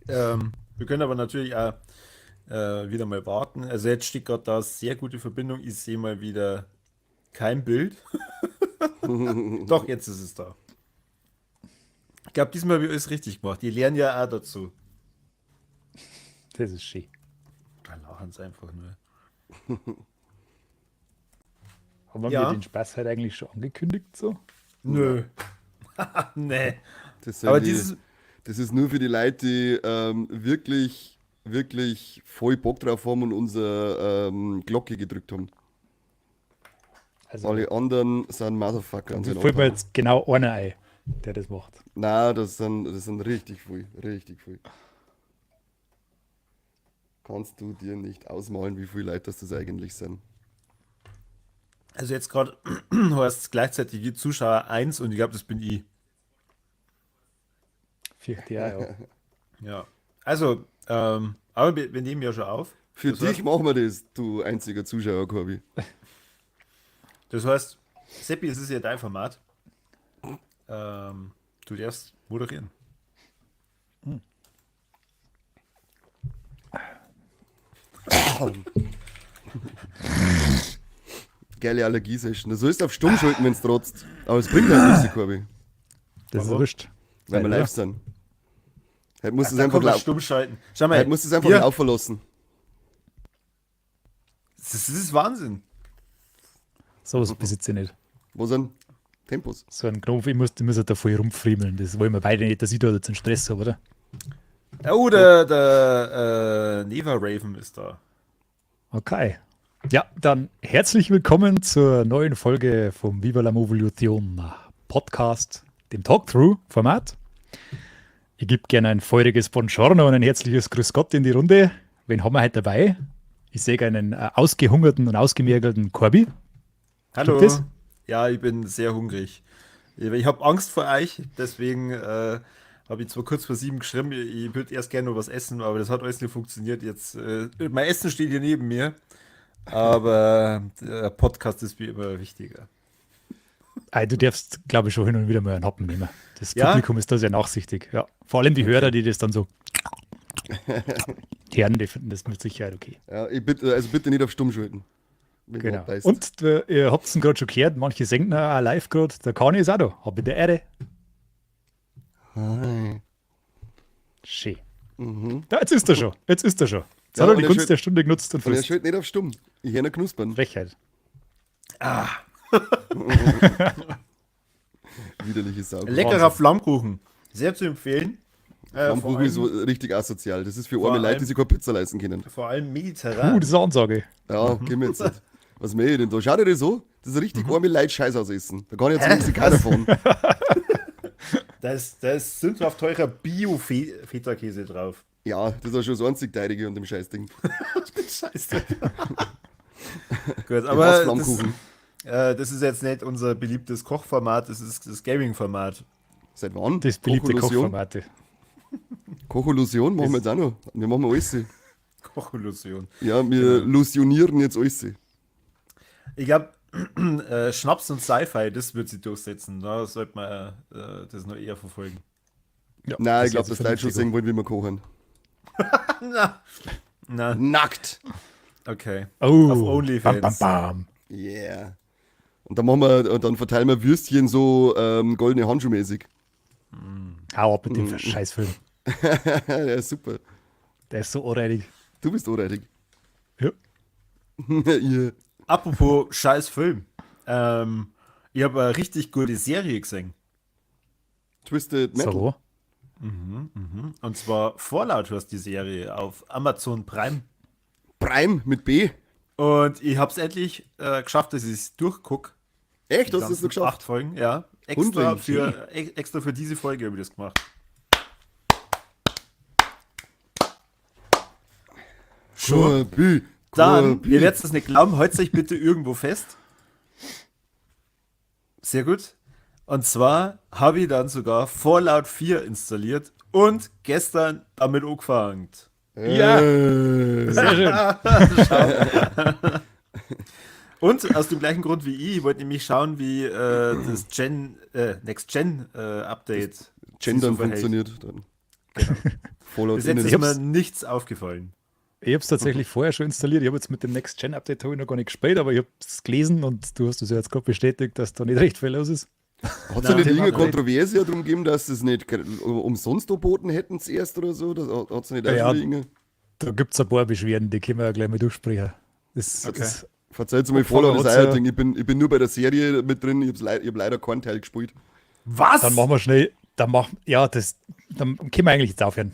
Wir können aber natürlich auch wieder mal warten. Also jetzt steht gerade da sehr gute Verbindung. Ich sehe mal wieder kein Bild. Doch, jetzt ist es da. Ich glaube, diesmal habe ich alles richtig gemacht. Die lernen ja auch dazu. Das ist schön. Da lachen sie einfach nur. Haben wir Ja. den Spaß halt eigentlich schon angekündigt so? Nö. Nee. Das sind Aber die, dieses, das ist nur für die Leute, die wirklich, wirklich voll Bock drauf haben und unsere Glocke gedrückt haben. Also, Alle anderen sind Motherfucker. Und da sind fällt mir Opfer. jetzt genau einer ein, der das macht. Nein, das sind richtig viel, richtig viel. Kannst du dir nicht ausmalen, wie viele Leute das eigentlich sind. Also jetzt gerade heißt es gleichzeitig die Zuschauer 1 und ich glaube, das bin ich. Vierte ja, ja. Ja. Also, aber wir nehmen ja schon auf. Für Das dich heißt, machen wir das, du einziger Zuschauer, Corby. das heißt, Seppi, es ist ja dein Format. Du darfst moderieren. Geile Allergiesession. Du sollst auf stumm schalten, wenn es trotzt. Aber es bringt halt nichts, Corby, Das ist Warum? wurscht. weil wir Weil, live sind. Heute musst du es Da einfach, kann man lau stumm schalten. Schau mal, heute musst du es einfach hier, laufen lassen. das ist Wahnsinn. Sowas besitze ich nicht. Wo sind Tempos? So ein Knopf, ich muss halt da voll rumfriemeln. Das wollen wir beide nicht, dass ich da jetzt einen Stress habe, oder? Oh, der Neva Raven ist da. Okay. Ja, dann herzlich willkommen zur neuen Folge vom Viva la Movolution Podcast, dem Talk-Through-Format. Ich gebe gerne ein feuriges Buongiorno und ein herzliches Grüß Gott in die Runde. Wen haben wir heute dabei? Ich sehe einen ausgehungerten und ausgemergelten Corby. Hallo. Stimmt das? Ja, ich bin sehr hungrig. Ich habe Angst vor euch, deswegen habe ich zwar kurz vor 7 geschrieben, ich würde erst gerne noch was essen, aber das hat alles nicht funktioniert. Jetzt, mein Essen steht hier neben mir, aber der Podcast ist wie immer wichtiger. Du darfst, glaube ich, schon hin und wieder mal einen Happen nehmen. Das Ja? Publikum ist da sehr nachsichtig. Ja. Vor allem die Hörer, die das dann so hören, die finden das mit Sicherheit okay. Ja, ich bitte, also bitte nicht auf stumm schalten. Wenn du Genau. abbeißt. Und ihr habt es gerade schon gehört, manche senken auch live gerade. Der Kani ist auch da. Hab in der Ehre. Hi. Schön. Da, jetzt ist er schon. Jetzt ist er schon. Jetzt Ja, hat er und die er Gunst schön- der Stunde genutzt und Und er frisst. schaltet nicht auf stumm. Ich höre noch knuspern. Frechheit. Widerliche Sau. Leckerer Flammkuchen. Sehr zu empfehlen. Vor Flammkuchen ist so allem, richtig asozial. Das ist für vor arme Leute, allem- die sich keine Pizza leisten können. vor allem mediterran. Das ist eine Ansage. Ja, geh mir jetzt nicht. Was mähe ich denn da? Schau dir das so. Das ist richtig arme Leute Scheiß ausessen. Da kann ich jetzt wenigstens keiner davon. Da ist sündhaft teurer Bio-Feta-Käse drauf. Ja, das ist auch schon das einzig Teurige und dem Scheißding. Scheiße. Gut, Ich aber hasse das, Flammkuchen. das ist jetzt nicht unser beliebtes Kochformat, das ist das Gaming-Format. Seit wann? Das beliebte Kocholution? Kochformate. Kocholution machen wir jetzt auch noch. Wir machen alles. Kocholution. Ja, wir lusionieren jetzt alles. Ich glaube, Schnaps und Sci-Fi, das wird sich durchsetzen. Da sollte man das noch eher verfolgen. Ja, Nein, ich das glaube, ist dass Leute schon vernünftig. sehen wollen, wie wir kochen. Na, na, Nackt! okay. Oh, Auf OnlyFans. Bam, bam, bam. Yeah. Und dann machen wir, und dann verteilen wir Würstchen so goldene Handschuhmäßig. Hau ab mit dem Scheißfilm. Ja, super. Der ist so anreinig. Du bist anreitig. Ja. yeah. Apropos scheiß Film. Ich habe eine richtig gute Serie gesehen. Twisted Metal. So. Und zwar Fallout heißt die Serie auf Amazon Prime. Prime mit B. Und ich habe es endlich geschafft, dass ich es durchgucke. Echt? Hast du das noch geschafft? 8 Folgen, ja. Extra Hundling. für diese Folge habe ich das gemacht. Schon. Corby. Dann, Corby. ihr werdet es nicht glauben, haltet euch bitte irgendwo fest. Sehr gut. Und zwar habe ich dann sogar Fallout 4 installiert und gestern damit angefangen. Ja. Sehr schön. Und aus dem gleichen Grund wie ich, ich wollte nämlich schauen, wie das Next Gen Update Gendern sich so verhält. funktioniert dann. Genau. Fallout Bis jetzt innen. ist mir nichts aufgefallen. Ich habe es tatsächlich vorher schon installiert. Ich habe jetzt mit dem Next-Gen-Update noch gar nicht gespielt, aber ich habe es gelesen und du hast es ja jetzt gerade bestätigt, dass da nicht recht viel los ist. Hat es da nicht irgendeine Kontroverse darum gegeben, dass sie es nicht umsonst geboten hätten zuerst oder so? Das hat es nicht auch Ja, schon irgendeine- da gibt es ein paar Beschwerden, die können wir ja gleich mal durchsprechen. Das ist, Verzeiht mir, Opfer Fallout ist hat's auch ein ja- Ding. Ich bin nur bei der Serie mit drin. Ich habe hab leider keinen Teil gespielt. Was? Dann machen wir schnell, dann machen, ja, das, dann können wir eigentlich jetzt aufhören.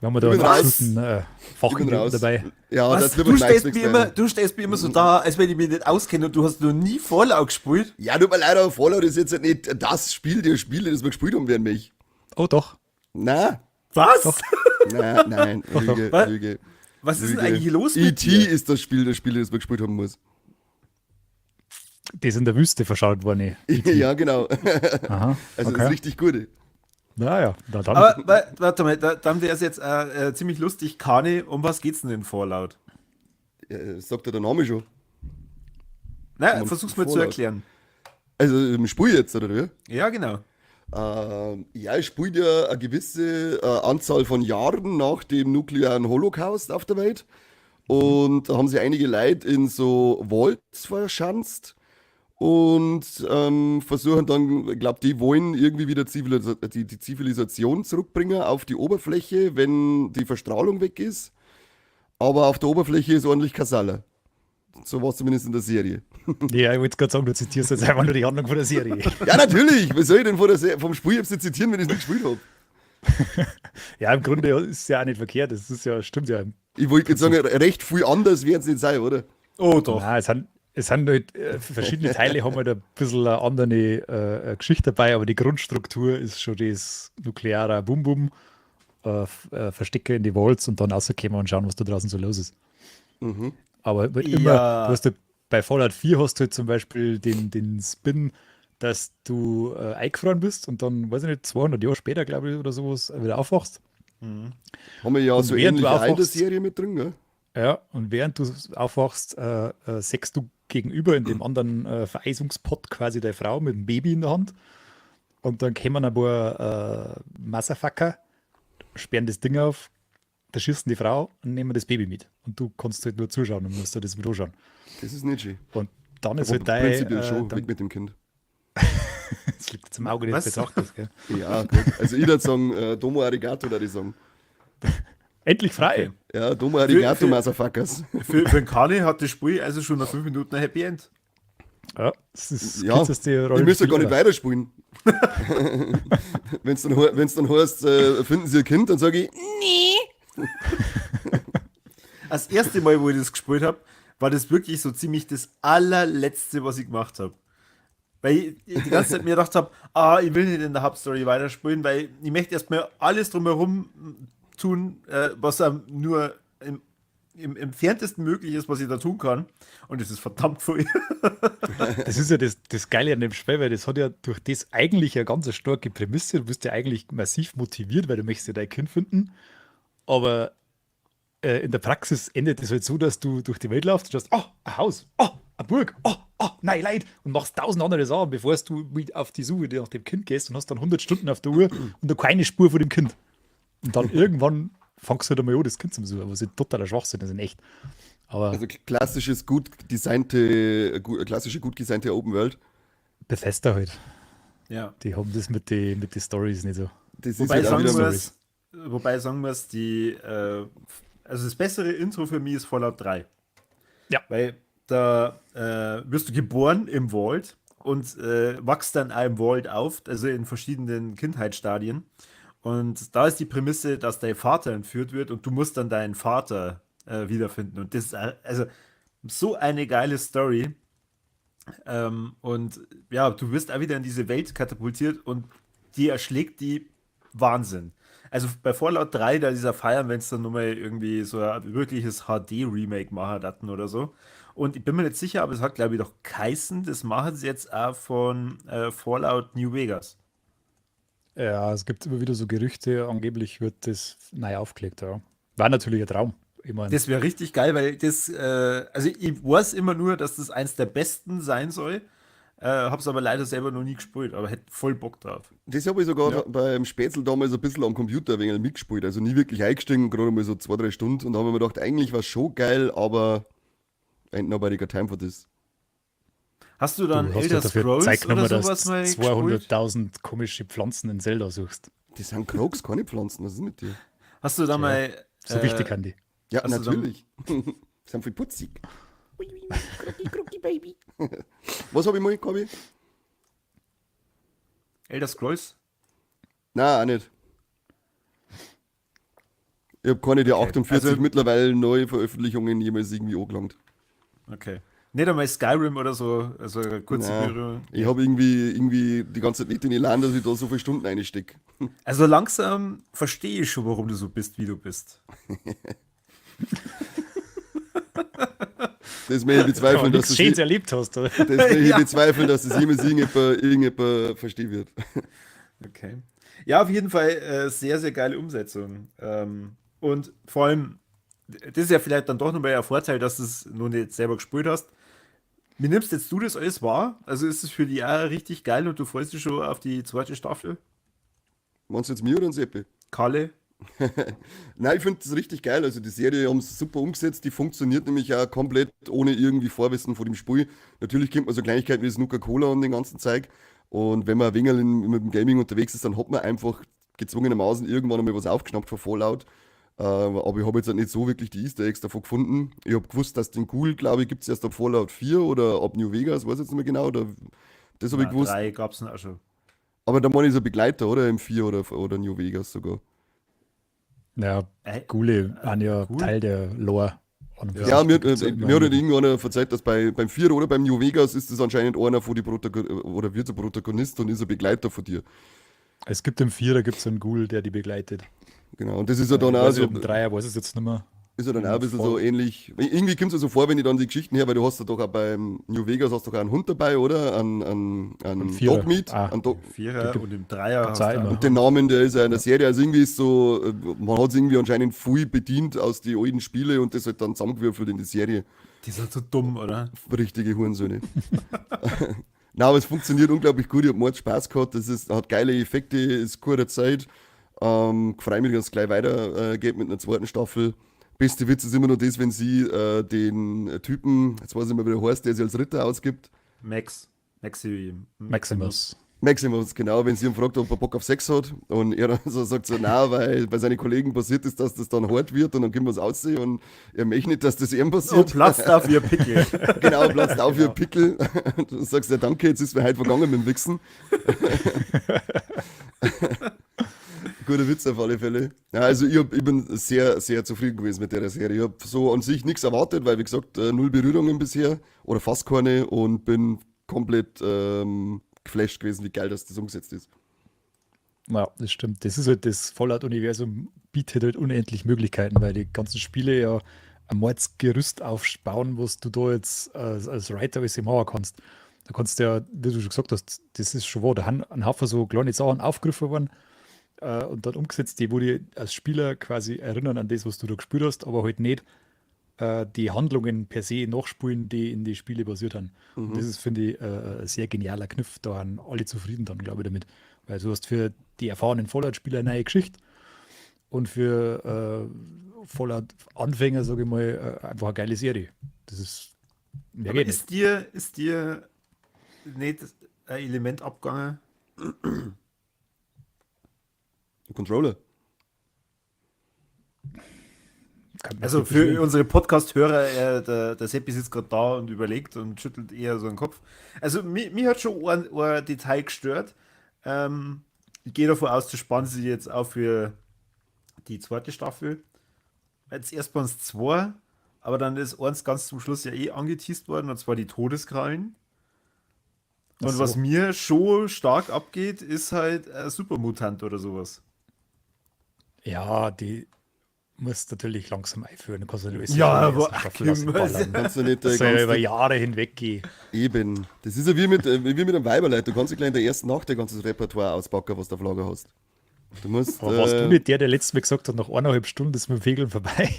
Wir haben da Ich einen bin raus. absoluten Ich bin Fachidioten raus. dabei. Ja, Was? das wird Du mir stellst, nichts mir immer, mehr. du stellst mir immer so da, als wenn ich mich nicht auskenne und du hast noch nie Fallout gespielt. Ja, tut mir leid, aber Fallout ist jetzt nicht das Spiel der Spiele, das wir gespielt haben werden, mich. Oh doch. Na, Was? nein, nein, Lüge, Was? Lüge. Was ist denn Lüge. eigentlich los mit E.T. dir? ist das Spiel der Spiele, das man gespielt haben muss. Die ist in der Wüste verscharrt worden. Ja, genau. Aha, Also das okay. ist richtig gut. Naja, na dann. Aber warte mal, dann wäre es jetzt ziemlich lustig. Kane, um was geht's denn in Fallout? Ja, sagt ja der Name schon. Na, Um versuch's mal zu Fallout. erklären. Also im Spiel jetzt, oder wie? Ja, genau. Ja, es spielt ja eine gewisse Anzahl von Jahren nach dem nuklearen Holocaust auf der Welt. Und da haben sich einige Leute in so Vaults verschanzt und versuchen dann, ich glaube, die wollen irgendwie wieder die Zivilisation zurückbringen auf die Oberfläche, wenn die Verstrahlung weg ist. Aber auf der Oberfläche ist ordentlich Kasala. So war es zumindest in der Serie. Ja, ich wollte gerade sagen, du zitierst jetzt einfach nur die Handlung von der Serie. Ja, natürlich! Was soll ich denn vor der vom Spiel jetzt zitieren, wenn ich es nicht gespielt habe? Ja, im Grunde ist es ja auch nicht verkehrt. Das ist ja, stimmt ja. Ich wollte jetzt sagen, recht viel anders wird es nicht sein, oder? Oh doch. Nein, es sind halt, verschiedene Teile haben halt ein bisschen eine andere Geschichte dabei, aber die Grundstruktur ist schon das nukleare Bum-Bum, Verstecke in die Vaults und dann rauskommen und schauen, was da draußen so los ist. Aber halt immer, Ja. du hast halt, bei Fallout 4 hast du halt zum Beispiel den Spin, dass du eingefroren bist und dann, weiß ich nicht, 200 Jahre später, glaube ich, oder sowas, wieder aufwachst. Haben wir ja Und so während du ähnlich auch in der aufwachst- Serie mit drin, gell? Ja, und während du aufwachst, sägst du gegenüber in dem anderen Vereisungspott quasi deine Frau mit dem Baby in der Hand. Und dann kommen ein paar Motherfucker, sperren das Ding auf, da schießen die Frau und nehmen das Baby mit. Und du kannst halt nur zuschauen und musst dir das mit anschauen. Das ist nicht schön. Und dann ist Aber halt dein. prinzipiell schon, dann, weg mit dem Kind. das liegt zum Auge des Was? Betrachters, gell? Ja, gut. Also ich würde sagen, Domo Arigato, würde ich sagen. Endlich frei! Okay. Ja, Domo Arigato, Motherfuckers. Für den Kane hat das Spiel also schon nach 5 Minuten ein Happy End. Ja, das ist das Ja, kürzeste ich müsste Rollenspiel gar nicht ever. weiterspielen. Wenn es dann, wenn's dann heißt, finden Sie Ihr Kind, dann sage ich, Das erste Mal, wo ich das gespielt habe, war das wirklich so ziemlich das allerletzte, was ich gemacht habe. Weil ich die ganze Zeit mir gedacht habe, ich will nicht in der Hauptstory weiterspielen, weil ich möchte erstmal alles drumherum tun, was einem nur im entferntesten möglich ist, was ich da tun kann. Und es ist verdammt viel. Das ist ja das Geile an dem Spiel, weil das hat ja durch das eigentlich eine ganz starke Prämisse. Du bist ja eigentlich massiv motiviert, weil du möchtest ja dein Kind finden. Aber in der Praxis endet es halt so, dass du durch die Welt laufst und schaust, oh, ein Haus, oh, eine Burg, oh, oh, nein, Leid, und machst 1000 andere Sachen, bevor du mit auf die Suche nach dem Kind gehst und hast dann 100 Stunden auf der Uhr und noch keine Spur von dem Kind. Und dann irgendwann fangst du halt einmal an, das Kind zu suchen, was ja totaler Schwachsinn ist in echt. Aber also klassisches, gut designte, klassische, gut designte Open World. Bethesda halt. Ja. Die haben das mit den mit die Stories nicht so. Das Wobei ist halt auch sagen wieder muss, wobei sagen muss, also das bessere Intro für mich ist Fallout 3. Ja. Weil da wirst du geboren im Vault und wachst dann auch im Vault auf, also in verschiedenen Kindheitsstadien. Und da ist die Prämisse, dass dein Vater entführt wird und du musst dann deinen Vater wiederfinden. Und das ist also so eine geile Story. Und ja, du wirst auch wieder in diese Welt katapultiert und die erschlägt die Wahnsinn. Also bei Fallout 3, da dieser Feiern, wenn es dann nochmal irgendwie so ein wirkliches HD-Remake machen hatten oder so. Und ich bin mir nicht sicher, aber es hat, glaube ich, doch geheißen, das machen sie jetzt auch von Fallout New Vegas. Ja, es gibt immer wieder so Gerüchte, angeblich wird das neu aufgelegt, ja. War natürlich ein Traum. Ich mein, Das wäre richtig geil, weil das, also ich weiß immer nur, dass das eins der besten sein soll. Hab's aber leider selber noch nie gespielt, aber hätte voll Bock drauf. Das habe ich sogar beim Spätzl damals ein bisschen am Computer ein wenig mitgespielt. Also nie wirklich eingestiegen, gerade mal so 2, 3 Stunden. Und da habe ich mir gedacht, eigentlich war es schon geil, aber ain't nobody got time for this. Hast du dann Du hast Elder ja dafür Scrolls Zeit genommen, oder dass sowas du mal gespielt? 200.000 komische Pflanzen in Zelda suchst. Das sind Croaks, keine Pflanzen, was ist mit dir? Hast du da mal. So wichtig an die. Ja, Hast du dann- natürlich. Die sind viel putzig. Krucki, krucki, Baby. Was habe ich mal, Kabi? Elder Scrolls? Nein, auch nicht. Ich habe keine der 48 Also- mittlerweile neue Veröffentlichungen jemals irgendwie angelangt. Okay. Nicht einmal Skyrim oder so, also eine kurze Nein. Berührung. Ich habe irgendwie die ganze Zeit nicht den Elan, dass ich da so viele Stunden reinstecke. Also langsam verstehe ich schon, warum du so bist, wie du bist. Das möchte ich bezweifeln, dass nichts das, Schönes je, erlebt hast, oder? das möchte ich Ja. bezweifeln, dass das jemals irgendjemand verstehen wird. Okay. Ja, auf jeden Fall sehr, sehr geile Umsetzung. Und vor allem, das ist ja vielleicht dann doch nochmal ein Vorteil, dass du es noch nicht selber gespielt hast. Wie nimmst jetzt du das alles wahr? Also ist es für die auch richtig geil und du freust dich schon auf die zweite Staffel? Meinst du jetzt mir oder den Seppi? Kalle? Nein, ich finde das richtig geil. Also die Serie haben es super umgesetzt. Die funktioniert nämlich auch komplett ohne irgendwie Vorwissen vor dem Spiel. Natürlich kennt man so Kleinigkeiten wie das Nuka-Cola und den ganzen Zeug. Und wenn man ein wenig mit dem Gaming unterwegs ist, dann hat man einfach gezwungenermaßen irgendwann einmal was aufgeschnappt von Fallout. Aber ich habe jetzt halt nicht so wirklich die Easter Eggs davon gefunden. Ich habe gewusst, dass den Ghoul, glaube ich, gibt es erst ab Fallout 4 oder ab New Vegas, weiß ich jetzt nicht mehr genau. Oder, das habe ich gewusst. 3 gab es auch schon. Aber da meine ich so Begleiter, oder? Im 4 oder New Vegas sogar. Ja, Ghule sind ja Ghoul? Teil der Lore. An und für Ja, sich. mir, Gibt's ja immer mir hat halt einen. irgendeiner verzeiht, dass beim 4 oder beim New Vegas ist das anscheinend einer von die oder wird ein Protagonist und ist ein Begleiter von dir. Es gibt im 4er gibt's einen Ghoul, der die begleitet. Genau, und das ist ja dann Ich auch weiß so, nicht, ob im 3er weiß ich es jetzt nicht mehr. ist ja dann auch ein bisschen Voll. so ähnlich. Irgendwie kommt es ja so vor, wenn ich dann die Geschichten her, weil du hast ja doch auch beim New Vegas hast doch auch einen Hund dabei, oder? Einen Vierer. Dogmeat. Ah. Einen Dog Im 4er und im 3er gibt's hast auch du immer. auch Und den Namen, der ist ja in der Serie, also irgendwie ist so, man hat es irgendwie anscheinend viel bedient aus den alten Spiele und das halt dann zusammengewürfelt in die Serie. Die sind so dumm, oder? Richtige Hurensöhne. Nein, aber es funktioniert unglaublich gut. Ich habe Mord Spaß gehabt. Das ist, hat geile Effekte, ist kurze Zeit. Freue mich, dass es gleich weitergeht geht mit einer zweiten Staffel. Beste Witz ist immer noch das, wenn sie den Typen, jetzt weiß ich nicht mehr, wie der heißt, der sich als Ritter ausgibt. Max. Maxi. Maximus. Maximus, genau, wenn sie ihn fragt, ob er Bock auf Sex hat und er dann so sagt so, nein, weil bei seinen Kollegen passiert ist, dass das dann hart wird und dann können wir es aussehen und er möchte nicht, dass das ihm Und passiert. platzt auf ihr Pickel. Genau, platzt auf ihr Pickel. Und du sagst ja, danke, jetzt ist mir heute vergangen mit dem Wichsen. Guter Witz auf alle Fälle. Ja, also ich bin sehr, sehr zufrieden gewesen mit der Serie. Ich habe so an sich nichts erwartet, weil, wie gesagt, null Berührungen bisher oder fast keine und bin komplett geflasht gewesen, wie geil das umgesetzt ist. Ja, das stimmt. Das ist halt das Fallout-Universum bietet halt unendlich Möglichkeiten, weil die ganzen Spiele ja ein Mordsgerüst aufbauen, was du da jetzt als Writer alles machen kannst. Da kannst du ja, wie du schon gesagt hast, das ist schon wahr, da haben ein Haufen so kleine Sachen aufgegriffen worden und dann umgesetzt, die wo die als Spieler quasi erinnern an das, was du da gespielt hast, aber halt nicht die Handlungen per se nachspulen, die in die Spiele basiert haben. Und das ist, finde ich, ein sehr genialer Kniff. Da sind alle zufrieden dann, glaube ich, damit. Weil du hast für die erfahrenen Fallout-Spieler eine neue Geschichte und für Fallout-Anfänger, sage ich mal, einfach eine geile Serie. Das ist mehr Aber geht nicht. ist dir nicht ein Element abgegangen? Controller. Kann man Also nicht für beschweren. unsere Podcast-Hörer, der Seppi sitzt gerade da und überlegt und schüttelt eher so den Kopf. Also mir hat schon ein Detail gestört. Ich gehe davon aus, zu spannen sie jetzt auch für die zweite Staffel. Jetzt erst waren es 2, aber dann ist eins ganz zum Schluss ja eh angeteased worden, und zwar die Todeskrallen. Ach Und so. was mir schon stark abgeht, ist halt ein Supermutant oder sowas. Ja, die musst du natürlich langsam einführen. Du kannst natürlich alles Ja, in der aber ersten Staffel ach, ausballern. Kannst du nicht, Das soll ja ganz über Jahre hinweg gehen. Eben. Das ist ja wie mit einem Weiberleid. Du kannst ja gleich in der ersten Nacht dein ganzes Repertoire auspacken, was du auf Lager hast. Du musst. Aber warst du nicht der letztes Mal gesagt hat, nach 1,5 Stunden ist mit dem Fegeln vorbei?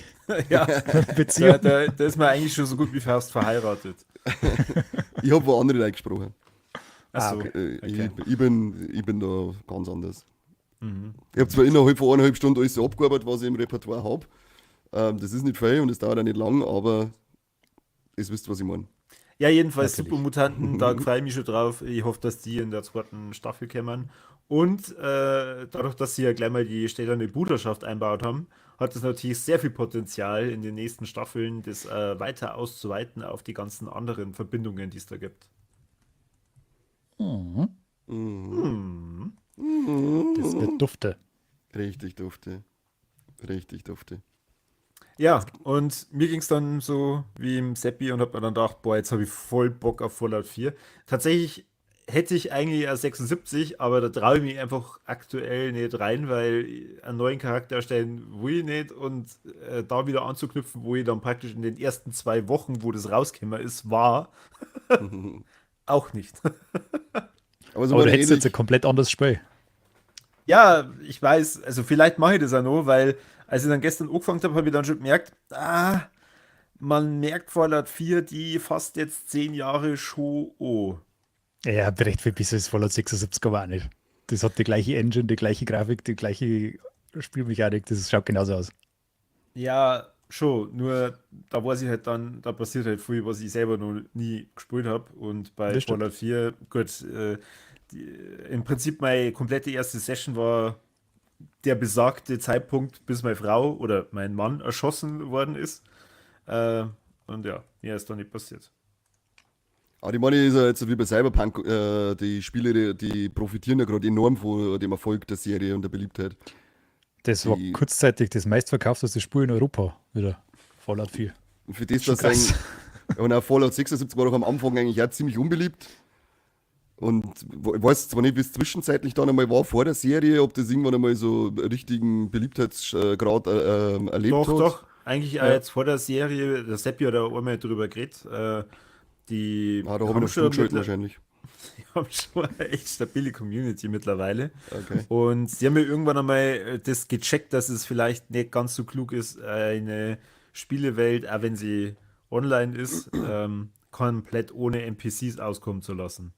Ja, Beziehung. da ist man eigentlich schon so gut wie fast verheiratet. Ich hab wo andere Leute gesprochen. Achso, Ah, okay. Okay. Ich bin da ganz anders. Ich habe zwar innerhalb von 1,5 Stunden alles so abgearbeitet, was ich im Repertoire habe. Das ist nicht viel und es dauert auch nicht lang, aber ihr wisst, was ich meine. Ja, jedenfalls Natürlich. Supermutanten, da freue ich mich schon drauf. Ich hoffe, dass die in der zweiten Staffel kommen. Und dadurch, dass sie ja gleich mal die Stählerne Bruderschaft einbaut haben, hat es natürlich sehr viel Potenzial, in den nächsten Staffeln das weiter auszuweiten auf die ganzen anderen Verbindungen, die es da gibt. Das wird dufte. Richtig dufte. Richtig dufte. Ja, und mir ging es dann so wie im Seppi und hab mir dann gedacht, boah, jetzt habe ich voll Bock auf Fallout 4. Tatsächlich hätte ich eigentlich a 76, aber da traue ich mich einfach aktuell nicht rein, weil einen neuen Charakter erstellen will ich nicht und da wieder anzuknüpfen, wo ich dann praktisch in den ersten 2 Wochen, wo das rausgekommen ist, war, auch nicht. Aber so Aber du mal hättest jetzt ähnlich- ein komplett anderes Spiel. Ja, ich weiß, also vielleicht mache ich das auch noch, weil als ich dann gestern angefangen habe, habe ich dann schon gemerkt, man merkt Fallout 4 die fast jetzt 10 Jahre schon an. Ja, recht viel besser ist Fallout 76 aber auch nicht. Das hat die gleiche Engine, die gleiche Grafik, die gleiche Spielmechanik, das schaut genauso aus. Ja, schon, nur da weiß ich halt dann, da passiert halt viel, was ich selber noch nie gespielt habe. Und bei Das stimmt. Fallout 4, gut, die, im Prinzip meine komplette erste Session war der besagte Zeitpunkt, bis meine Frau oder mein Mann erschossen worden ist. Und ja, mehr ist da nicht passiert. Aber die meine ist ja jetzt wie bei Cyberpunk, die Spiele, die profitieren ja gerade enorm von dem Erfolg der Serie und der Beliebtheit. Das war kurzzeitig das meistverkaufteste Spiel in Europa wieder. Fallout 4. Und für das, Schon dass krass. ein, und auch Fallout 76 war doch am Anfang eigentlich auch ziemlich unbeliebt. Und ich weiß zwar nicht, wie es zwischenzeitlich dann einmal war vor der Serie, ob das irgendwann einmal so richtigen Beliebtheitsgrad erlebt Doch, hat. doch. Eigentlich auch jetzt vor der Serie, der Seppi hat da einmal drüber geredet. Die Ah, da habe ich haben noch schon zugeschaltet mittler- wahrscheinlich. Die haben schon eine echt stabile Community mittlerweile. Okay. Und sie haben ja irgendwann einmal das gecheckt, dass es vielleicht nicht ganz so klug ist, eine Spielewelt, auch wenn sie online ist, komplett ohne NPCs auskommen zu lassen.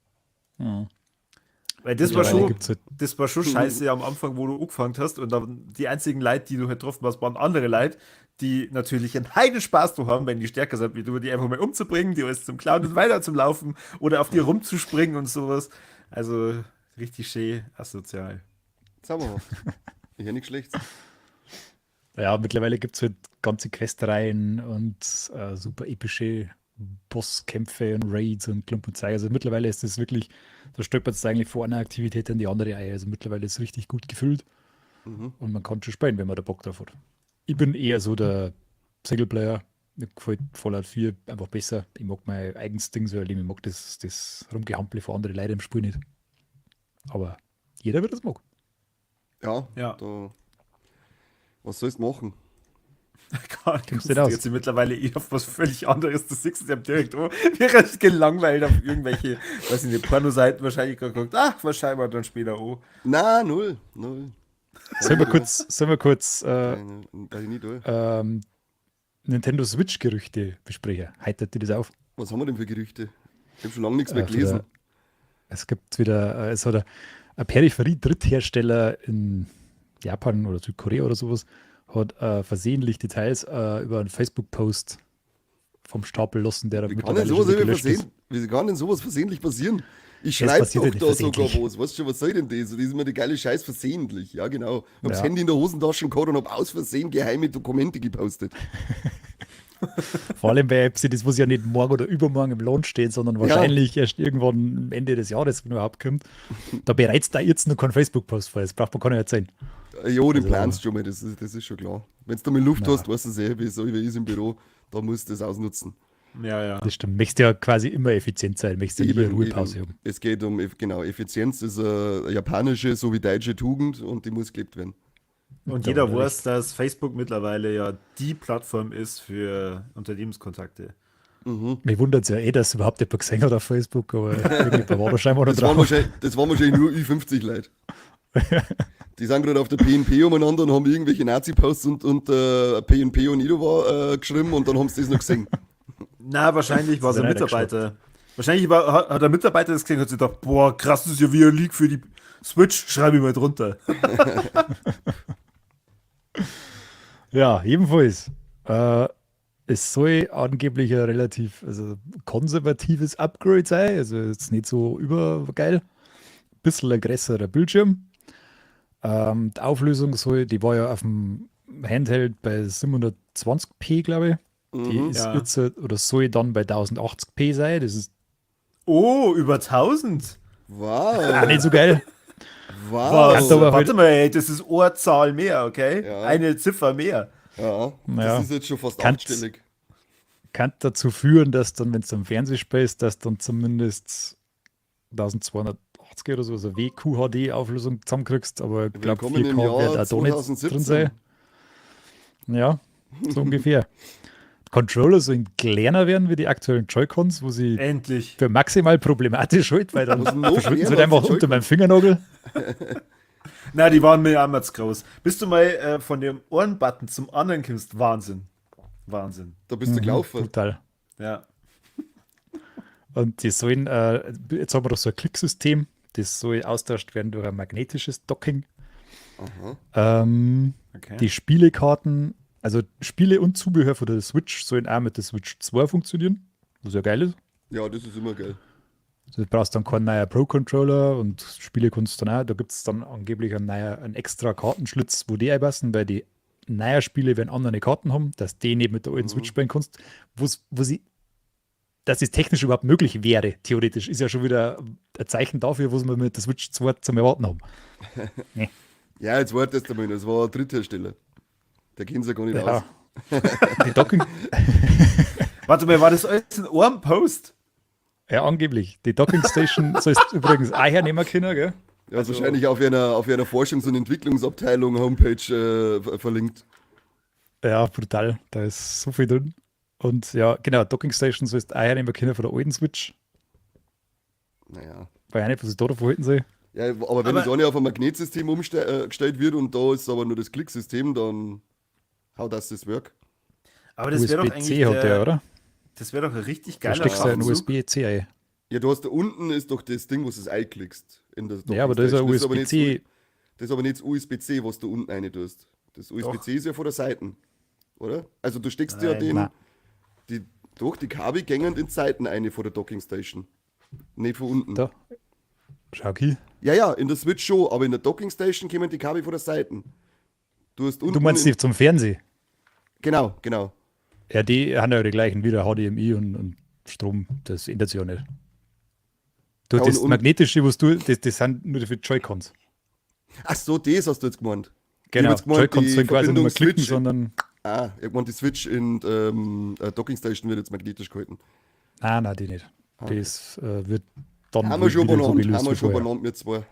Weil das war Mittlerweile schon, gibt's halt das war schon scheiße am Anfang, wo du angefangen hast und dann die einzigen Leute, die du halt getroffen hast, waren andere Leute, die natürlich einen Heidenspaß zu haben, wenn die stärker sind wie du, die einfach mal umzubringen, die alles zum Klauen und weiter zum Laufen oder auf die rumzuspringen und sowas. Also richtig schön asozial. Zauberhaft. Ich höre nichts Schlechtes. Ja, mittlerweile gibt's halt ganze Questreihen und super epische Bosskämpfe und Raids und Klump und Zeug. Also mittlerweile ist das wirklich, da stolpert es eigentlich von einer Aktivität in die andere ein. Also mittlerweile ist es richtig gut gefüllt und man kann schon spielen, wenn man da Bock drauf hat. Ich bin eher so der Singleplayer. Mir gefällt Fallout 4 einfach besser. Ich mag mein eigenes Ding so erleben. Ich mag das Rumgehampel von anderen Leuten im Spiel nicht. Aber jeder wird das mag. Ja, Ja. Da, was sollst du machen? Gar nicht. Kommst du nicht aus? Jetzt sind mittlerweile eh auf was völlig anderes. Das siehst du ja direkt, oh, wir sind gelangweilt auf irgendwelche, weiß ich nicht, Pornoseiten wahrscheinlich geguckt. Ach, wahrscheinlich wir dann später oh. Na, null, null. Sollen wir kurz Nein, nein, darf ich nicht, oder? Nintendo Switch-Gerüchte besprechen? Heitert dir das auf? Was haben wir denn für Gerüchte? Ich hab schon lange nichts mehr gelesen. Es gibt wieder, es hat ein Peripherie-Dritthersteller in Japan oder Südkorea oder sowas, hat versehentlich Details über einen Facebook-Post vom Stapel lassen, der da Wie kann denn mittlerweile sowas schon wieder irgendwie gelöscht ist. versehen? Wie kann denn sowas versehentlich passieren? Ich Es schreib passiert doch ja nicht da sogar versehentlich. was. Weißt du schon, was soll denn das? Das ist immer die geile Scheiß versehentlich. Ja, genau. Ich hab das Ja. Handy in der Hosentasche gehabt und hab aus Versehen geheime Dokumente gepostet. Vor allem bei Epsi, das muss ja nicht morgen oder übermorgen im Launch stehen, sondern wahrscheinlich erst irgendwann Ende des Jahres, wenn überhaupt kommt. Da bereits da jetzt noch kein Facebook-Post vor. Das braucht man keiner erzählen. Ja, den Also planst du schon mal, das ist schon klar. Wenn du mal Luft Na. hast, weißt du es eh, wie so wie ich im Büro, da musst du das ausnutzen. Ja, ja. Das stimmt. Möchtest ja quasi immer effizient sein, möchtest ja nie Eben, Ruhepause eben. haben. Es geht um, genau, Effizienz ist eine japanische sowie deutsche Tugend und die muss gelebt werden. Und Da jeder hat er weiß, dass Facebook mittlerweile ja die Plattform ist für Unternehmenskontakte. Mich wundert es ja eh, dass überhaupt jemand gesehen hat auf Facebook, aber irgendjemand war da scheinbar noch Das waren drauf. wahrscheinlich, das waren wahrscheinlich nur Ü50 Leute. Die sind gerade auf der PNP umeinander und haben irgendwelche Nazi-Posts und PNP und Idova geschrieben und dann haben sie das noch gesehen. Na, wahrscheinlich war es Ist ein einer Mitarbeiter. Wahrscheinlich hat der Mitarbeiter das gesehen und hat sich gedacht, boah, krass, das ist ja wie ein Leak für die Switch, schreibe ich mal drunter. Ja, jedenfalls. Es soll angeblich ein relativ konservatives Upgrade sein, also jetzt nicht so übergeil. Bisschen ein größerer Bildschirm. Die Auflösung soll, die war ja auf dem Handheld bei 720p, glaube ich. Die ist jetzt, oder soll dann bei 1080p sein. Das ist Oh, über 1000. Wow. Auch nicht so geil. Wow. Was? Kannst aber Warte halt mal, ey, das ist eine Zahl mehr, okay? Ja. Eine Ziffer mehr. Ja, das ist jetzt schon fast achtstellig. Kann dazu führen, dass dann, wenn du am Fernseher spielst, dass dann zumindest 1280 oder so, also WQHD-Auflösung zusammenkriegst, aber ich glaub, Willkommen im 4K Jahr wird auch da nicht drin 2017. sein. Ja, so ungefähr. Controller sollen kleiner werden wie die aktuellen Joy-Cons, wo sie Endlich. für maximal problematisch halt, weil dann Was noch verschwinden sie kleiner halt einfach als die unter meinem Fingernagel. Na, die waren mir einmal zu groß. Bist du mal von dem Ohrenbutton zum anderen kommst, Wahnsinn. Wahnsinn. Da bist du gelaufen. Total. Ja. Und die sollen, jetzt haben wir doch so ein Klicksystem, das soll austauscht werden durch ein magnetisches Docking. Die Spielekarten, also Spiele und Zubehör von der Switch sollen auch mit der Switch 2 funktionieren, was ja geil ist. Ja, das ist immer geil. Also du brauchst dann keinen neuen Pro-Controller und Spiele kannst du dann auch, da gibt's dann angeblich einen extra Kartenschlitz, wo die einpassen, weil die neuen Spiele werden andere Karten haben, dass die nicht mit der alten Switch spielen kannst, wo sie, dass es technisch überhaupt möglich wäre, theoretisch, ist ja schon wieder ein Zeichen dafür, was wir mit der Switch 2 zum Erwarten haben. Nee. Ja, jetzt wartest du mal, das war ein Dritthersteller. Der kennt ja gar nicht Ja. aus. Die Docking Warte mal, war das alles ein Ohren-Post? Ja, angeblich. Die Docking Station sollst du übrigens auch hernehmen können, gell? Ja, also, wahrscheinlich auf einer Forschungs- und Entwicklungsabteilung Homepage verlinkt. Ja, brutal. Da ist so viel drin. Und ja, genau, Docking Station sollst du auch hernehmen können von der alten Switch. Naja. Weil auch nicht, was ich da davon halten soll. Ja, aber wenn Aber das eine auf ein Magnetsystem gestellt wird und da ist aber nur das Klicksystem, dann how does this work? Aber das wär doch USB-C eigentlich hat der der, oder? Das wäre doch ein richtig Da geiler steckst du ja ein Schachzug. USB-C ein. Ja, du hast da unten ist doch das Ding, wo du es einklickst. In der Ja, aber da ist ein Dockingstation. Das ist aber nicht USB-C. das ist aber nicht das USB-C, was du unten rein tust. Das USB-C ist ja von der Seite, oder? Also du steckst ja Nein. Nein. die, doch, die Kabel gängen in die Seiten eine von der Dockingstation. Nicht von unten. Da. Schau hier. Ja, ja, in der Switch schon, aber in der Dockingstation kommen die Kabel von der Seite. Du hast unten Du meinst in die zum Fernsehen? Genau, genau. Ja, die haben ja die gleichen wieder, HDMI und Strom, das ändert sich ja nicht. Du, Ja, das und Magnetische, was du, das sind nur für Joy-Cons. Ach so, das hast du jetzt gemeint. Ich Genau, hab jetzt gemeint, Joy-Cons die sollen quasi nicht mehr Verbindung klicken, Switch sondern Ah, ich hab gemeint, die Switch in Dockingstation wird jetzt magnetisch gehalten. Nein, nein, die nicht. Okay. Das wird dann Haben wir schon wieder so benannt, gelöst haben wir wie schon vorher. benannt, wir zwei.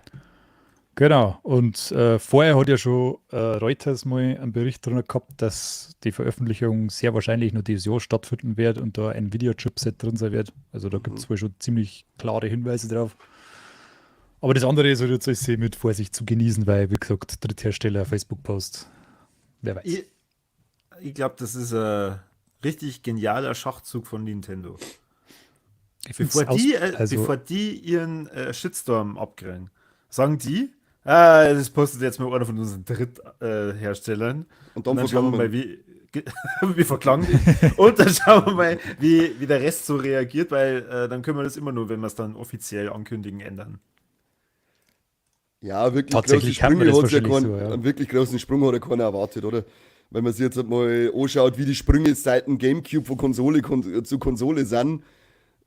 Genau, und vorher hat ja schon Reuters mal einen Bericht drunter gehabt, dass die Veröffentlichung sehr wahrscheinlich noch dieses Jahr stattfinden wird und da ein Nvidia-Chipset drin sein wird. Also da gibt's wohl schon ziemlich klare Hinweise drauf. Aber das andere ist halt jetzt alles mit Vorsicht zu genießen, weil, wie gesagt, Dritthersteller, Facebook-Post, wer weiß. Ich glaub, das ist ein richtig genialer Schachzug von Nintendo. Ich find's Bevor aus- also die ihren Shitstorm abkriegen, sagen die, das postet jetzt mal einer von unseren Drittherstellern. Und dann Und dann schauen wir verklagen mal, wir. wie verklagen die. Und dann schauen wir mal, wie der Rest so reagiert, weil dann können wir das immer nur, wenn wir es dann offiziell ankündigen, ändern. Ja, wirklich Tatsächlich große kann man Sprünge das hat's ja wahrscheinlich keinen, so, ja. Einen wirklich großen Sprung hat ja keiner erwartet, oder? Wenn man sich jetzt mal anschaut, wie die Sprünge seit dem Gamecube von Konsole zu Konsole sind,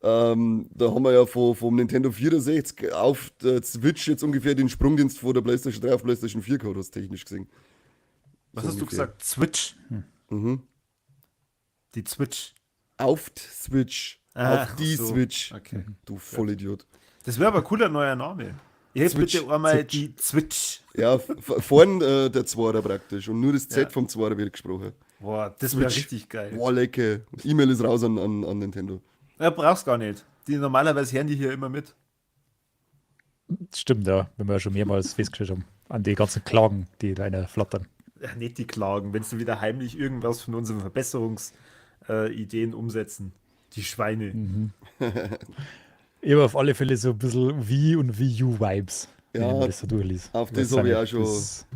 da haben wir ja vom Nintendo 64 auf der Switch jetzt ungefähr den Sprung, den du von der PlayStation 3 auf PlayStation 4 gehabt hast, technisch gesehen. Was So hast du ungefähr. gesagt? Switch? Die Switch. Auf die Switch. Ach Auf die so. Switch. Okay. Du Vollidiot. Das wäre aber ein cooler neuer Name. Ich hätte Switch, bitte einmal Switch. die Switch. Ja, vorn der Zwarer praktisch und nur das Z Ja. vom Zwarer wird gesprochen. Boah, das wär Switch. richtig geil. Boah, lecker. E-Mail ist raus an Nintendo. Ja, brauchst gar nicht. Die normalerweise hören die hier immer mit. Stimmt, ja, wenn wir ja schon mehrmals festgestellt haben. An die ganzen Klagen, die da einer flattern. Ja, nicht die Klagen, wenn sie wieder heimlich irgendwas von unseren Verbesserungsideen umsetzen. Die Schweine. Ich habe auf alle Fälle so ein bisschen Wii und Wii U Vibes, wenn Ja, ich mir das so durchlese. auf Ich das weiß habe ich auch auch nicht, schon- das-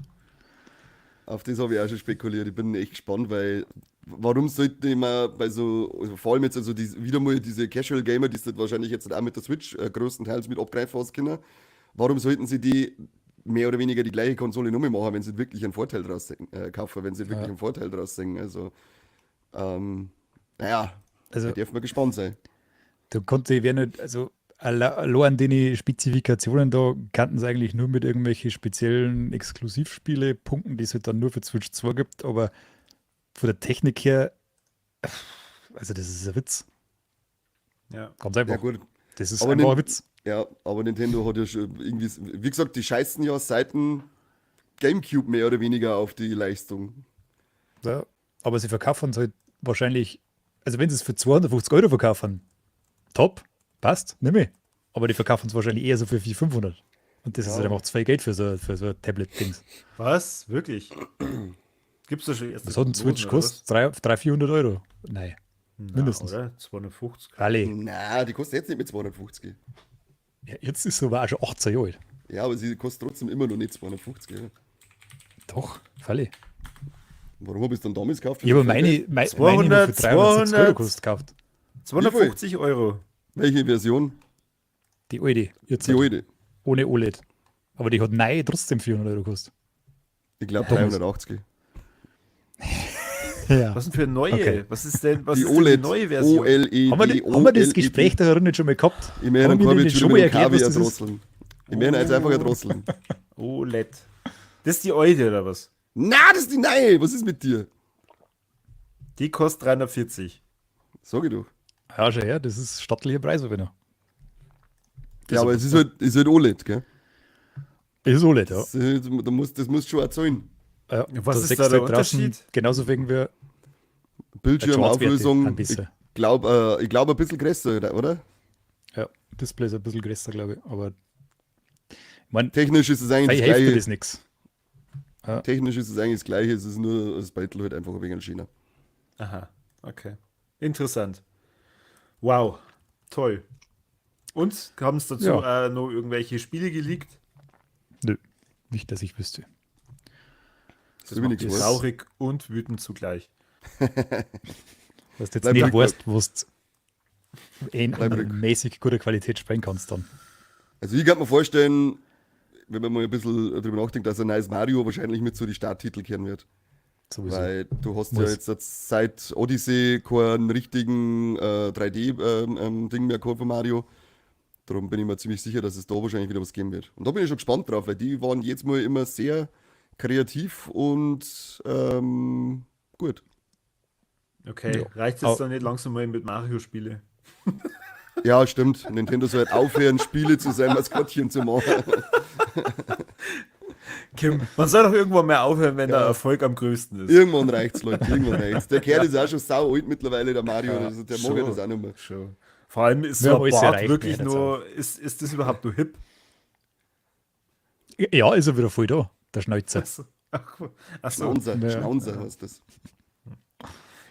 Auf das habe ich auch schon spekuliert. Ich bin echt gespannt, weil warum sollte ich mir bei so, also vor allem jetzt also die, wieder mal diese Casual Gamer, die es das wahrscheinlich jetzt auch mit der Switch größtenteils mit abgreifen hast können, warum sollten sie die mehr oder weniger die gleiche Konsole nochmal machen, wenn sie wirklich einen Vorteil draus kaufen, wenn sie wirklich Ja. einen Vorteil draus sehen? Also, naja, Also, da darf man gespannt sein. da konnte ich nicht, also allein an den Spezifikationen da kannten sie eigentlich nur mit irgendwelchen speziellen Exklusivspiele punkten, die es halt dann nur für Switch 2 gibt, aber von der Technik her, also das ist ein Witz. Ja. Ganz einfach. Ja, gut. Das ist Aber einfach ein Witz. Ja, aber Nintendo hat ja schon irgendwie, wie gesagt, die scheißen ja seit dem GameCube mehr oder weniger auf die Leistung. Ja, aber sie verkaufen es halt wahrscheinlich, also wenn sie es für 250 Euro verkaufen, top, passt, nimm ich. Aber die verkaufen es wahrscheinlich eher so für 400, 500. Und das ist Ja. halt einfach zu viel Geld für so ein Tablet-Dings. Was? Wirklich? Gibt's da schon erste Was hat ein Switch Prognosen, oder gekostet? 300, 400 Euro? Nein, was? mindestens. Na, oder? 250. Rallye. Na, die kostet jetzt nicht mehr 250. Ja, jetzt ist sie aber auch schon 18 Jahre alt. Ja, aber sie kostet trotzdem immer noch nicht 250. Ja. Doch, Falle. Warum habe ich es dann damals gekauft? Ich habe meine, meine immer für 370 Euro 200. gekostet gekauft. 250 Euro. Welche Version? Die alte. Jetzt Die alte. Ohne OLED. Aber die hat neu trotzdem 400 Euro gekostet. Ich glaube Damals. 380. Ja. Was denn für eine neue? Okay. Was ist denn, was Die ist denn die OLED. neue Version? OLED. Haben wir das OLED. Gespräch da nicht schon mal gehabt? Ich möchte Haben einen wir Korb nicht jetzt schon schon mal mit dem erklärt, was Kaviar das ist? drosseln. Ich möchte jetzt einfach drosseln. OLED. Das ist die alte oder was? Na, das ist die neue. Was ist mit dir? Die kostet 340. Sag ich doch. Ja, schon her, das ist stattlicher Preis, aber noch. Ja, aber es ist halt OLED, gell? Ist OLED, ja. Das, ist, da musst, das musst du schon erzählen. Ja. Was ist sechst da der halt draußen Unterschied? Genauso wegen wir Bildschirmauflösung, Ein ich bisschen. glaube ich glaub ein bisschen größer, oder? Ja, Display ist ein bisschen größer, glaube ich. Aber ich meine, Technisch ist es eigentlich vielleicht das hilft dir Gleiche. das nichts. Technisch ist es eigentlich das Gleiche, es ist nur das Battle halt einfach ein wenig schöner. Aha, okay. Interessant. Wow, toll. Und haben es dazu Ja. noch irgendwelche Spiele geleakt? Nö, nicht, dass ich wüsste. Das ist nichts Mich weiß. traurig und wütend zugleich. Was du jetzt Bleib nicht ruhig, weißt, wo du in Bleib ruhig. mäßig guter Qualität spielen kannst dann. Also ich kann mir vorstellen, wenn man mal ein bisschen drüber nachdenkt, dass ein neues Mario wahrscheinlich mit so die Starttitel kehren wird. Sowieso. Weil du hast ja Muss. jetzt seit Odyssey keinen richtigen 3D-Ding mehr gehabt von Mario. Darum bin ich mir ziemlich sicher, dass es da wahrscheinlich wieder was geben wird. Und da bin ich schon gespannt drauf, weil die waren jetzt mal immer sehr kreativ und gut. Okay, Ja. reicht es Au. dann nicht langsam mal mit Mario-Spiele? Ja, stimmt. Nintendo soll halt aufhören, Spiele zu sein, Maskottchen zu machen. Kim, man soll doch irgendwann mal aufhören, wenn der Erfolg am größten ist. Irgendwann reicht's, Leute. Irgendwann reicht's. Der Kerl ist auch schon sau alt mittlerweile, der Mario. Also der mag ja schon. das auch nicht mehr. Schon. Vor allem ist Wir so haben ein alles Bart erreicht, wirklich wir hören nur, ist das überhaupt nur hip? Ja, ist er wieder voll da, der Schnäuzer. Ach, ach so. Schnauzer, Ja. Schnauzer heißt das.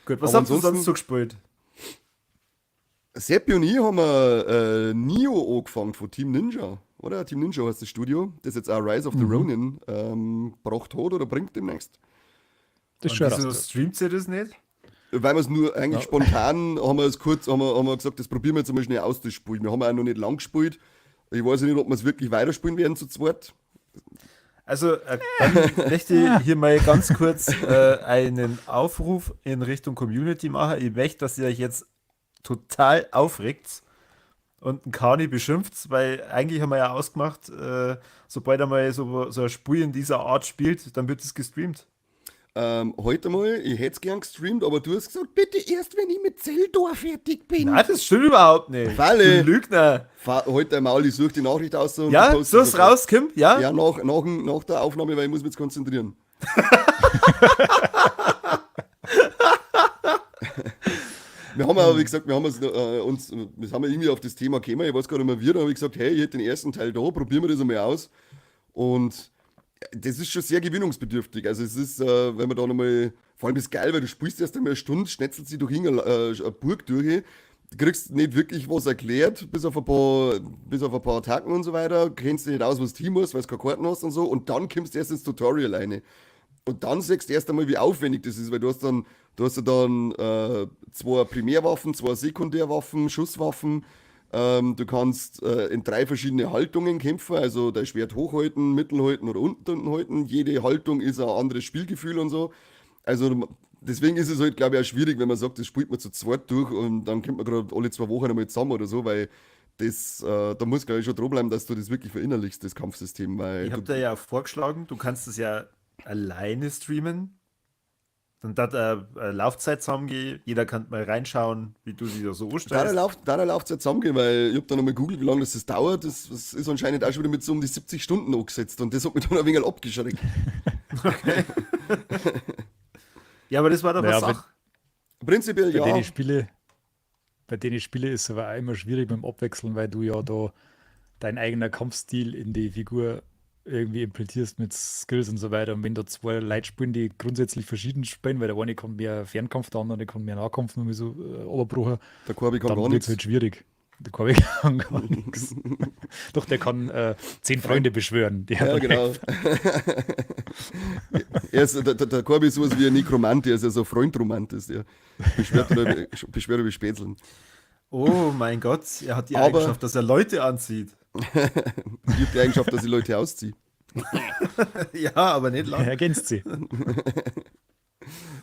Gut, was Aber habt ihr sonst ansonsten- so gespielt? Seppi und ich haben wir Nioh angefangen von Team Ninja, oder? Team Ninja heißt das Studio, das jetzt auch Rise of the Ronin gebracht hat oder bringt demnächst. Das ist Und schon wieso raus. streamt ihr das nicht? Weil wir es nur eigentlich Ja. spontan haben wir es kurz, haben wir gesagt, das probieren wir jetzt einmal schnell aus, das Spiel. Wir haben auch noch nicht lang gespielt. Ich weiß ja nicht, ob wir es wirklich weiterspielen werden zu zweit. Also, dann möchte ich hier mal ganz kurz einen Aufruf in Richtung Community machen. Ich möchte, dass ihr euch jetzt total aufregt und einen Kani beschimpft, weil eigentlich haben wir ja ausgemacht, sobald er mal so ein Spiel in dieser Art spielt, dann wird es gestreamt. Heute mal, ich hätte es gern gestreamt, aber du hast gesagt, bitte erst, wenn ich mit Zelda fertig bin. Nein, das stimmt überhaupt nicht. Falle. Du Lügner. Fahr heute einmal, ich suche die Nachricht aus. Und Ja, poste such's sofort. raus, Kim? Ja? Ja, nach der Aufnahme, weil ich muss mich jetzt konzentrieren. Wir haben aber, wie gesagt, wir haben uns, wir haben irgendwie auf das Thema gekommen, ich weiß gar nicht mehr wie, da habe ich gesagt, hey, ich hätte den ersten Teil da, probieren wir das einmal aus. Und das ist schon sehr gewinnungsbedürftig. Also es ist, wenn man da nochmal, vor allem ist geil, weil du spielst erst einmal eine Stunde, schnetzelst sie durch irgendeine Burg durch, Du kriegst nicht wirklich was erklärt, bis auf ein paar Attacken und so weiter. Kennst dich nicht aus, was Team muss, weil du keine Karten hast und so. Und dann kommst du erst ins Tutorial rein. Und dann siehst du erst einmal, wie aufwendig das ist, weil du hast ja dann zwei Primärwaffen, zwei Sekundärwaffen, Schusswaffen. Du kannst in drei verschiedene Haltungen kämpfen, also dein Schwert hochhalten, mittelhalten oder unten halten. Jede Haltung ist ein anderes Spielgefühl und so. Also deswegen ist es halt, glaube ich, auch schwierig, wenn man sagt, das spielt man zu zweit durch und dann kommt man gerade alle 2 Wochen einmal zusammen oder so, weil da muss, glaube ich, schon dranbleiben, dass du das wirklich verinnerlichst, das Kampfsystem, weil Ich habe da ja vorgeschlagen, du kannst es ja alleine streamen. Dann hat eine Laufzeit zusammengehen, jeder kann mal reinschauen, wie du sie da so anstellst. Da der Laufzeit zusammengehen, weil ich habe dann nochmal gegoogelt, wie lange das dauert. Das ist anscheinend auch schon wieder mit so um die 70 Stunden angesetzt und das hat mich dann ein wenig abgeschreckt. Okay. Ja, aber das war doch Naja, was Sache. Prinzipiell Bei ja. denen Spiele, bei denen Spiele ist es aber auch immer schwierig mit dem Abwechseln, weil du ja da dein eigener Kampfstil in die Figur irgendwie implementierst mit Skills und so weiter. Und wenn da zwei Leute spielen, die grundsätzlich verschieden spielen, weil der eine kann mehr Fernkampf, der andere kann mehr Nahkampf, nur so Oberbrucher, Der Corby kann dann gar wird es nichts. halt schwierig. Der Corby kann gar nichts. Doch, der kann 10 Freunde beschwören. Die Ja, hat genau. Er ist, der Corby ist sowas wie ein Nekromant, der ist ja so Freundromant, ist der. Beschwert über Spätzeln. Oh mein Gott, er hat die Aber- Eigenschaft, dass er Leute anzieht. Ich habe die Eigenschaft, dass ich Leute ausziehe. Ja, aber nicht Er lang. ergänzt sie.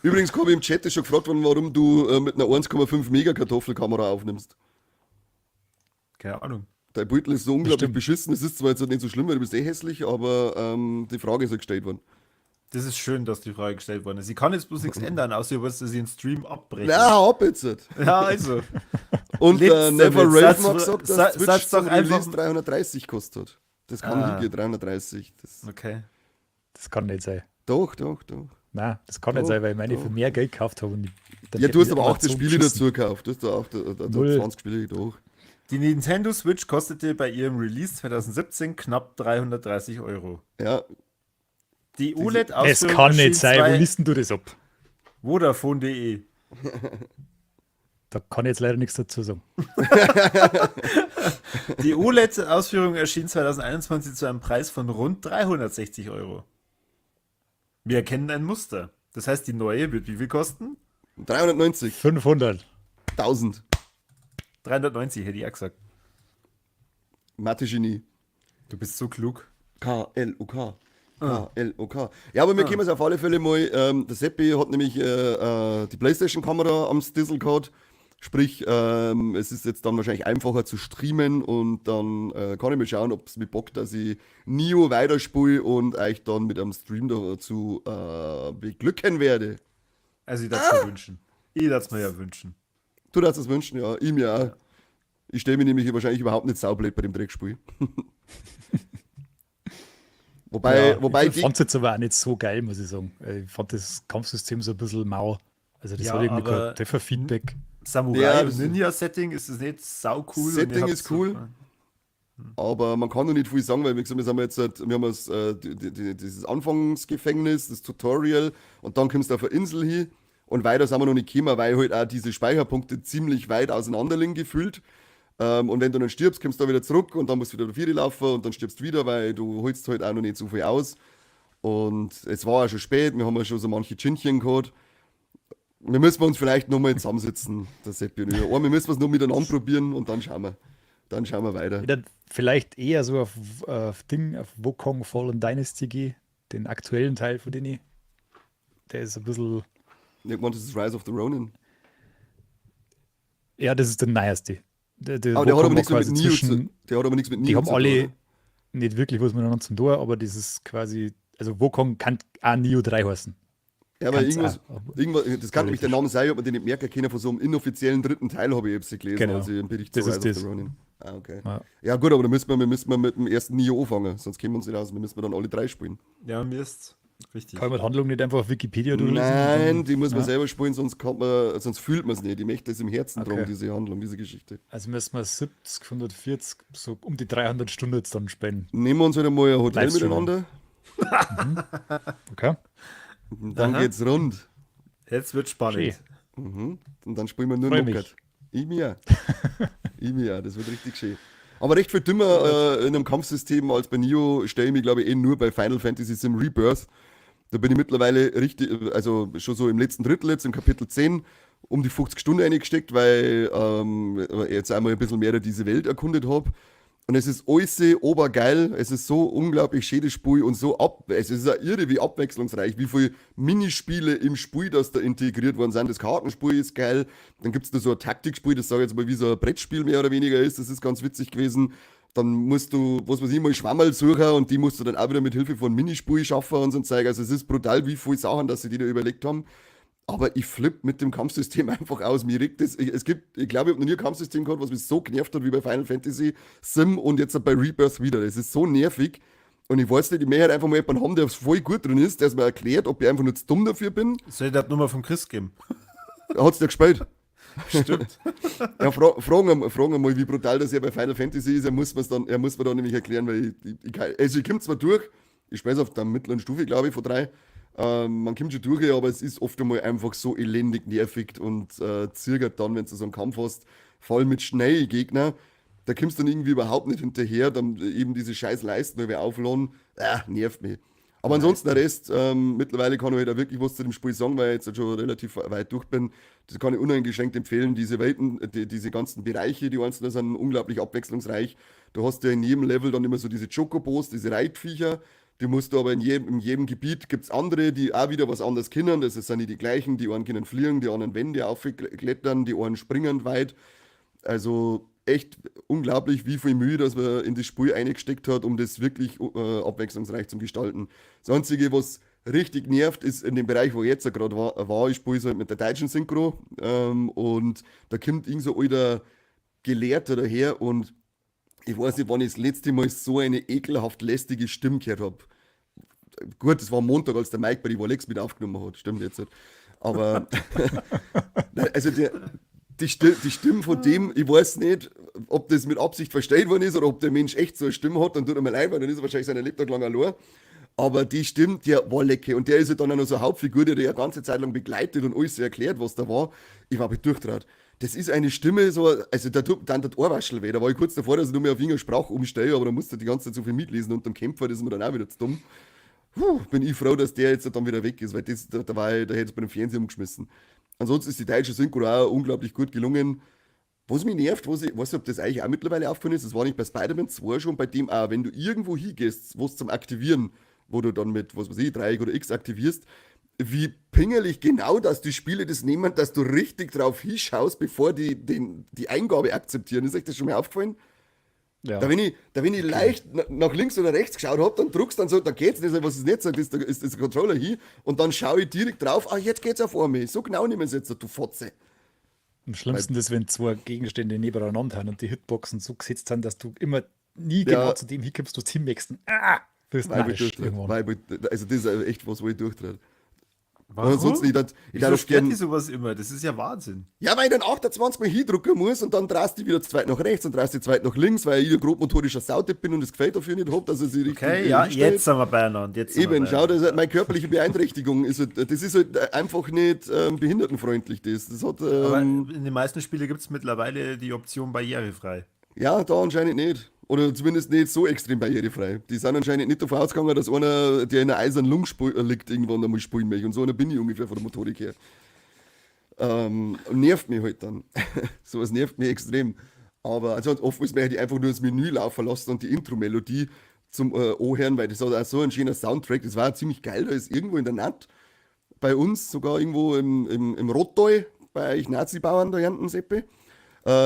Übrigens, Corby, im Chat ist schon gefragt worden, warum du mit einer 1,5 Mega Kartoffelkamera aufnimmst. Keine Ahnung. Dein Beutel ist so unglaublich stimmt. beschissen. Es ist zwar jetzt nicht so schlimm, weil du bist eh hässlich, aber die Frage ist ja gestellt worden. Das ist schön, dass die Frage gestellt worden ist. Ich kann jetzt bloß nichts ändern, außer ihr wollt, dass ich den Stream abbreche. Na, hau ab jetzt. Ja, also. Und Lebt's Never damit. Rave Satz- hat gesagt, dass Switch Satz doch zum einfach- Release 330 kostet. Das kann Ah. nicht gehen, 330. Das, Okay. Das kann nicht sein. doch, doch, doch. Nein, das kann nicht Doch, sein, weil ich meine doch. für mehr Geld gekauft habe. Und ich, dann Ja, du hast hätte aber ich 18 Amazon Spiele beschissen. dazu gekauft. Du hast da auch da Null. 20 Spiele, doch. Die Nintendo Switch kostete bei ihrem Release 2017 knapp 330 Euro. Ja, Die Es OLED-Ausführung kann nicht erschien sein. Wo liest denn du das ab? Vodafone.de. Da kann ich jetzt leider nichts dazu sagen. Die OLED-Ausführung erschien 2021 zu einem Preis von rund 360 Euro. Wir erkennen ein Muster. Das heißt, die neue wird wie viel kosten? 390. 500. 1000. 390 hätte ich auch gesagt. Mathe-Genie. Du bist so klug. K-L-U-K. K-L-U-K. Ja, aber wir können es auf alle Fälle mal. Der Seppi hat nämlich die PlayStation-Kamera am Stissel gehabt. Sprich, es ist jetzt dann wahrscheinlich einfacher zu streamen und dann kann ich mal schauen, ob es mir bockt, dass ich Nio weiterspiele und euch dann mit einem Stream dazu beglücken werde. Also ich darf es mir wünschen. Ich darf es mir ja wünschen. Du darfst es wünschen, ja. Ich mir auch. Ich stelle mich nämlich wahrscheinlich überhaupt nicht saublöd bei dem Dreckspiel. Wobei, Ja, wobei ich fand es jetzt aber auch nicht so geil, muss ich sagen. Ich fand das Kampfsystem so ein bisschen mau. Also das Ja, hat irgendwie aber- kein Trefferfeedback. Samurai Ja, und das- Ninja-Setting ist es nicht sau cool. Setting ist cool. Aber man kann noch nicht viel sagen, weil wie gesagt, wir sind jetzt, wir haben jetzt, dieses Anfangsgefängnis, das Tutorial und dann kommst du auf eine Insel hin und weiter sind wir noch nicht gekommen, weil halt auch diese Speicherpunkte ziemlich weit auseinander liegen gefühlt. Und wenn du dann stirbst, kommst du da wieder zurück und dann musst du wieder auf laufen und dann stirbst du wieder, weil du holst halt auch noch nicht so viel aus. Und es war auch schon spät, wir haben ja schon so manche Chinchen gehabt. Wir müssen uns vielleicht nochmal zusammensitzen, der Seppi und ich. Aber wir müssen es noch miteinander probieren und dann schauen wir. Dann schauen wir weiter. Ich würd vielleicht eher so auf Ding, auf Wukong Fallen Dynasty gehen, den aktuellen Teil von denen. Der ist ein bisschen. Ich meine, das ist Rise of the Ronin. Ja, das ist der neueste. Der Aber der hat Wukong aber war nichts mehr mit quasi Neo zu, zwischen- der hat aber nichts mit Neo Die haben zu tun, alle oder? nicht wirklich was miteinander zum tun, aber das ist quasi, also Wukong kann auch Neo 3 heißen. Ja, aber Kann's irgendwas, auch, aber irgendwas, das kann nämlich der theoretisch. Name sein, ob man den nicht merken können, von so einem inoffiziellen dritten Teil habe ich jetzt gelesen, Genau. als ich im Bericht Das zu ist Rise of das. the Ronin. Ah, okay. Ja. Ja, gut, aber da müssen wir müssen wir mit dem ersten Neo anfangen, sonst kennen wir uns nicht aus. Wir müssen dann alle drei spielen. Ja, mir ist richtig. Kann man die Handlung nicht einfach auf Wikipedia durchlesen? Nein, die muss man Ja. selber spielen, sonst, kann man, sonst fühlt man es nicht. Ich möchte das im Herzen Okay. drum, diese Handlung, diese Geschichte. Also müssen wir 70, 140, so um die 300 Stunden jetzt dann spenden. Nehmen wir uns wieder mal ein Hotel Livestreamen. miteinander Okay? und dann Aha. geht's rund. Jetzt wird spannend. Schön. Und dann spielen wir nur Freu mich. Knockout. Ich mir. Ich mir, das wird richtig schön. Aber recht viel dümmer in einem Kampfsystem als bei Nioh stelle ich mich, glaube ich, eh nur bei Final Fantasy Sim Rebirth. Da bin ich mittlerweile richtig, also schon so im letzten Drittel jetzt, im Kapitel 10, um die 50 Stunden reingesteckt, weil ich jetzt einmal ein bisschen mehr diese Welt erkundet habe. Und es ist alles obergeil, es ist so unglaublich schönes Spiel und so ab, es ist ja irre, wie abwechslungsreich, wie viele Minispiele im Spiel, das da integriert worden sind. Das Kartenspiel ist geil, dann gibt es da so ein Taktikspiel, das sage ich jetzt mal, wie so ein Brettspiel mehr oder weniger ist, das ist ganz witzig gewesen. Dann musst du, was weiß ich, mal Schwammerl suchen und die musst du dann auch wieder mit Hilfe von Minispiel schaffen und so ein Zeug. Also es ist brutal, wie viele Sachen, dass sie die da überlegt haben. Aber ich flippe mit dem Kampfsystem einfach aus. Mir regt das, ich, es gibt, ich glaube, ich habe noch nie ein Kampfsystem gehabt, was mich so genervt hat wie bei Final Fantasy Sim und jetzt bei Rebirth wieder. Das ist so nervig. Und ich weiß nicht, ich möchte halt einfach mal jemanden haben, der voll gut drin ist, der es mir erklärt, ob ich einfach nur zu dumm dafür bin. Soll ich die Nummer vom Chris geben? Hat's der gespielt? Stimmt. Ja, fragen mal, wie brutal das ja bei Final Fantasy ist. Er muss mir dann nämlich erklären, weil also ich komme zwar durch, ich spiele es auf der mittleren Stufe, glaube ich, von 3. Man kommt schon durch, aber es ist oft einmal einfach so elendig nervig und zögert dann, wenn du so einen Kampf hast, vor allem mit schnellen Gegner, da kommst du dann irgendwie überhaupt nicht hinterher, dann eben diese scheiß Leisten irgendwie aufladen, nervt mich. Aber ansonsten der Rest, mittlerweile kann ich halt auch wirklich was zu dem Spiel sagen, weil ich jetzt schon relativ weit durch bin. Das kann ich uneingeschränkt empfehlen. Diese Welten, diese ganzen Bereiche, die einzelnen sind unglaublich abwechslungsreich. Du hast ja in jedem Level dann immer so diese Chocobos, diese Reitviecher. Die musst du aber in jedem Gebiet gibt's andere, die auch wieder was anderes können. Das sind nicht die gleichen, die einen können fliegen, die anderen Wände aufklettern, die einen springen weit. Also echt unglaublich, wie viel Mühe, dass man in das Spiel eingesteckt hat, um das wirklich abwechslungsreich zu gestalten. Das Einzige, was richtig nervt, ist in dem Bereich, wo ich jetzt gerade war, ich spiele halt mit der deutschen Synchro, und da kommt irgend so alter Gelehrter daher und ich weiß nicht, wann ich das letzte Mal so eine ekelhaft lästige Stimme gehört hab. Gut, das war am Montag, als der Mike bei die Walex mit aufgenommen hat, stimmt jetzt nicht. Aber nein, also der, die die Stimme von dem, ich weiß nicht, ob das mit Absicht verstellt worden ist oder ob der Mensch echt so eine Stimme hat, dann tut er mir leid, weil dann ist er wahrscheinlich seine Lebtag lang allein. Aber die Stimme, der war lecker. Und der ist ja dann auch noch so eine Hauptfigur, der die ja ganze Zeit lang begleitet und alles erklärt, was da war. Ich war durchdraht. Das ist eine Stimme, so, also da tut dann der Ohrwaschel weh. Da war ich kurz davor, dass ich nur mehr auf irgendeine Sprache umstehe, aber da musste ich die ganze Zeit so viel mitlesen und dann Kämpfer, das ist mir dann auch wieder zu dumm. Puh, bin ich froh, dass der jetzt dann wieder weg ist, weil das, da, da war ich, da hätte ich bei dem Fernseher umgeschmissen. Ansonsten ist die deutsche Synchro auch unglaublich gut gelungen. Was mich nervt, was ich weiß nicht, ob das eigentlich auch mittlerweile aufgefallen ist, das war nicht bei Spider-Man 2 schon, bei dem auch, wenn du irgendwo hingehst, was zum Aktivieren, wo du dann mit, was weiß ich, Dreieck oder X aktivierst, wie pingelig genau, dass die Spiele das nehmen, dass du richtig drauf hinschaust, bevor die die Eingabe akzeptieren. Ist euch das schon mal aufgefallen? Ja. Da, wenn ich leicht nach links oder rechts geschaut hab, dann druckst du dann so, da geht's nicht, was ist nicht so, das ist das Controller hier und dann schaue ich direkt drauf, ah, jetzt geht's auf einmal. So genau nehmen sie jetzt, du Fotze. Am schlimmsten ist, wenn zwei Gegenstände nebeneinander sind und die Hitboxen so gesetzt sind, dass du immer nie genau zu dem hinkommst, du hinmächst. Ah, bist Weil ich narrisch durchdrehe. irgendwann. Weil ich, also das ist echt was, wo ich durchdrehe. Warum? Ansonsten, ich Wieso darf stört gern die sowas immer? Das ist ja Wahnsinn. Ja, weil ich dann 28 Mal hindrücken muss und dann drehst du wieder zu weit nach rechts und drehst du zu weit nach links, weil ich ein grobmotorischer Sautipp bin und das Gefällt dafür nicht hab, dass er sich richtig Okay, ja, hinstellt. jetzt sind wir beieinander. Jetzt sind wir Eben, schau, das beieinander. ist halt meine körperliche Beeinträchtigung. Ist halt, das ist halt einfach nicht behindertenfreundlich, das. Das hat, Aber in den meisten Spielen gibt's mittlerweile die Option barrierefrei. Ja, da anscheinend nicht. Oder zumindest nicht so extrem barrierefrei. Die sind anscheinend nicht davon ausgegangen, dass einer, der in einer eisernen Lunge liegt, irgendwann einmal spielen möchte. Und so einer bin ich ungefähr von der Motorik her. Nervt mich halt dann. Sowas nervt mich extrem. Aber also oft muss man halt einfach nur das Menü laufen lassen und die Intro-Melodie zum anhören, weil das hat auch so ein schöner Soundtrack. Das war auch ziemlich geil. Da ist irgendwo in der Nacht bei uns, sogar irgendwo im Rottal, bei euch Nazi-Bauern da hinten, Seppe.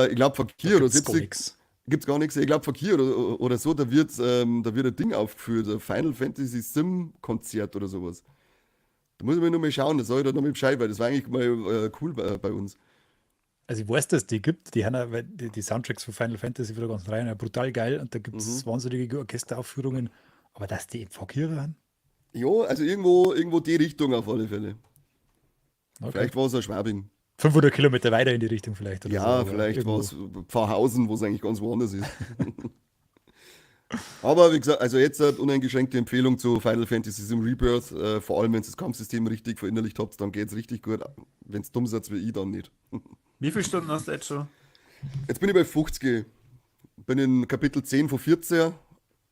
Ich glaub, Verkehr oder Gibt's gar 70. nix. Gibt's gar nichts. Ich glaub, Verkehr oder so, da wird ein Ding aufgeführt, ein Final Fantasy Sim Konzert oder sowas. Da muss ich mir nur mal schauen, das sag ich da noch mal Bescheid, weil das war eigentlich mal cool bei uns. Also ich weiß, dass die gibt, die haben ja, weil die Soundtracks von Final Fantasy von der ganzen Reihe, ja, brutal geil und da gibt's wahnsinnige Orchesteraufführungen, aber dass die im Verkehr waren? Ja, also irgendwo die Richtung auf alle Fälle. Okay. Vielleicht war's auch Schwabing. 500 Kilometer weiter in die Richtung vielleicht. Oder Ja, so, aber vielleicht irgendwo. war's Pfarrhausen, wo es eigentlich ganz woanders ist. Aber wie gesagt, also jetzt hat uneingeschränkte Empfehlung zu Final Fantasy Sim Rebirth. Vor allem, wenn ihr das Kampfsystem richtig verinnerlicht habt, dann geht's richtig gut. Wenn's dumm seid wie ich, dann nicht. Wie viele Stunden hast du jetzt schon? Jetzt bin ich bei 50. Bin in Kapitel 10 von 14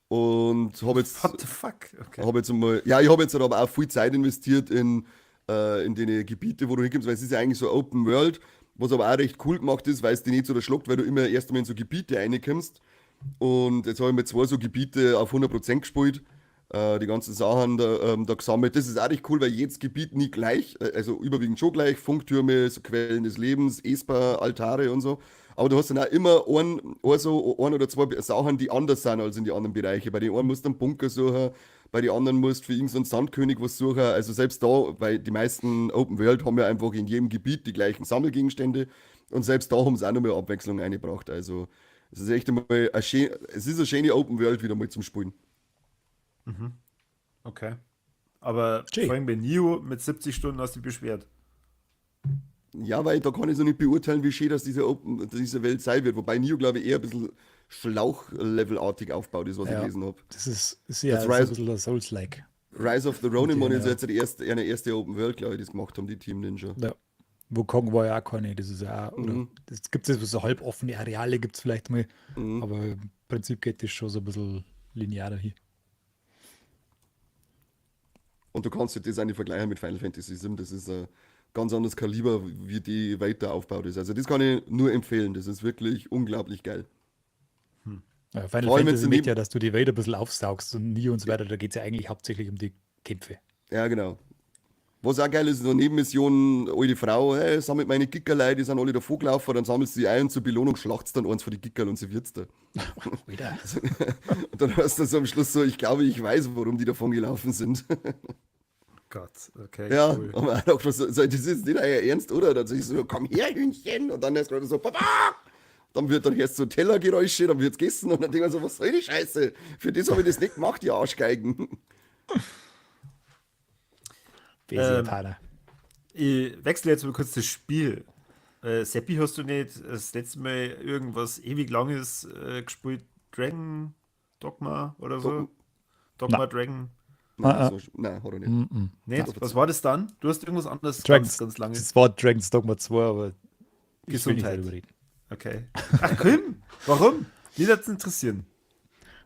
und habe jetzt. What the fuck? Okay. Hab jetzt einmal, ja, ich habe jetzt aber auch viel Zeit investiert in die Gebiete, wo du hinkommst, weil es ist ja eigentlich so Open World, was aber auch recht cool gemacht ist, weil es dich nicht so erschlockt, weil du immer erst einmal in so Gebiete reinkommst. Und jetzt habe ich mit zwei so Gebiete auf 100% gespielt, die ganzen Sachen da gesammelt. Das ist auch recht cool, weil jedes Gebiet nie gleich, also überwiegend schon gleich, Funktürme, so Quellen des Lebens, Esper, Altare und so. Aber du hast dann auch immer ein oder zwei Sachen, die anders sind als in die anderen Bereiche. Bei den einen musst du einen Bunker suchen, bei den anderen musst du für irgendeinen Sandkönig was suchen. Also selbst da, weil die meisten Open World haben ja einfach in jedem Gebiet die gleichen Sammelgegenstände. Und selbst da haben sie auch noch mehr Abwechslung eingebracht. Also es ist echt einmal es ist eine schöne Open World wieder mal zum Spielen. Okay. Aber vor allem bei Nioh mit 70 Stunden hast du dich beschwert. Ja, weil da kann ich so nicht beurteilen, wie schön das diese Welt sein wird. Wobei Nioh, glaube ich, eher ein bisschen Schlauch-Level-artig aufgebaut ist, was ich Ja. gelesen habe. Das ist ja Jetzt so ein Rise- bisschen ein Souls-like. Rise of the Ronin Okay, ist ja. jetzt eine erste Open World, glaube ich, die es gemacht haben, die Team Ninja. Ja. Wukong war ja auch keine, das ist ja auch, oder das gibt es so halboffene Areale, gibt es vielleicht mal, aber im Prinzip geht das schon so ein bisschen linearer hier. Und du kannst das auch nicht vergleichen mit Final Fantasy VII, das ist ein ganz anderes Kaliber, wie die weiter aufgebaut ist. Also das kann ich nur empfehlen, das ist wirklich unglaublich geil. Ja, Final Vor allem, Fantasy wenn's möchte ja, dass du die Welt ein bisschen aufsaugst und Nioh und so weiter, da geht es ja eigentlich hauptsächlich um die Kämpfe. Ja, genau. Was auch geil ist, so Nebenmissionen, alte Frau, hey, sammelt meine Gickerlei, die sind alle davor gelaufen, dann sammelst du sie ein und zur Belohnung schlachtst dann eins von die Gickerl und sie wird's da. Alter. Und dann hast du so am Schluss so, ich glaube, ich weiß, warum die davon gelaufen sind. Gott, okay, Ja, cool. aber auch noch so, so, das ist nicht euer Ernst, oder? Dann sag ich so, komm her, Hühnchen. Und dann erst gerade so, Papa! Dann wird dann erst so Tellergeräusche, dann wird's gegessen und dann denke ich mir so, was soll die Scheiße? Für das habe ich das nicht gemacht, die Arschgeigen. Basic Japaner. Ich wechsle jetzt mal kurz das Spiel. Seppi, hast du nicht das letzte Mal irgendwas ewig Langes gespielt? Dragon Dogma oder so? Dogma Nein. Dragon? Nein, Ah, ah. so, nein, hat er nicht. Mm-mm. Nicht? Was war das dann? Du hast irgendwas anderes Dragons, ganz, ganz lange. Das war Dragon's Dogma 2, aber ich will nicht Gesundheit. darüber reden. Okay. Ach komm, warum? Mich würde es interessieren.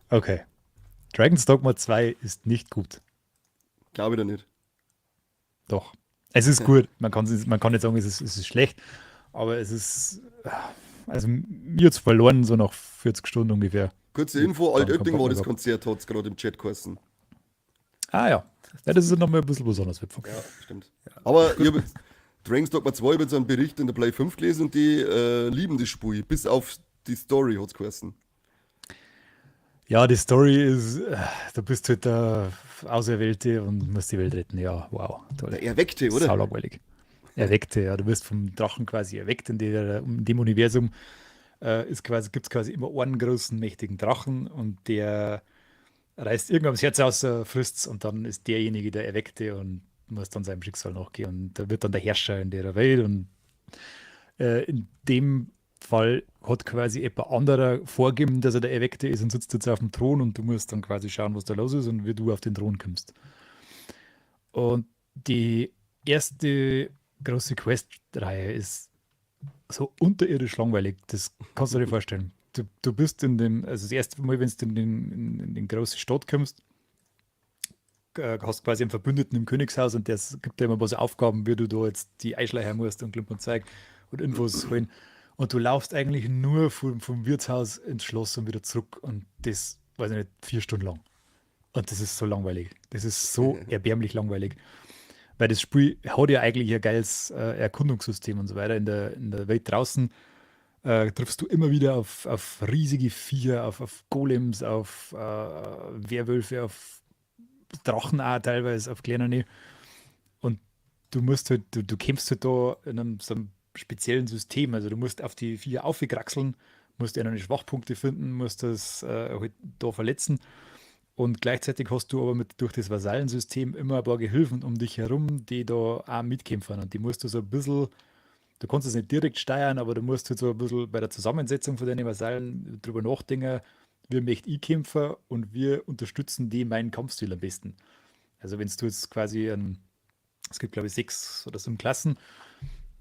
Okay. Dragon's Dogma 2 ist nicht gut. Glaube ich da nicht. Doch. Es ist gut. Man kann nicht sagen, es ist schlecht, aber es ist, also mir hat's verloren, so nach 40 Stunden ungefähr. Kurze Info, Dann Altötting kommt war das noch. Konzert, hat's gerade im Chat geheißen. Ah ja. Ja, das ist nochmal ein bisschen was anderes. Ja, stimmt. Aber ich hab jetzt Dragon's Dogma 2, ich hab jetzt einen Bericht in der Play 5 gelesen und die lieben das Spiel. Bis auf die Story hat's geheißen. Ja, die Story ist, du bist halt der Auserwählte und musst die Welt retten. Ja, wow, toll. Der Erweckte, oder? Sau langweilig. Erweckte, ja. Du wirst vom Drachen quasi erweckt. In dem Universum gibt's quasi immer einen großen, mächtigen Drachen und der reißt irgendwann das Herz aus, frisst's und dann ist derjenige der Erweckte und muss dann seinem Schicksal nachgehen. Und da wird dann der Herrscher in der Welt und in dem Fall hat quasi jemand anderer vorgegeben, dass er der Erweckte ist und sitzt jetzt auf dem Thron und du musst dann quasi schauen, was da los ist und wie du auf den Thron kommst. Und die erste große Quest-Reihe ist so unterirdisch langweilig, das kannst du dir vorstellen. Du bist in dem, also das erste Mal, wenn du in den großen Stadt kommst, hast quasi einen Verbündeten im Königshaus und der gibt dir immer was Aufgaben, wie du da jetzt die einschleichen musst und Klump und Zeug und Infos holen. Und du laufst eigentlich nur vom Wirtshaus ins Schloss und wieder zurück und das, weiß ich nicht, 4 Stunden lang. Und das ist so langweilig. Das ist so erbärmlich langweilig. Weil das Spiel hat ja eigentlich ein geiles Erkundungssystem und so weiter. In der Welt draußen triffst du immer wieder auf riesige Viecher, auf Golems, auf Werwölfe, auf Drachen auch teilweise, auf kleinere. Und du musst halt, du, du kämpfst halt da in einem, so einem speziellen System. Also du musst auf die Viecher aufkraxeln, musst ja noch die Schwachpunkte finden, musst das halt da verletzen. Und gleichzeitig hast du aber durch das Vasallensystem immer ein paar Gehilfen um dich herum, die da auch mitkämpfen. Und die musst du so ein bisschen, du kannst es nicht direkt steuern, aber du musst halt so ein bisschen bei der Zusammensetzung von deinen Vasallen drüber nachdenken, wie möchte ich kämpfen und wir unterstützen die meinen Kampfstil am besten. Also wenn du jetzt quasi ein, es gibt glaube ich 6 oder 7 Klassen,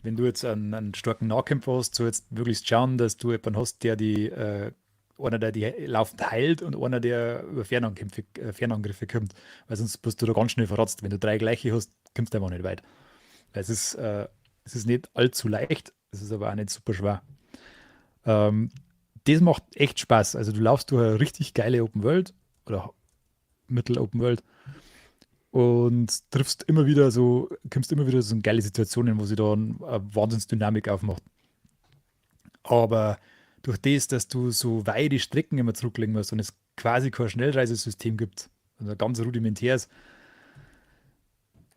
Wenn du jetzt einen starken Nahkämpfer hast, sollst du möglichst schauen, dass du jemanden hast, der die, einer, der die laufend heilt und einer, der über Fernangriffe kommt. Weil sonst bist du da ganz schnell verratzt. Wenn du drei gleiche hast, kommst du einfach nicht weit. Weil es ist nicht allzu leicht, es ist aber auch nicht super schwer. Das macht echt Spaß. Also du laufst durch eine richtig geile Open World oder Mittel-Open World und triffst immer wieder so, kommst immer wieder so in geile Situationen, wo sich da eine Wahnsinnsdynamik aufmacht. Aber durch das, dass du so weite Strecken immer zurücklegen musst und es quasi kein Schnellreisesystem gibt, also ganz rudimentäres,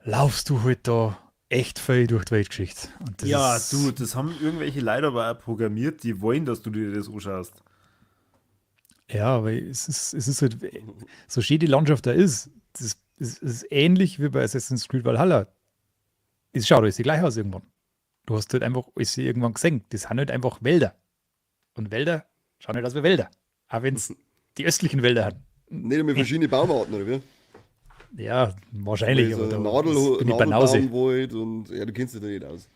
laufst du halt da echt viel durch die Weltgeschichte. Und das Ja, ist, du, das haben irgendwelche Leute aber auch programmiert, die wollen, dass du dir das anschaust. Ja, aber es ist halt, so schön die Landschaft da ist, das ist ähnlich wie bei Assassin's Creed Valhalla. Es schaut alles gleich aus irgendwann. Du hast halt einfach alles irgendwann gesehen. Das sind halt einfach Wälder. Und Wälder schauen halt aus wie Wälder. Auch wenn es die östlichen Wälder haben. Nicht einmal verschiedene Baumarten, oder wie? Ja, wahrscheinlich. So Aber da Nadel, bin ich Banause. Nadelbaumwald und ja, du kennst dich da nicht aus.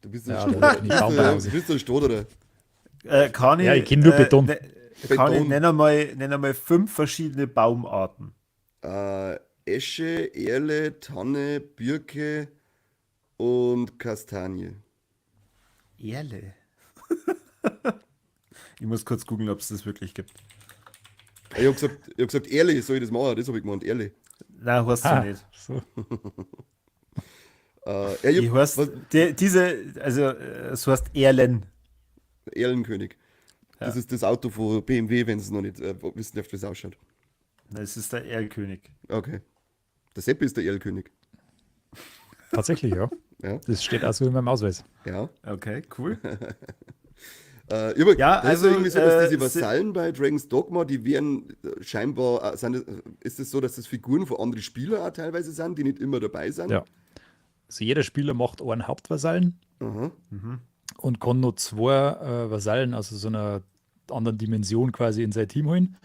Du bist ein Ja, Stoderer. da bin ich Baumbanause. Du bist ein Stoderer. Kani, Ja, ich kenn nur Beton. Ne, Kani, Beton. nenn einmal fünf verschiedene Baumarten. Esche, Erle, Tanne, Birke und Kastanie. Erle. Ich muss kurz googeln, ob es das wirklich gibt. Ich hab gesagt, Erle, soll ich das machen? Das habe ich gemeint, Erle. Nein, hast du Ah, nicht. so. Ja, ich Ich hab, heißt, was, die, diese, also es heißt Erlen. Erlenkönig. Das ist das Auto von BMW, wenn es noch nicht wissen dürft, wie es ausschaut. Das ist der Erlkönig. Okay. Der Seppi ist der Erlkönig. Tatsächlich, ja. Ja. Das steht auch so in meinem Ausweis. Ja. Okay, cool. Ja, Ja, da ist also, ja irgendwie so, dass diese si Vasallen bei Dragon's Dogma, die werden scheinbar, ist es so, dass das Figuren von anderen Spielern auch teilweise sind, die nicht immer dabei sind? Ja. Also jeder Spieler macht einen Hauptvasallen Aha. Und kann noch zwei Vasallen, also so einer anderen Dimension quasi in sein Team holen.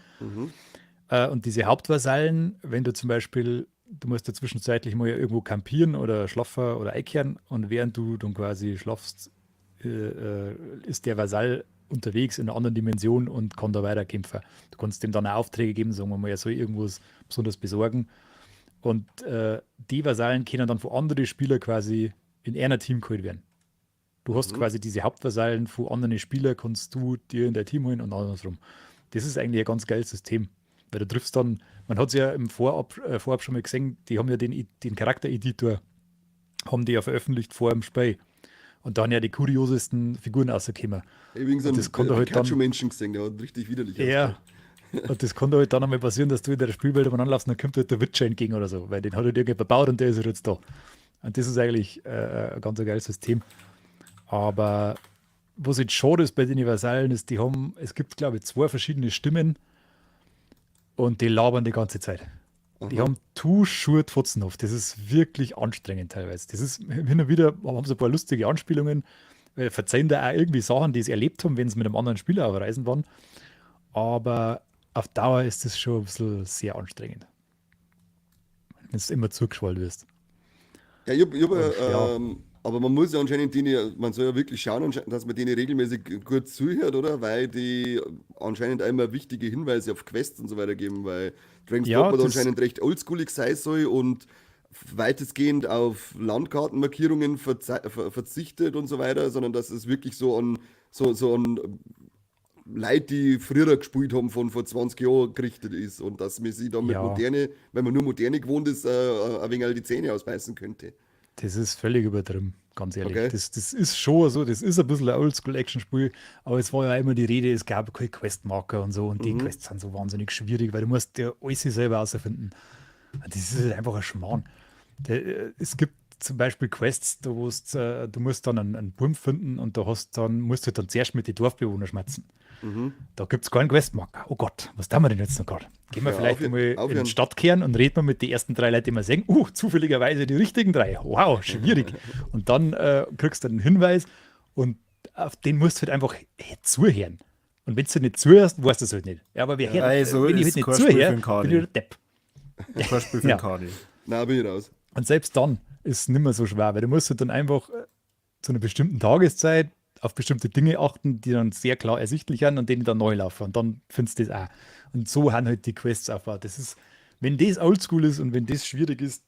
Und diese Hauptvasallen, wenn du zum Beispiel, du musst ja zwischenzeitlich mal irgendwo campieren oder schlafen oder einkehren und während du dann quasi schlafst, ist der Vasall unterwegs in einer anderen Dimension und kann da weiterkämpfen. Du kannst dem dann auch Aufträge geben, sagen wir mal, er soll irgendwas besonders besorgen. Und die Vasallen können dann von anderen Spielern quasi in einer Team geholt werden. Du hast quasi diese Hauptvasallen von anderen Spielern, kannst du dir in dein Team holen und andersrum. Das ist eigentlich ein ganz geiles System. Weil du triffst dann, man hat es ja im Vorab schon mal gesehen, die haben ja den Charaktereditor, haben die ja veröffentlicht vor dem Spiel. Und da haben ja die kuriosesten Figuren rausgekommen. Ich habe irgend so Und das einen konnte halt dann- Pikachu-Menschen gesehen, der hat richtig widerlich Ja. Und das kann halt dann einmal passieren, dass du in der Spielwelt umeinander laufst und dann kommt halt der Witcher entgegen oder so, weil den hat halt irgendjemand gebaut und der ist halt jetzt da. Und das ist eigentlich ein ganz geiles System. Aber was jetzt schade ist bei den Vasallen, ist, die haben, es gibt, glaube ich, zwei verschiedene Stimmen und die labern die ganze Zeit. Die haben tu schurt Fotzenhof. Das ist wirklich anstrengend teilweise. Das ist hin und wieder haben sie ein paar lustige Anspielungen, verzeihen da auch irgendwie Sachen, die sie erlebt haben, wenn sie mit einem anderen Spieler auf Reisen waren. Aber auf Dauer ist das schon ein bisschen sehr anstrengend. Wenn du immer zugeschwollen wirst. Ja, ich hab, Und, ja. aber man muss ja anscheinend denen, man soll ja wirklich schauen, dass man denen regelmäßig gut zuhört, oder? Weil die anscheinend einmal wichtige Hinweise auf Quests und so weiter geben, weil Dragon's Ja, Dogma da das- anscheinend recht oldschoolig sein soll und weitestgehend auf Landkartenmarkierungen verzichtet und so weiter, sondern dass es wirklich so an Leute, die früher gespielt haben, von vor 20 Jahren gerichtet ist und dass man sich da mit Moderne, wenn man nur Moderne gewohnt ist, ein wenig all die Zähne ausbeißen könnte. Das ist völlig übertrieben, ganz ehrlich. Okay. Das ist schon so, das ist ein bisschen ein Oldschool-Action-Spiel, aber es war ja immer die Rede, es gab keine Questmarker und so und die Quests sind so wahnsinnig schwierig, weil du musst dir alles selber herausfinden. Und das ist halt einfach ein Schmarrn. Es gibt zum Beispiel Quests, da wo's, du musst dann einen Baum finden und da hast dann, musst du dann zuerst mit den Dorfbewohnern schmatzen. Da gibt es keinen Questmarker. Oh Gott, was tun wir denn jetzt noch gerade? Gehen wir Ja, vielleicht einmal in aufhören. den Stadtkern und reden wir mit den ersten drei Leuten, die wir sehen. Zufälligerweise die richtigen drei. Wow, schwierig. Und dann kriegst du einen Hinweis und auf den musst du halt einfach zuhören. Und wenn du nicht zuhörst, weißt du es halt nicht. Ja, aber wer hört, Also wenn ich ist halt nicht kein Spiel für zuhöre, den Kani. bin ich der Depp. Kein Spiel für Ja. den Kani. Na, bin ich raus. Und selbst dann ist es nicht mehr so schwer, weil du musst halt dann einfach zu einer bestimmten Tageszeit auf bestimmte Dinge achten, die dann sehr klar ersichtlich sind und denen dann neu laufen. Und dann findest du das auch. Und so haben halt die Quests aufgebaut. Das ist, wenn das Oldschool ist und wenn das schwierig ist,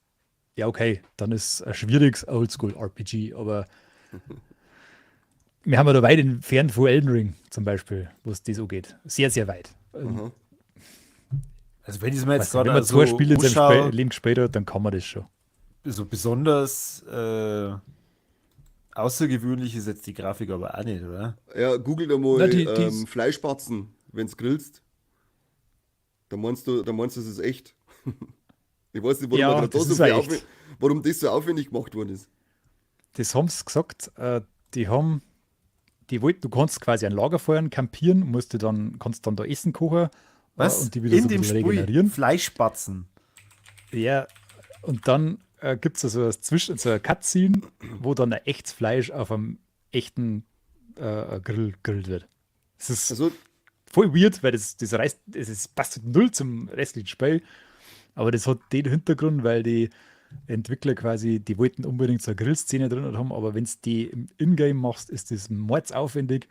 ja, okay, dann ist ein schwieriges Oldschool-RPG, aber wir haben ja da weit entfernt von Elden Ring zum Beispiel, wo es das so geht. Sehr, sehr weit. Mhm. Also wenn ich es mir jetzt Weißt du, gerade wenn man so zwei Spiele in seinem anschaue, Leben gespielt hat, dann kann man das schon. so besonders außergewöhnlich ist jetzt die Grafik aber auch nicht, oder? Ja, google da mal Na, die ist- Fleischspatzen, wenn's grillst. Da meinst du, das ist echt. Ich weiß nicht, warum, Ja, man da das so ist viel auch echt. warum das so aufwendig gemacht worden ist. Das haben sie gesagt, die haben, die wollten, du kannst quasi ein Lagerfeuer campieren, musst du dann, kannst dann da Essen kochen, Was? und die wieder In so ein dem bisschen Spiel regenerieren. Fleischspatzen. Ja, und dann gibt es da so ein Zwischen, so eine Cutscene, wo dann ein echtes Fleisch auf einem echten Grill gegrillt wird. Das ist Also, voll weird, weil das reißt, es ist, passt null zum restlichen Spiel. Aber das hat den Hintergrund, weil die Entwickler quasi, die wollten unbedingt so eine Grillszene drin haben, aber wenn du die im Ingame machst, ist das mordsaufwendig.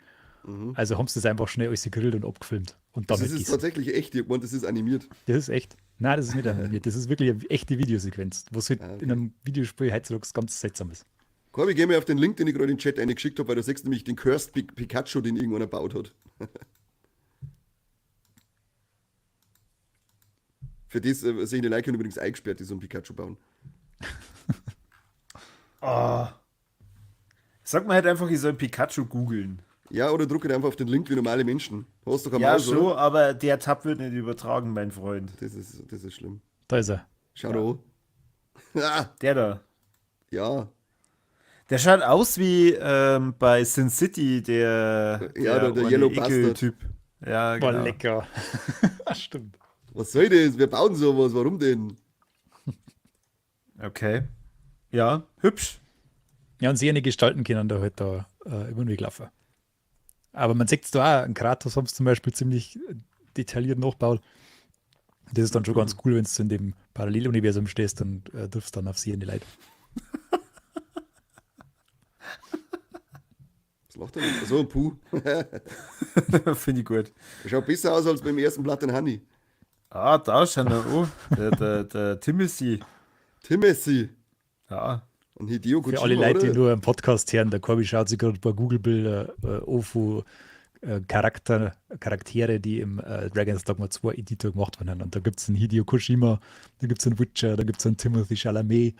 Also haben sie das einfach schnell alles gegrillt und abgefilmt. Und das damit ist ist tatsächlich echt. Ich meine, das ist animiert. Das ist echt. Nein, das ist nicht animiert. Das ist wirklich eine echte Videosequenz, was halt Ah, okay. in einem Videospiel heutzutage ganz seltsam ist. Corby, geh mal auf den Link, den ich gerade in den Chat eingeschickt habe, weil du siehst nämlich den Cursed Pikachu, den irgendwann erbaut hat. Für das sehe ich die Leute übrigens eingesperrt, die so einen Pikachu bauen. Oh. Sag mal halt einfach, ich soll Pikachu googeln. Ja, oder drucke einfach auf den Link wie normale Menschen. Du hast doch eine Ja, Maus, schon, oder? aber der Tab wird nicht übertragen, mein Freund. Das ist schlimm. Da ist er. Schau da an. Ah, Der da. ja. Der schaut aus wie bei Sin City, Ja, der eine Yellow Bastard. Ekel-Typ. Ja, War genau. lecker. Stimmt. Was soll das? Wir bauen sowas. Warum denn? Okay. Ja, hübsch. Ja, und sehr Gestalten können da halt da über den Weg laufen. Aber man sieht es da auch, einen Kratos haben sie zum Beispiel ziemlich detailliert nachgebaut. Das ist dann schon ganz cool, wenn du in dem Paralleluniversum stehst und triffst dann auf sie in die Leute. Was lacht er denn? So, puh. Finde ich gut. Schaut besser aus als beim ersten Blood and Honey. Ah, da schaut er an. Der Timothy. Timothy. Ja. Und Hideo Kojima, Für alle Leute, die oder? nur im Podcast hören, der Corby schaut sich gerade ein paar Google-Bilder an von Charaktere, die im Dragon's Dogma 2 Editor gemacht worden sind. Und da gibt es einen Hideo Kojima, da gibt es einen Witcher, da gibt es einen Timothy Chalamet,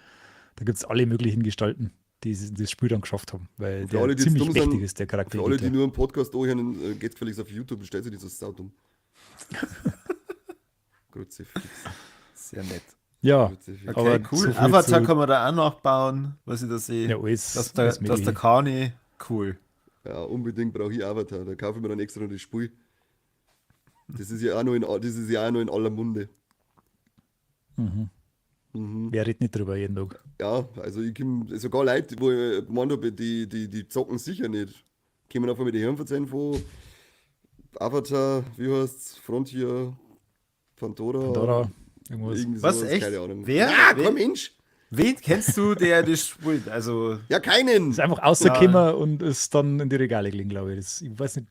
da gibt es alle möglichen Gestalten, die das Spiel dann geschafft haben, weil Für der alle, die jetzt ziemlich dumm sind, mächtig ist, der Charakter. Für alle, die nur im Podcast anhören, geht gefälligst auf YouTube und stellt sich nicht so saudumm. Kruzifix. Sehr nett. Ja, Kruzifix. Okay, Aber cool. so viel Avatar zu- kann man da auch nachbauen, was ich da sehe. ja, alles, das der, alles das der Mögliche. Kani, cool. Ja, unbedingt brauche ich Avatar. Da kaufe ich mir dann extra noch das Spiel. Das ist ja auch noch in, das ist ja auch noch in aller Munde. Wer redet nicht drüber jeden Tag? Ja, also ich komm, sogar Leute, wo ich gemeint habe, die zocken sicher nicht. Kommen einfach mit den Hirnverzeihen von Avatar, wie heißt's? Frontier, Pandora. Pandora, irgendwas. Irgendwie Was, sowas, echt? Keine Ahnung. Wer? Ja, Wer? kein Mensch. Wen kennst du, der das spielt? Also, Ja, keinen. Ist einfach rausgekommen und ist dann in die Regale gelegen, glaube ich. Das, ich weiß nicht,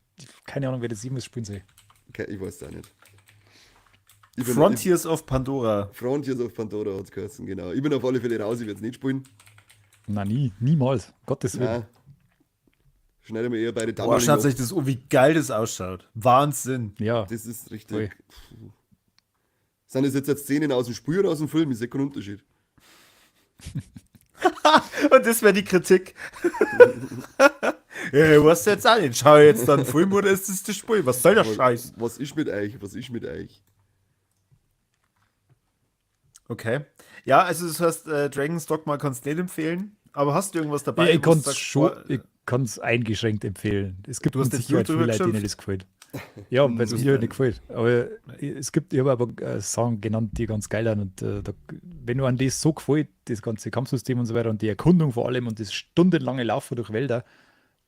keine Ahnung, wer das jemals spielen soll. Okay, ich weiß es auch nicht. Frontiers of Pandora. Frontiers of Pandora hat es geheißen, genau. Ich bin auf alle Fälle raus, ich werde es nicht spielen. Na, nie, niemals. Gottes Willen. Nein. Schneiden wir eher beide Boah, Daumen. schaut euch das an, wie geil das ausschaut. Wahnsinn. Ja, Das ist richtig. Voll. Puh. Sind das jetzt Szenen aus dem Spiel oder aus dem Film? Ich sehe keinen Unterschied. Und das wäre die Kritik. Ja, weißt du jetzt auch nicht. Schau jetzt dann Film oder ist das das Spiel? Was soll der Scheiß? Was ist mit euch? Was ist mit euch? Okay. Ja, also das heißt, Dragon's Dogma kannst du nicht empfehlen. Aber hast du irgendwas dabei? ich wo du kann es sagst, schon, boah, ich kann's eingeschränkt empfehlen. Es gibt Du hast mit jetzt nur Sicherheit viele drüber Leute, denen geschimpft. das gefällt. Ja, weil es mir halt nicht gefällt. Aber es gibt, ich habe aber Sachen genannt, die ganz geil sind. Und da, wenn du an das so gefällt, das ganze Kampfsystem und so weiter und die Erkundung vor allem und das stundenlange Laufen durch Wälder,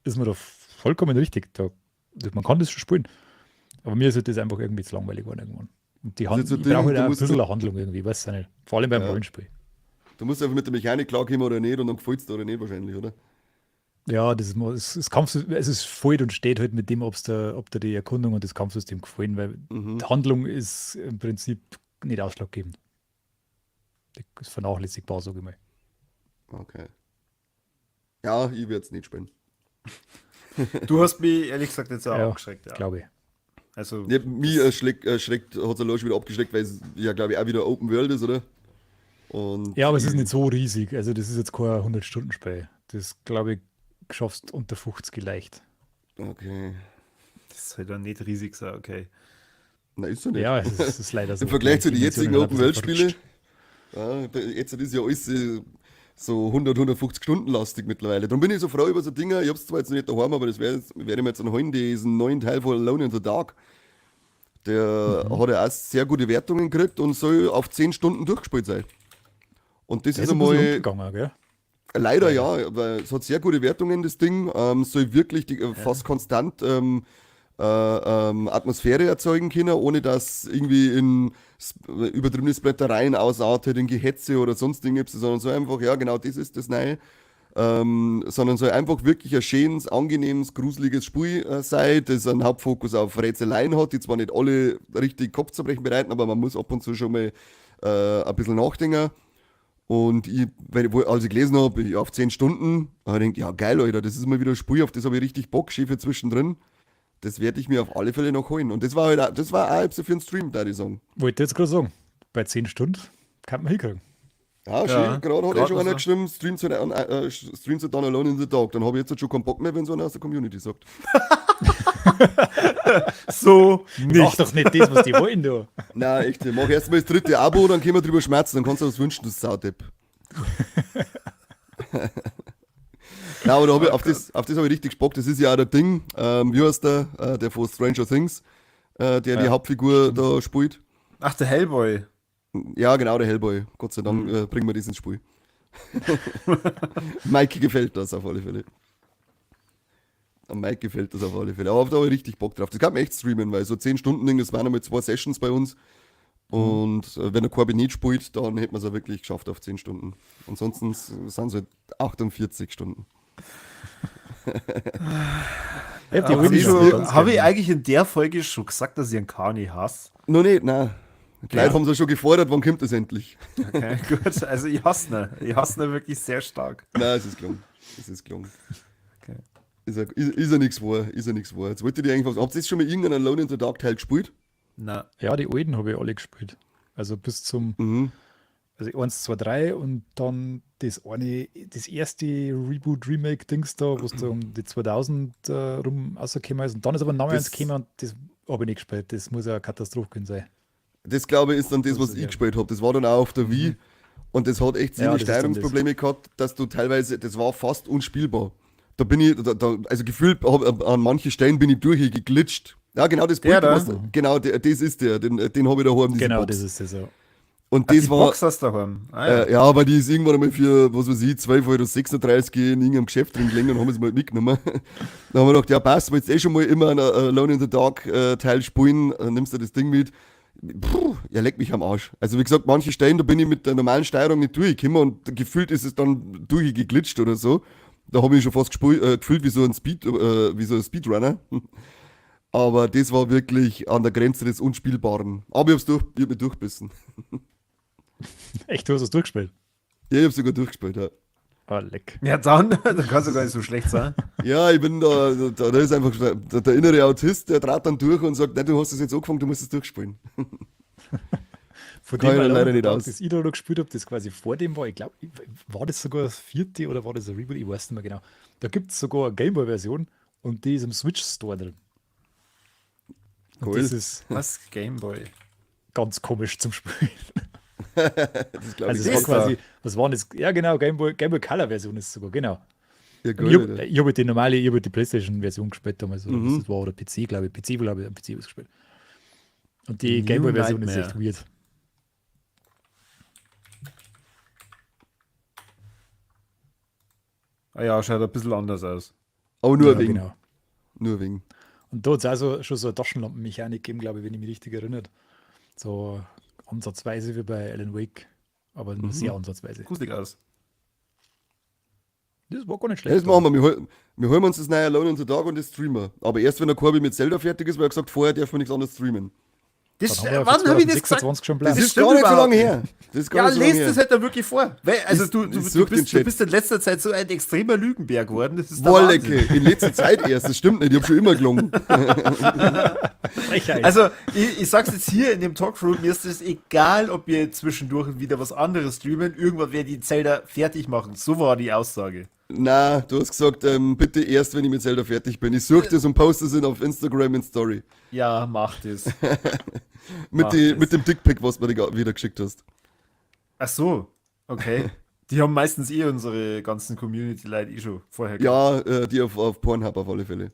ist mir da vollkommen richtig. Da, man kann das schon spielen. Aber mir ist halt das einfach irgendwie zu langweilig geworden irgendwann. Und die Das ist Hand, so ich Ding, brauche halt du auch ein musst bisschen eine Handlung irgendwie, weiß ich nicht. Vor allem beim Ja. Rollenspiel. Du musst einfach mit der Mechanik klarkommen oder nicht und dann gefällt es dir oder nicht wahrscheinlich, oder? Ja, das ist, das Kampfsystem, es ist voll und steht halt mit dem, ob dir die Erkundung und das Kampfsystem gefallen, weil die Handlung ist im Prinzip nicht ausschlaggebend. Die ist vernachlässigbar, sage ich mal. Okay. Ja, ich werde es nicht spielen. Du hast mich ehrlich gesagt jetzt auch Ja, abgeschreckt, ja. Glaube ich. Also, Ja, mich erschreckt, hat es allein schon wieder abgeschreckt, weil es ja, glaube ich, auch wieder Open World ist, oder? Und Ja, aber es ist nicht so riesig. Also, das ist jetzt kein 100-Stunden-Spiel. Das, glaube ich, schaffst unter 50 leicht. Okay. das soll dann nicht riesig sein, okay. Na, ist so nicht. Ja, es ist leider so. Im Vergleich zu den jetzigen Dimensionen Open ein World bisschen Spiele, ja, jetzt ist ja alles so 100, 150 Stunden lastig mittlerweile. Darum bin ich so froh über so Dinger. Ich hab's zwar jetzt noch nicht daheim, aber das werde ich mir jetzt dann holen, diesen neuen Teil von Alone in the Dark. Der hat ja auch sehr gute Wertungen gekriegt und soll auf 10 Stunden durchgespielt sein. Und das Der ist ist ein bisschen einmal. untergegangen, gell? Leider ja, weil es hat sehr gute Wertungen, das Ding. Soll wirklich die, fast konstant Atmosphäre erzeugen können, ohne dass irgendwie in übertriebene Splattereien ausartet, in Gehetze oder sonst Dinge, sondern so einfach, ja, genau das ist das Neue. Sondern soll einfach wirklich ein schönes, angenehmes, gruseliges Spiel sein, das einen Hauptfokus auf Rätseleien hat, die zwar nicht alle richtig Kopfzerbrechen bereiten, aber man muss ab und zu schon mal ein bisschen nachdenken. Und ich, als ich gelesen habe, ich auf 10 Stunden, habe ich gedacht, ja geil, Alter, das ist mal wieder ein Spiel, auf das habe ich richtig Bock, schön für zwischendrin. Das werde ich mir auf alle Fälle noch holen. Und das war halt auch, das war auch so für einen Stream, da ich sagen. Wollte ich jetzt gerade sagen, bei 10 Stunden kann man hinkriegen. Ja, Ja, schön, gerade hat eh grad schon noch einer so. geschrieben, Streams to Down Alone in the Dark. Dann habe ich jetzt schon keinen Bock mehr, wenn so einer aus der Community sagt. So Mach nicht. doch nicht das, was die wollen, du. Nein, echt, ich mach erstmal das dritte Abo, dann können wir drüber schmerzen, dann kannst du was wünschen, du Saudepp. Nein, aber da hab ich, auf das habe ich richtig Bock. Das ist ja auch der Ding. Wie heißt der? Der von Stranger Things, der die Hauptfigur da spielt. Ach, der Hellboy. Ja, genau, der Hellboy. Gott sei Dank bringen wir das ins Spiel. Mike gefällt das auf alle Fälle. Am Mike gefällt das auf alle Fälle. Aber da habe ich richtig Bock drauf. Das kann man echt streamen, weil so 10 Stunden Ding, das waren einmal 2 Sessions bei uns. Und wenn der Corby nicht spielt, dann hätte man es auch wirklich geschafft auf 10 Stunden. Ansonsten sind es halt 48 Stunden. Ich hab die Hab alten ich, schon schon, ganz hab ich gerne. eigentlich in der Folge schon gesagt, dass ich einen Kani hasse? Noch nicht, nein. Die Leute Ja. haben sie schon gefordert, wann kommt das endlich? Okay, gut. Also ich hasse ihn. Ich hasse ihn wirklich sehr stark. Nein, es ist gelungen. Es ist gelungen. Okay. Ist ja nichts wahr, ist ja nichts wahr. Jetzt wollte ich dir eigentlich was. Habt ihr jetzt schon mal irgendeinen Alone in the Dark Teil gespielt? Na, Ja, die alten habe ich alle gespielt. Also bis zum, also 1, 2, 3 und dann das eine, das erste Reboot, Remake-Dings da, wo es da um die 2000 rum rausgekommen ist. Und dann ist aber noch eins Das- gekommen und das habe ich nicht gespielt. Das muss ja eine Katastrophe gewesen sein. Das, glaube ich, ist dann das, was ist ich ja. gespielt habe. Das war dann auch auf der Wii. Und das hat echt Ja, seine das ist dann das. Steuerungsprobleme gehabt, dass du teilweise, das war fast unspielbar. Da bin ich, da, da, also gefühlt, an manchen Stellen bin ich durchgeglitscht. Ja, genau das Der Bild, da? was, genau, der, das ist der, den habe ich daheim, diese Genau, Box. das ist das ja. Und Ach, das die war, Box hast du daheim. Ah, ja. Ja, aber die ist irgendwann einmal für, was weiß ich, 12,36 Euro in irgendeinem Geschäft drin gelegen und haben es mal mitgenommen. Dann haben wir gedacht, ja passt, willst eh schon mal immer ein Alone in the Dark Teil spielen, nimmst du das Ding mit. Puh, ja, leck mich am Arsch. Also wie gesagt, manche Stellen, da bin ich mit der normalen Steuerung nicht durchgekommen und gefühlt ist es dann durchgeglitscht oder so. Da habe ich schon fast gefühlt wie so ein wie so ein Speedrunner. Aber das war wirklich an der Grenze des Unspielbaren. Aber ich hab mich durchbissen. Echt, du hast es durchgespielt? Ja, ich hab's sogar durchgespielt, ja. Ah, leck. Ja, dann kann es ja gar nicht so schlecht sein. Ja, ich bin da ist einfach der innere Autist, der trat dann durch und sagt, nein, du hast es jetzt angefangen, du musst es durchspielen. Von Kann dem ich dann Alone leider in the nicht Dark, aus. das ich da noch gespielt habe, das quasi vor dem war, ich glaube, war das sogar das vierte oder war das ein Reboot? Ich weiß nicht mehr genau. Da gibt es sogar eine Gameboy-Version und die ist im Switch Store drin. Und Cool. das ist Was? Gameboy. ganz komisch zum Spielen. Das glaube Also ich. es war Das da. quasi, was war denn das? Ja, genau, Gameboy Color Version ist es sogar, genau. Ja, Und geil, ich habe Alter. ich hab die normale, ich hab die PlayStation-Version gespielt damals, oder was das war, oder PC, glaube ich. PC, glaube ich, am PC was gespielt. Und die New Gameboy-Version ist Nightmare. echt weird. Ah ja, schaut ein bisschen anders aus. Aber nur Ja, wegen. genau. Nur wegen. Und da hat es auch so, schon so eine Taschenlampenmechanik gegeben, glaube ich, wenn ich mich richtig erinnere. So ansatzweise wie bei Alan Wake, aber nur sehr ansatzweise. Gruselig aus. Das war gar nicht schlecht. Das machen wir. Wir holen uns das neue Alone in the Dark und das streamen. Aber erst, wenn der Corby mit Zelda fertig ist, weil er gesagt, vorher dürfen wir nichts anderes streamen. Das, Dann haben wir wann für habe ich das gesagt? 2026 schon Das Plan. ist stimmt gar nicht so überhaupt lange her. Das ist gar Ja, nicht so lange lest her. das halt da wirklich vor. Weil, also Ich- du, ich du, such du, den bist, du Chat. bist in letzter Zeit so ein extremer Lügenbär geworden. Das ist der Wollecke, Wahnsinn. in letzter Zeit erst. Das stimmt nicht, ich habe schon immer gelungen. Frechheit. Also, ich sag's jetzt hier in dem Talkroom, mir ist es egal, ob wir zwischendurch wieder was anderes streamen. Irgendwann werde ich Zelda fertig machen. So war die Aussage. Na, du hast gesagt, bitte erst, wenn ich mit Zelda fertig bin. Ich suche das und poste es auf Instagram in Story. Ja, mach das. Mit, Mach die, das. mit dem Dickpic, was du mir wieder geschickt hast. Ach so, okay. Die haben meistens eh unsere ganzen Community-Leute eh schon vorher Ja, die auf Pornhub auf alle Fälle.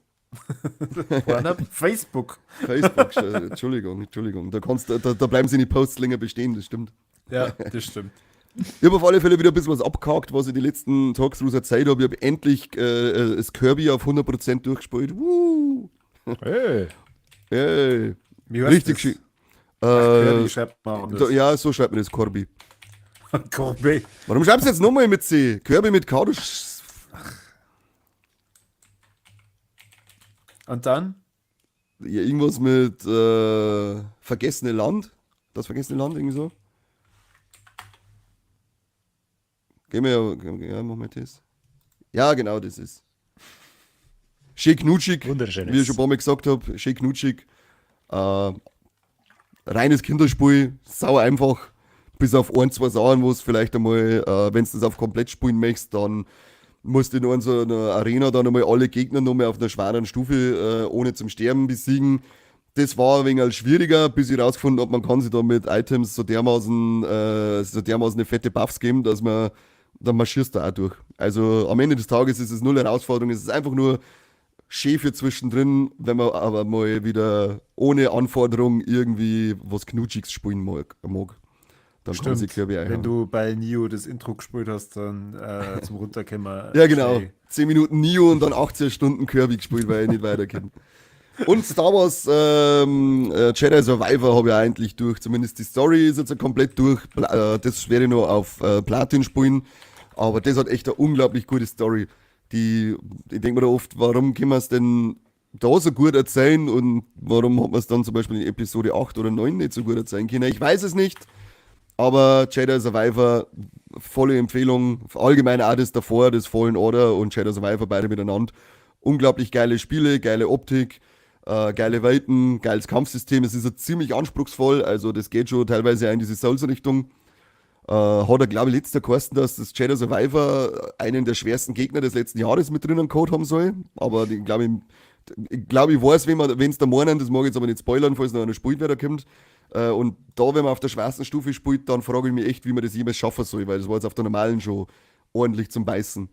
Pornhub, Facebook. Facebook, Entschuldigung, Entschuldigung. Da, kannst, da, da bleiben sie die Posts länger bestehen, das stimmt. Ja, das stimmt. Ich habe auf alle Fälle wieder ein bisschen was abgehakt, was ich die letzten Talkthroughs erzählt habe. Ich habe endlich das Kirby auf 100% durchgespielt. Woo! Hey. Hey. Wie heißt Richtig das? schön. Kirby schreibt man anders. Da, ja, so schreibt man das, Kirby. Kirby. Warum schreibst du jetzt nochmal mit C? Kirby mit K, du Sch Und dann? Ja, irgendwas mit Vergessene Land. Das vergessene Land, irgendwie so. Gehen wir, ja, machen wir das. Ja, genau, das ist. Schön knutschig, Wunderschönes. wie ich schon ein paar Mal gesagt habe, schön knutschig. Reines Kinderspiel, sau einfach. Bis auf ein, zwei Sachen, wo es vielleicht einmal, wenn du das auf komplett spielen möchtest, dann musst du in so einer Arena dann einmal alle Gegner nochmal auf einer schweren Stufe ohne zum Sterben besiegen. Das war ein wenig schwieriger, bis ich rausgefunden habe, man kann sich da mit Items so dermaßen eine fette Buffs geben, dass man, dann marschierst du auch durch. Also am Ende des Tages ist es null Herausforderung, es ist einfach nur schön für zwischendrin, wenn man aber mal wieder ohne Anforderung irgendwie was Knutschiges spielen mag. Dann kann sich Kirby Wenn einhauen. du bei Nio das Intro gespielt hast, dann zum Runterkommen. Ja, genau. schnell. 10 Minuten Nio und dann 18 Stunden Kirby gespielt, weil ich nicht weiterkomme. Und Star Wars Jedi Survivor habe ich auch endlich durch. Zumindest die Story ist jetzt komplett durch. Das werde ich nur auf Platin spielen. Aber das hat echt eine unglaublich gute Story. Die, ich denke mir da oft, warum können wir es denn da so gut erzählen und warum hat man es dann zum Beispiel in Episode 8 oder 9 nicht so gut erzählen können? Ich weiß es nicht. Aber Jedi Survivor, volle Empfehlung. Allgemein auch das davor, das Fallen Order und Jedi Survivor, beide miteinander. Unglaublich geile Spiele, geile Optik, geile Welten, geiles Kampfsystem. Es ist ja ziemlich anspruchsvoll, also das geht schon teilweise auch in diese Souls-Richtung. Hat er, glaube ich, letzter geheißen, dass das Jedi Survivor einen der schwersten Gegner des letzten Jahres mit drinnen gehabt haben soll. Aber den, glaube ich, ich glaube, ich weiß, wenn es da meinen, das mag ich jetzt aber nicht spoilern, falls noch einer spielt, wer da kommt. Und da, wenn man auf der schwersten Stufe spielt, dann frage ich mich echt, wie man das jemals schaffen soll, weil das war jetzt auf der normalen schon ordentlich zum Beißen.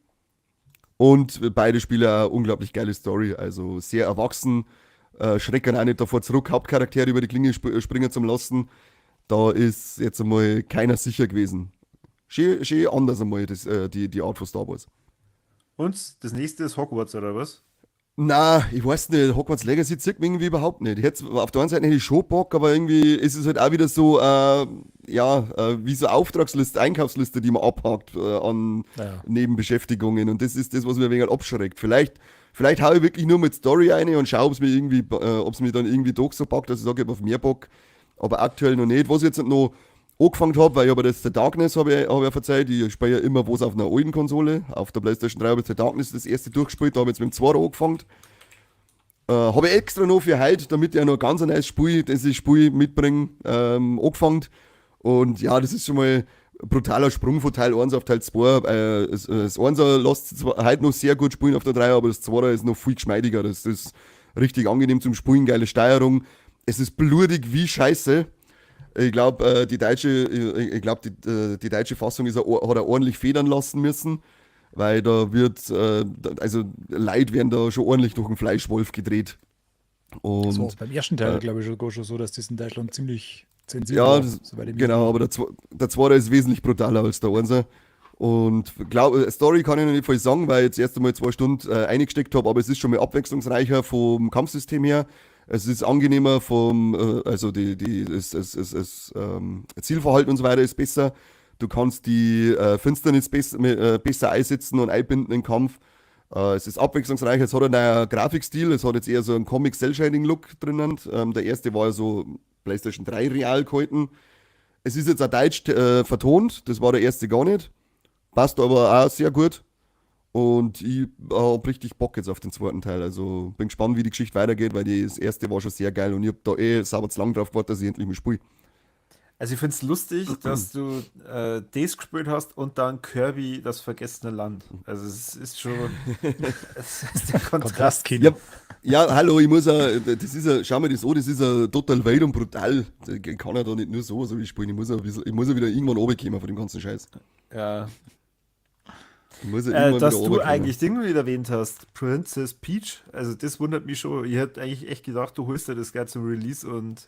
Und beide Spiele eine unglaublich geile Story, also sehr erwachsen, schrecken auch nicht davor zurück, Hauptcharaktere über die Klinge springen zum lassen. Da ist jetzt einmal keiner sicher gewesen. Schön, schön anders einmal das, die Art von Star Wars. Und das nächste ist Hogwarts, oder was? Na, ich weiß nicht, Hogwarts Legacy zieht mich irgendwie überhaupt nicht. Ich hätte, auf der einen Seite hätte ich schon Bock, aber irgendwie ist es halt auch wieder so, ja, wie so Auftragsliste, Einkaufsliste, die man abhakt an Nebenbeschäftigungen. Und das ist das, was mir ein wenig abschreckt. Vielleicht hau ich wirklich nur mit Story eine und schau, ob es mir dann irgendwie doch so packt, dass ich sage, ich hab auf mehr Bock. Aber aktuell noch nicht. Was ich jetzt noch angefangen habe, weil ich aber das The Darkness hab ich ja verzeiht, ich spiele ja immer was auf einer alten Konsole. Auf der PlayStation 3 habe ich The Darkness das erste durchgespielt, da habe ich jetzt mit dem 2 angefangen. Habe ich extra noch für heute, damit ich auch noch ganz ein neues Spiel, das ich Spiel mitbringe, angefangen. Und ja, das ist schon mal ein brutaler Sprung von Teil 1 auf Teil 2. Das 1er lässt sich zwar heute noch sehr gut spielen auf der 3, aber das 2er ist noch viel geschmeidiger. Das ist richtig angenehm zum Spielen, geile Steuerung. Es ist blutig wie Scheiße. Ich glaube, ich glaub, die deutsche Fassung hat er ordentlich federn lassen müssen, weil da wird, also Leid werden da schon ordentlich durch den Fleischwolf gedreht. Und So, beim ersten Teil, glaube ich, sogar schon so, dass das in Deutschland ziemlich zensiert ja, war, das, soweit ich mich genau, aber der Zweite ist wesentlich brutaler als der Einser. Und glaub, Story kann ich noch nicht viel sagen, weil ich jetzt erst einmal 2 Stunden eingesteckt habe, aber es ist schon mal abwechslungsreicher vom Kampfsystem her. Es ist angenehmer vom, also die, die, es, es, es, es, Zielverhalten und so weiter ist besser. Du kannst die Finsternis besser einsetzen und einbinden im Kampf. Es ist abwechslungsreich, es hat einen neuen Grafikstil, es hat jetzt eher so einen Comic-Cel-Shading-Look drinnen. Der erste war ja so PlayStation 3 real gehalten. Es ist jetzt auch deutsch vertont, das war der erste gar nicht. Passt aber auch sehr gut. Und ich habe richtig Bock jetzt auf den zweiten Teil. Also bin gespannt, wie die Geschichte weitergeht, weil das erste war schon sehr geil und ich habe da eh sauber zu lang drauf gewartet, dass ich endlich mal spiele. Also ich finde es lustig, dass du das gespielt hast und dann Kirby, das vergessene Land. Also es ist schon es ist der Kontrast. Kontrastkino. Ja, ja, hallo, ich muss ja, das ist ja, schau mir das an, das ist ja total wild und brutal. Ich kann ja da nicht nur so wie spielen, ich muss ja, ein bisschen, ich muss ja wieder irgendwann runterkommen von dem ganzen Scheiß. Ja. Ich muss ja irgendwann Dass wieder du runterkommen. eigentlich Ding wieder erwähnt hast, Princess Peach, also das wundert mich schon. Ich hätte eigentlich echt gedacht, du holst dir das gleich zum Release und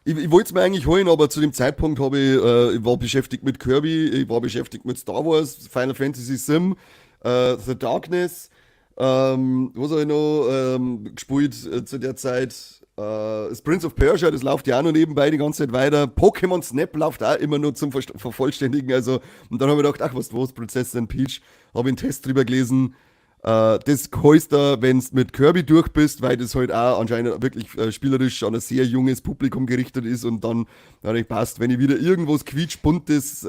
Ich wollte es mir eigentlich holen, aber zu dem Zeitpunkt habe ich war beschäftigt mit Kirby, ich war beschäftigt mit Star Wars, Final Fantasy Sim, The Darkness, was habe ich noch gespielt zu der Zeit? Das Prince of Persia, das läuft ja auch noch nebenbei die ganze Zeit weiter. Pokémon Snap läuft auch immer nur zum Vervollständigen. Also, und dann habe ich gedacht, ach, was, was, Prinzessin Peach, habe ich einen Test drüber gelesen. Das heißt da, wenn's mit Kirby durch bist, weil das halt auch anscheinend wirklich spielerisch an ein sehr junges Publikum gerichtet ist und dann ich passt, wenn ich wieder irgendwas quietschbuntes,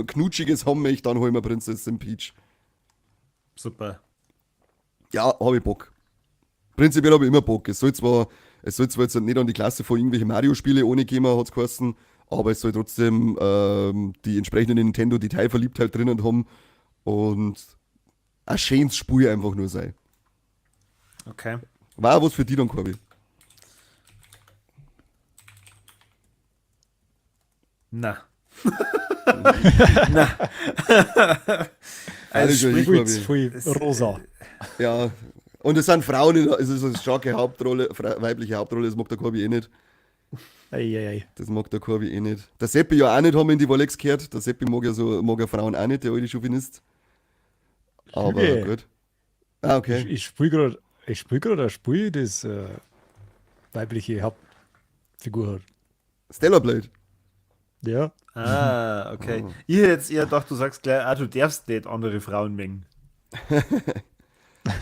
knutschiges haben möchte, dann hol ich mir Prinzessin Peach. Super. Ja, hab ich Bock. Prinzipiell hab ich immer Bock. Es soll zwar jetzt nicht an die Klasse von irgendwelchen Mario-Spiele ohne gehen, hat's geheißen, aber es soll trotzdem die entsprechende Nintendo-Detailverliebtheit drinnen haben und ein schönes Spiel einfach nur sein. Okay. War auch was für dich dann, Corby. Na. Na. Also Alles sprich, schon, Viel Corby. zu viel rosa. Ja. Und es sind Frauen, in der, es ist eine starke Hauptrolle, weibliche Hauptrolle, das mag der Corby eh nicht. Ei, ei, ei. Das mag der Corby eh nicht. Der Seppi ja auch nicht, haben wir in die Wolex gehört. Der Seppi mag ja so, mag ja Frauen auch nicht, der alte Chauvinist. Aber Lüge. gut. Ah, okay. Ich spiel grad, ich spiel grad ein Spiel, das weibliche Hauptfigur hat. Stellar Blade. Ja. Ah, okay. Oh. Ich hätte jetzt eher gedacht, du sagst gleich, ah, du darfst nicht andere Frauen mengen. Hat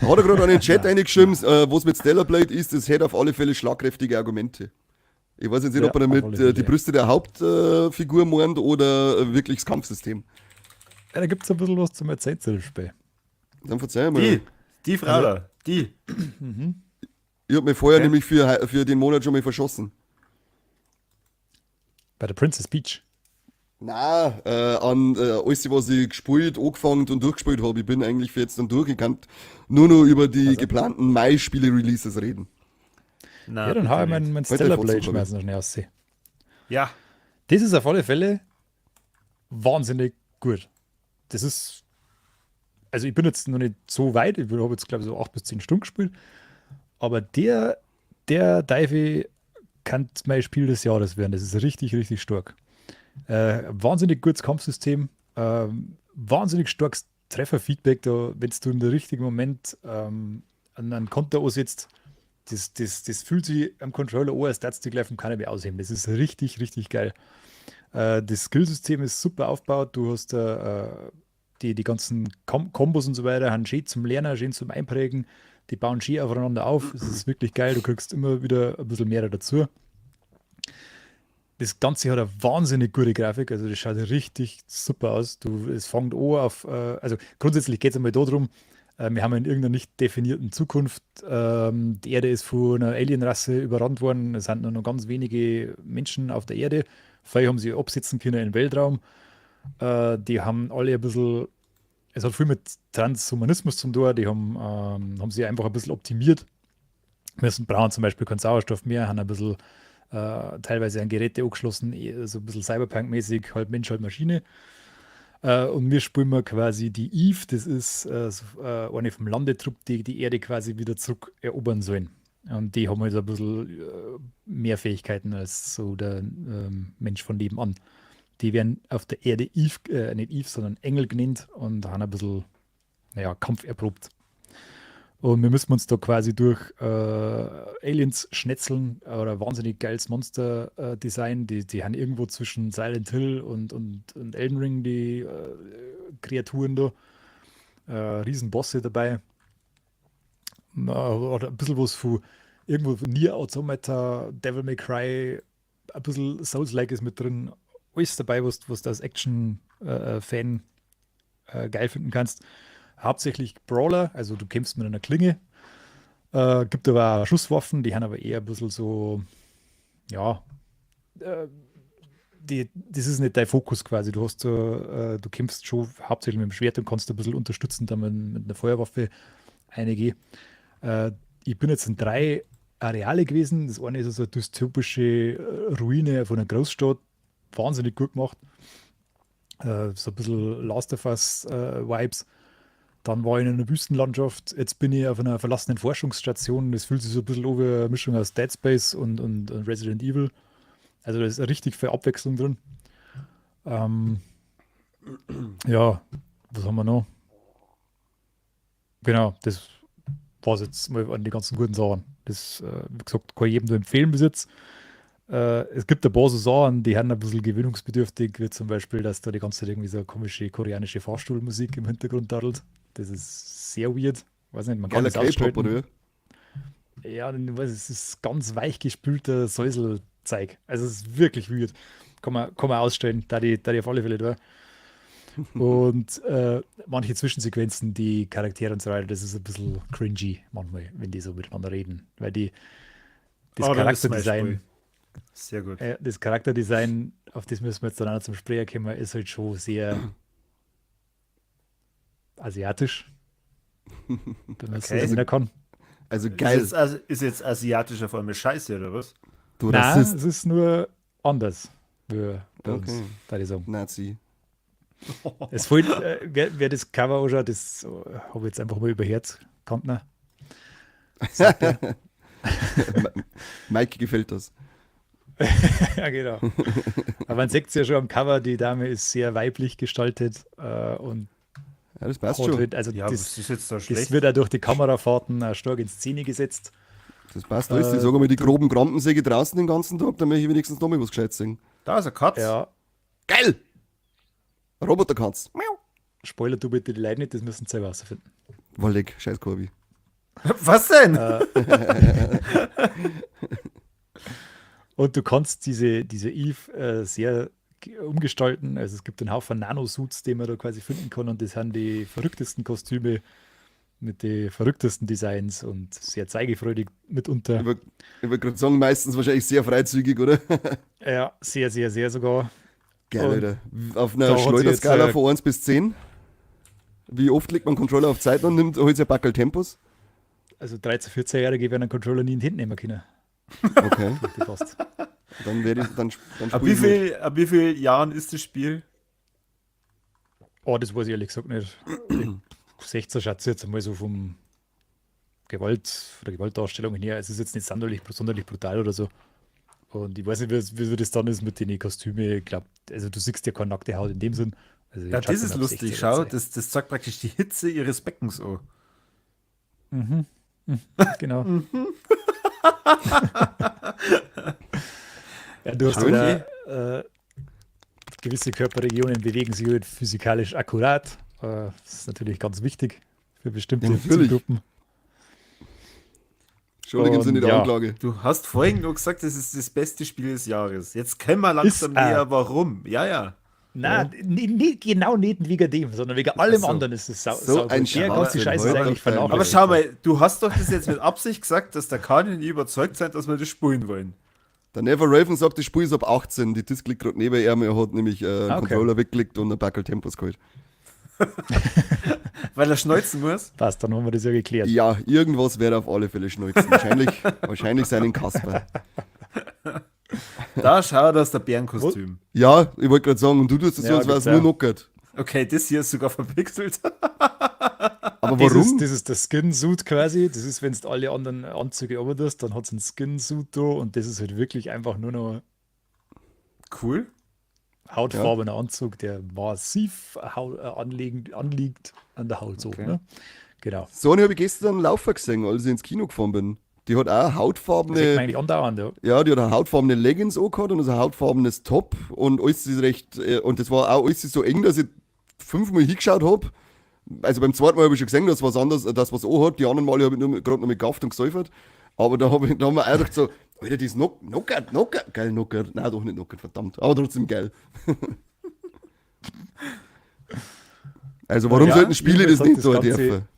er gerade an den Chat reingeschrieben, was mit Stellar Blade ist, das hätte auf alle Fälle schlagkräftige Argumente. Ich weiß jetzt nicht, Ja, ob er damit, auf alle die Fälle. Brüste der Hauptfigur meint oder wirklich das Kampfsystem. Ja, da gibt's ein bisschen was zum Erzählen zu dem Spiel. Dann verzeih mal. Die Frau Also da, die. Ich hab mich vorher Okay. nämlich für den Monat schon mal verschossen. Bei der Princess Peach. Na, an alles, was ich gespielt, angefangen und durchgespielt habe. Ich bin eigentlich für jetzt dann durch. Ich kann nur noch über die geplanten Mai-Spiele-Releases reden. Na, ja, dann hau ich bitte nicht. mein Heute Stellar Fotzen, Blade glaub ich. schmeißen noch schnell aussehen. Ja. Das ist auf alle Fälle wahnsinnig gut. Das ist, also ich bin jetzt noch nicht so weit, ich habe jetzt glaube ich so 8 bis 10 Stunden gespielt, aber der Teufel kann mein Spiel des Jahres werden. Das ist richtig, richtig stark. Wahnsinnig gutes Kampfsystem, wahnsinnig starkes Trefferfeedback, da, wenn du im richtigen Moment an einen Konter ansetzt, das fühlt sich am Controller an, als würdest du gleich vom Kanapee ausheben. Das ist richtig, richtig geil. Das Skillsystem ist super aufgebaut. Du hast die ganzen Kombos und so weiter, haben schön zum Lernen, schön zum Einprägen. Die bauen schön aufeinander auf. Es ist wirklich geil. Du kriegst immer wieder ein bisschen mehr dazu. Das Ganze hat eine wahnsinnig gute Grafik. Also das schaut richtig super aus. Du, es fängt an auf, also grundsätzlich geht's einmal darum, wir haben in irgendeiner nicht definierten Zukunft, die Erde ist von einer Alienrasse überrannt worden, es sind nur noch ganz wenige Menschen auf der Erde, viele haben sie absetzen können in den Weltraum, die haben alle ein bisschen, es hat viel mit Transhumanismus zu tun, die haben sie einfach ein bisschen optimiert, müssen brauchen zum Beispiel keinen Sauerstoff mehr, haben ein bisschen teilweise an Geräte angeschlossen, so ein bisschen Cyberpunk-mäßig, halb Mensch, halb Maschine. Und wir spielen mal quasi die Eve, das ist so eine vom Landetrupp, die die Erde quasi wieder zurück erobern sollen. Und die haben halt ein bisschen mehr Fähigkeiten als so der Mensch von nebenan. Die werden auf der Erde Eve, nicht Eve, sondern Engel genannt und haben ein bisschen, naja, Kampf erprobt. Und wir müssen uns da quasi durch Aliens schnetzeln oder wahnsinnig geiles Monster-Design. Die haben irgendwo zwischen Silent Hill und Elden Ring die Kreaturen da. Riesenbosse dabei. Oder ein bisschen was von irgendwo Nier Automata, Devil May Cry, ein bisschen Souls-like ist mit drin. Alles dabei, was du als Action-Fan geil finden kannst. Hauptsächlich Brawler, also du kämpfst mit einer Klinge. Gibt aber auch Schusswaffen, die haben aber eher ein bisschen so, ja, das ist nicht dein Fokus quasi. Du hast so, du kämpfst schon hauptsächlich mit dem Schwert und kannst ein bisschen unterstützen, dann mit einer Feuerwaffe einige. Ich bin jetzt in 3 Areale gewesen. Das eine ist so eine dystopische Ruine von einer Großstadt. Wahnsinnig gut gemacht. So ein bisschen Last of Us Vibes. Dann war ich in einer Wüstenlandschaft. Jetzt bin ich auf einer verlassenen Forschungsstation. Das fühlt sich so ein bisschen an wie eine Mischung aus Dead Space und Resident Evil. Also da ist richtig viel Abwechslung drin. Ja, was haben wir noch? Genau, das war's jetzt mal an die ganzen guten Sachen. Das, wie gesagt, kann ich jedem nur empfehlen bis jetzt. Es gibt ein paar so Sachen, die haben ein bisschen gewöhnungsbedürftig, wie zum Beispiel, dass da die ganze Zeit irgendwie so komische koreanische Fahrstuhlmusik im Hintergrund daddelt. Das ist sehr weird. Weiß nicht, man kann Geiler das K-Pop, ausschalten. oder? Ja, ich weiß, es ist ganz weich gespülter Säuselzeug. Also es ist wirklich weird. Kann man ausstellen, da die auf alle Fälle da. Und manche Zwischensequenzen, die Charaktere und so weiter, das ist ein bisschen cringy manchmal, wenn die so miteinander reden. Weil die, das Oh, dann ist mein Charakterdesign, Spiel. Sehr gut. Das Charakterdesign, auf das müssen wir jetzt dann auch noch zum Sprecher kommen, ist halt schon sehr asiatisch. Wenn man es so nennen kann. Also Ist geil. jetzt asiatisch auf einmal Scheiße, oder was? Du Nein, Rassist. es ist nur anders, wie bei uns, Okay. da ich sagen. Nazi. Es fehlt, wer das Cover anschaut, das habe ich jetzt einfach mal überhört. Kommt noch. Sagt er. Mike gefällt das. Ja, genau. Aber man sieht es ja schon am Cover, die Dame ist sehr weiblich gestaltet und Ja, das passt hat schon. Halt, also Ja, das, was ist jetzt da das schlecht? wird auch durch die Kamerafahrten auch stark in Szene gesetzt. Das passt alles. Ich sage mal, die groben Krampensäge draußen den ganzen Tag, dann möchte ich wenigstens noch mal was Gescheites sehen. Da ist eine Katze. Ja. Geil! Roboterkatz. Miau. Spoiler du bitte die Leute nicht, das müssen sie selber rausfinden. Wolleck, scheiß Corby. Was denn? Und du kannst diese Eve sehr umgestalten. Also es gibt einen Haufen Nanosuits, die man da quasi finden kann. Und das sind die verrücktesten Kostüme mit den verrücktesten Designs und sehr zeigefreudig mitunter. Ich wollt grad sagen, meistens wahrscheinlich sehr freizügig, oder? Ja, sehr, sehr, sehr sogar. Geil, Und Alter. Auf einer da hat sie Schleuderskala jetzt, von 1 bis 10. Wie oft legt man Controller auf Zeit und nimmt, holt sich ein Backel Tempos? Also 13-, 14-Jährige werden einen Controller nie in die Hände nehmen können. Okay. Die passt. Dann werde ich, dann, dann Ab spiel ich mit. wie viel Jahren ist das Spiel? Oh, das weiß ich ehrlich gesagt nicht. 16 schätze ich jetzt einmal so vom Gewalt, von der Gewaltdarstellung her. Es ist jetzt nicht sonderlich brutal oder so. Und ich weiß nicht, wie das dann ist mit den Kostümen. Ich glaub, also du siehst ja keine nackte Haut in dem Sinn. Also ich Ja, schätze das ist mal ab lustig. 16 Schau, oder so. das zeigt praktisch die Hitze ihres Beckens an. Genau. Ja, du hast Schön. wieder, gewisse Körperregionen bewegen sich halt physikalisch akkurat. Das ist natürlich ganz wichtig für bestimmte Ja, natürlich. Zielgruppen. Schuldig im Sinne der Und ja. Anklage. Du hast vorhin nur gesagt, das ist das beste Spiel des Jahres. Jetzt kennen wir langsam Ist, näher, warum. Ja, ja. Nein, nee, nee, genau nicht wegen dem, sondern wegen allem Ach so. anderen ist es So sau ein gut. Der ganze Schwachsinn. Scheiß ist Heute eigentlich auf deinem vernachlässigt. Aber schau mal, du hast doch das jetzt mit Absicht gesagt, dass der Kani nicht überzeugt sein, dass wir das spielen wollen. Der Never Raven sagt, das Spiel ist ab 18. Die Disc liegt gerade neben ihm. Er hat nämlich einen Controller weggelegt und einen Backel Tempos geholt. Weil er schneuzen muss? Passt, dann haben wir das ja geklärt. Ja, irgendwas wäre auf alle Fälle schneuzen. Wahrscheinlich seinen Kasper. Da schau, da ist der Bärenkostüm. Ja, ich wollte gerade sagen, und du tust das so, Ja, als wär's gibt's nur auch. knockert. Okay, das hier ist sogar verpixelt. Aber Das warum? ist der Skin-Suit quasi. Das ist, wenn du alle anderen Anzüge runtertust, dann hat's einen Skin-Suit da und das ist halt wirklich einfach nur noch Cool. hautfarbener Anzug, der massiv anliegt an der Haut so. Okay. Ne? Genau. So eine habe ich gestern Laufer gesehen, als ich ins Kino gefahren bin. Die hat auch Das sieht man hautfarbene, eigentlich andauernd, ja. ja, die hat auch hautfarbene Leggings angehabt und so ein hautfarbenes Top und alles ist recht, und das war auch alles so eng, dass ich fünfmal hingeschaut habe. Also beim zweiten Mal habe ich schon gesehen, dass was anderes, dass was anhat. Die anderen Male habe ich nur gerade noch mit gafft und gesäufert. Aber da haben wir auch gedacht so, Alter, die ist knockert, knockert, geil, knockert. Nein, doch nicht knockert, verdammt. Aber trotzdem geil. Also warum Ja, sollten Spiele das jedenfalls hat nicht das so Ganze- dürfen?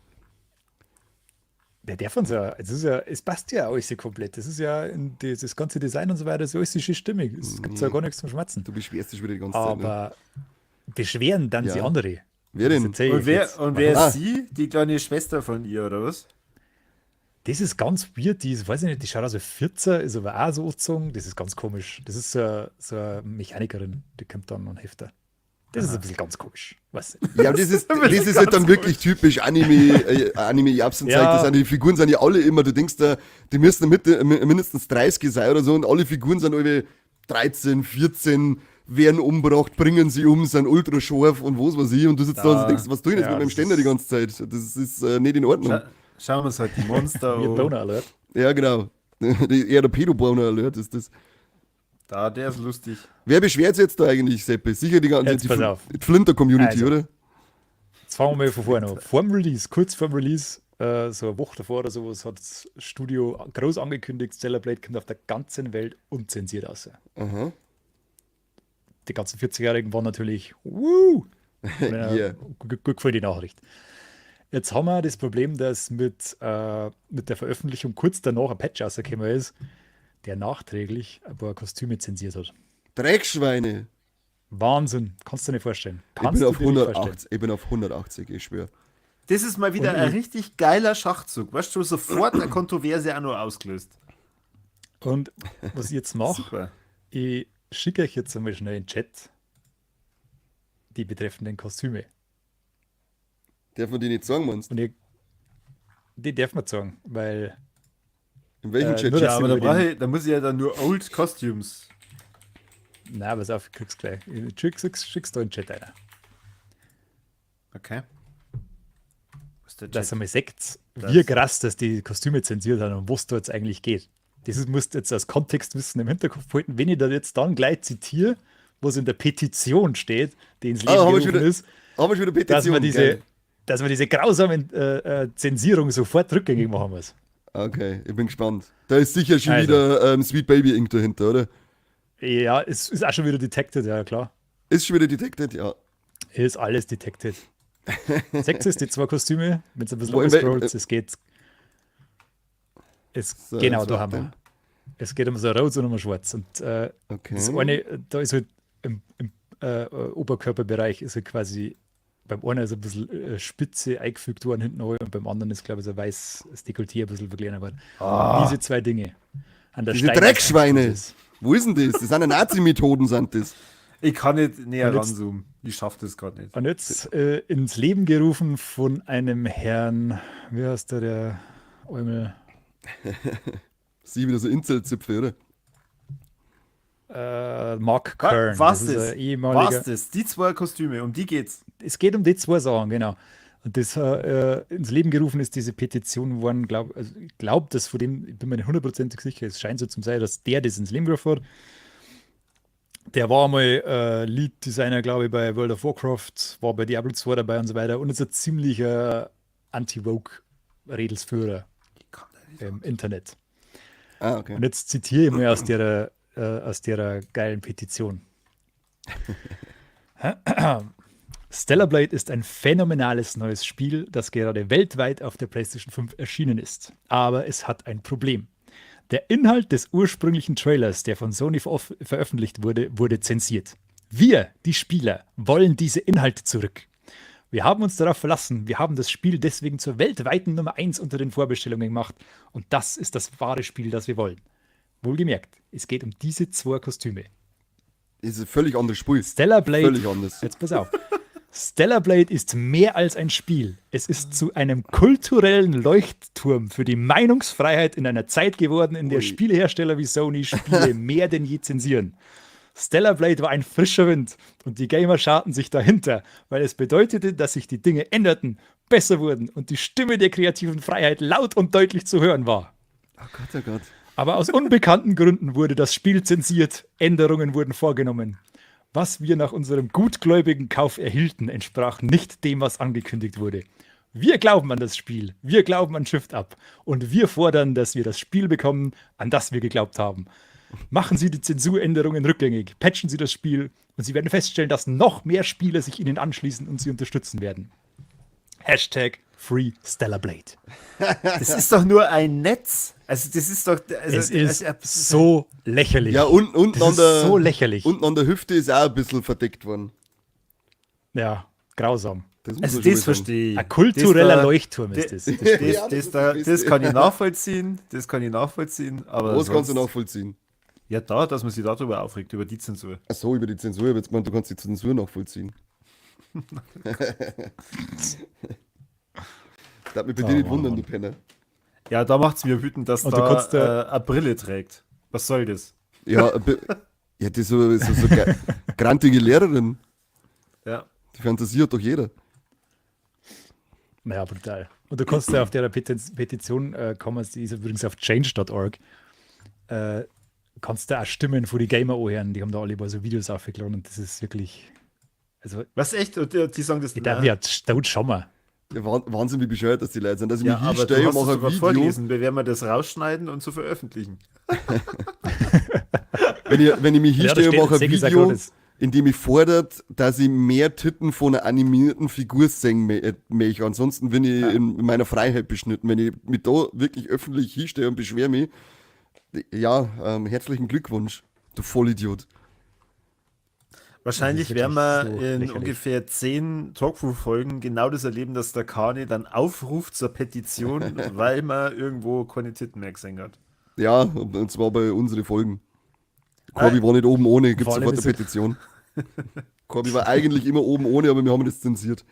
Der darf uns ja, es ist ja, es passt ja alles hier komplett. Das ist ja, das ganze Design und so weiter, ist alles schön stimmig. Es gibt ja gar nichts zum Schmerzen. Du beschwerst dich wieder die ganze Zeit. Ne? Aber beschweren dann Ja. sie andere. Wer Das denn? erzähl ich Und wer, jetzt. und wer Ah. ist sie? Die kleine Schwester von ihr, oder was? Das ist ganz weird, die ist, weiß ich nicht, die schaut aus wie 14, ist aber auch so angezogen. Das ist ganz komisch. Das ist so eine Mechanikerin, die kommt dann und hilft da. Das ist ein bisschen ganz komisch. Weiß nicht. Ja, aber das ist halt dann wirklich typisch Anime, Anime Japsen-Zeug. Ja. Das sind die Figuren sind ja alle immer, du denkst da, die müssen mindestens 30 sein oder so und alle Figuren sind alle 13, 14, werden umgebracht, bringen sie um, sind ultra scharf und was weiß ich. Und du sitzt da, und denkst, was tue ich jetzt Ja, mit meinem das Ständer die ist- ganze Zeit? Das ist nicht in Ordnung. Schauen wir uns halt die Monster Weird an. Boner Alert. Ja, genau. Eher der Pedo-Boner Alert ist das. Da, der ist lustig. Wer beschwert sich jetzt da eigentlich, Seppe? Sicher die ganze Jetzt die, pass auf. die Flinter-Community, Also. oder? Jetzt fangen wir mal von vorne an. Vorm Release, kurz vorm Release, so eine Woche davor oder sowas, hat das Studio groß angekündigt, Stellar Blade kommt auf der ganzen Welt unzensiert raus. Aha. Die ganzen 40-Jährigen waren natürlich, wuh! Und, Yeah. gut gefallen die Nachricht. Jetzt haben wir das Problem, dass mit der Veröffentlichung kurz danach ein Patch rausgekommen ist, der nachträglich ein paar Kostüme zensiert hat. Dreckschweine. Wahnsinn, kannst du dir nicht vorstellen. Ich Kannst bin du auf dir nicht vorstellen. 180, ich bin auf 180, ich schwöre. Das ist mal wieder Und ein ich- richtig geiler Schachzug. Weißt du, sofort eine Kontroverse auch noch ausgelöst. Und was ich jetzt mache, Super. ich schicke euch jetzt einmal schnell in den Chat die betreffenden Kostüme. Darf man die nicht sagen, meinst du? Und ihr, die darf man sagen, weil In welchem Chat? nur, Ja, dass aber da, über brauch den- ich, da muss ich ja dann nur Old Costumes. na, pass auf, ich krieg's gleich. Ich schick's da in den Chat einer. Okay. Was ist der Dass Chat? ihr mal seht, Das- wie krass, dass die Kostüme zensiert haben und was da jetzt eigentlich geht. Das ist, musst du jetzt als Kontextwissen im Hinterkopf halten, wenn ich da jetzt dann gleich zitiere, was in der Petition steht, die ins Leben Ah, haben wir gerufen schon wieder- ist, Haben wir schon wieder dass Petition? man diese, Geil. dass man diese grausamen Zensierung sofort rückgängig machen muss. Okay, ich bin gespannt. Da ist sicher schon Also. wieder Sweet Baby Inc. dahinter, oder? Ja, es ist auch schon wieder detected, ja klar. Ist schon wieder detected, ja. Ist alles detected. Seht ihr die zwei Kostüme? Wenn es ein bisschen Wo- in wel- scrollt, es geht. Es, So, genau, jetzt da haben warte. wir. Es geht um so ein Rot und um ein Schwarz. Und Okay. das eine, da ist halt im Oberkörperbereich ist halt quasi beim einen ist ein bisschen Spitze eingefügt worden hinten und beim anderen ist, glaube ich, so ein weiß das Dekolleté ein bisschen verkleinert worden. Diese zwei Dinge. An der Diese Stein- Dreckschweine. Wo ist denn das? Das sind ja Nazi-Methoden, sind das. Ich kann nicht näher Und jetzt- ranzoomen. Ich schaffe das gerade nicht. Und jetzt ins Leben gerufen von einem Herrn, wie heißt der, der Eumel? Sie wieder so Incel-Zipfel, oder? Mark Kern. Was das ist das? ein ehemaliger. Was das? Die zwei Kostüme, um die geht's. Es geht um die zwei Sachen, genau. Und das ins Leben gerufen ist diese Petition worden, glaub, also ich glaube, dass von dem, ich bin mir nicht hundertprozentig sicher, es scheint so zu sein, dass der das ins Leben gerufen hat. Der war mal Lead-Designer, glaube ich, bei World of Warcraft, war bei Diablo 2 dabei und so weiter und ist ein ziemlicher Anti-Woke-Redelsführer Ich kann da nicht. im Internet. Ah, okay. Und jetzt zitiere ich mal aus der geilen Petition. Stellar Blade ist ein phänomenales neues Spiel, das gerade weltweit auf der PlayStation 5 erschienen ist. Aber es hat ein Problem. Der Inhalt des ursprünglichen Trailers, der von Sony veröffentlicht wurde, wurde zensiert. Wir, die Spieler, wollen diese Inhalte zurück. Wir haben uns darauf verlassen. Wir haben das Spiel deswegen zur weltweiten Nummer 1 unter den Vorbestellungen gemacht. Und das ist das wahre Spiel, das wir wollen. Wohlgemerkt, es geht um diese zwei Kostüme. Das ist ein völlig anderes Spiel. Stellar Blade. Völlig anders. Jetzt pass auf. Stellar Blade ist mehr als ein Spiel. Es ist zu einem kulturellen Leuchtturm für die Meinungsfreiheit in einer Zeit geworden, in der Ui. Spielehersteller wie Sony Spiele mehr denn je zensieren. Stellar Blade war ein frischer Wind und die Gamer scharten sich dahinter, weil es bedeutete, dass sich die Dinge änderten. besser wurden und die Stimme der kreativen Freiheit laut und deutlich zu hören war. Oh Gott, oh Gott. Aber aus unbekannten Gründen wurde das Spiel zensiert, Änderungen wurden vorgenommen. Was wir nach unserem gutgläubigen Kauf erhielten, entsprach nicht dem, was angekündigt wurde. Wir glauben an das Spiel, wir glauben an Shift Up und wir fordern, dass wir das Spiel bekommen, an das wir geglaubt haben. Machen Sie die Zensuränderungen rückgängig, patchen Sie das Spiel und Sie werden feststellen, dass noch mehr Spieler sich Ihnen anschließen und Sie unterstützen werden. #FreeStellarBlade. Das ist doch nur ein Netz. Also das ist doch. Also, Es ist also, so lächerlich. Ja, und, unten, Das an ist der, so lächerlich. unten an der Hüfte ist auch ein bisschen verdeckt worden. Ja, grausam. Das muss also man schon das mal sagen. verstehe ich. Ein kultureller Das da- Leuchtturm ist das. Das Spiel. Das, Ja, das, das ist da, das das Beste. kann ich nachvollziehen, das kann ich nachvollziehen, aber Was kannst du sonst- nachvollziehen? Ja, da, dass man sich darüber aufregt, über die Zensur. Ach so, über die Zensur. Ich hab jetzt gemeint, du kannst die Zensur nachvollziehen. Das darf mich bei Oh, dir nicht Mann, wundern, Mann. du Penner. Ja, da macht es mir wütend, dass Und du da kannst, eine Brille trägt. Was soll das? Ja, ja, das ist so grantige Lehrerin. Ja. Die Fantasie hat doch jeder. Naja, brutal. Und du kannst ja auf der Petition kommen, die ist übrigens auf change.org, kannst du auch Stimmen von die Gamer anhören. Die haben da alle mal so Videos aufgeladen und das ist wirklich, also Was echt? Und die sagen das ich darf mir tot schon mal. Ja, Wahnsinn, wie bescheuert das die Leute sind. Dass ich Ja, mich aber du hinstelle und hast es mache sogar ein Video. vorgelesen. Wir werden wir das rausschneiden und zu veröffentlichen. Wenn ich mich Ja, da hinstelle und steht mache ein jetzt, ich sag Video, auch das- in dem ich fordert, dass ich mehr Titten von einer animierten Figur sehen möchte. Ansonsten bin ich in meiner Freiheit beschnitten. Wenn ich mich da wirklich öffentlich hinstehe und beschwere mich, ja, herzlichen Glückwunsch, du Vollidiot. Wahrscheinlich Das ist werden wir wirklich so in lächerlich. ungefähr 10 Talkthrough-Folgen genau das erleben, dass der Kani dann aufruft zur Petition, weil man irgendwo keine Titten mehr gesehen hat. Ja, und zwar bei unseren Folgen. Corby war nicht oben ohne, gibt Vor allem sofort eine ist es- Petition. Corby war eigentlich immer oben ohne, aber wir haben das zensiert.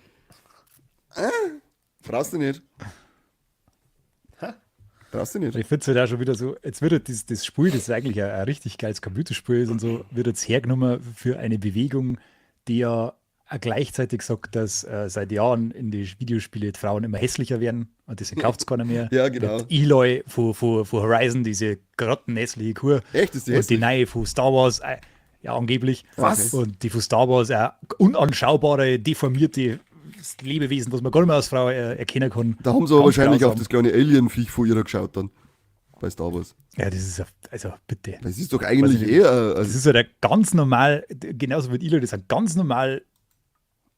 Brauchst du nicht. Brauchst du nicht. Ich finde es halt auch schon wieder so, jetzt wird halt das Spiel, das eigentlich ein richtig geiles Computerspiel ist und so, wird jetzt hergenommen für eine Bewegung, die ja auch gleichzeitig sagt, dass seit Jahren in die Videospiele die Frauen immer hässlicher werden und deswegen kauft es keiner mehr. Ja, genau. Mit Eloy von Horizon, diese grottenhässliche Kuh. Echt, ist die Und die hässlich? neue von Star Wars, ja, angeblich. Was? Und die von Star Wars, unanschaubare, deformierte Lebewesen, was man gar nicht mehr als Frau erkennen kann. Da haben sie aber Ganz wahrscheinlich auf grausam. das kleine Alien-Viech vor ihrer geschaut dann. Bei Star Wars. Ja, das ist ja, also bitte. Das ist doch eigentlich Weiß ich eher. Das Also, ist ja der ganz normal, genauso wie Eloy, das sind ganz normal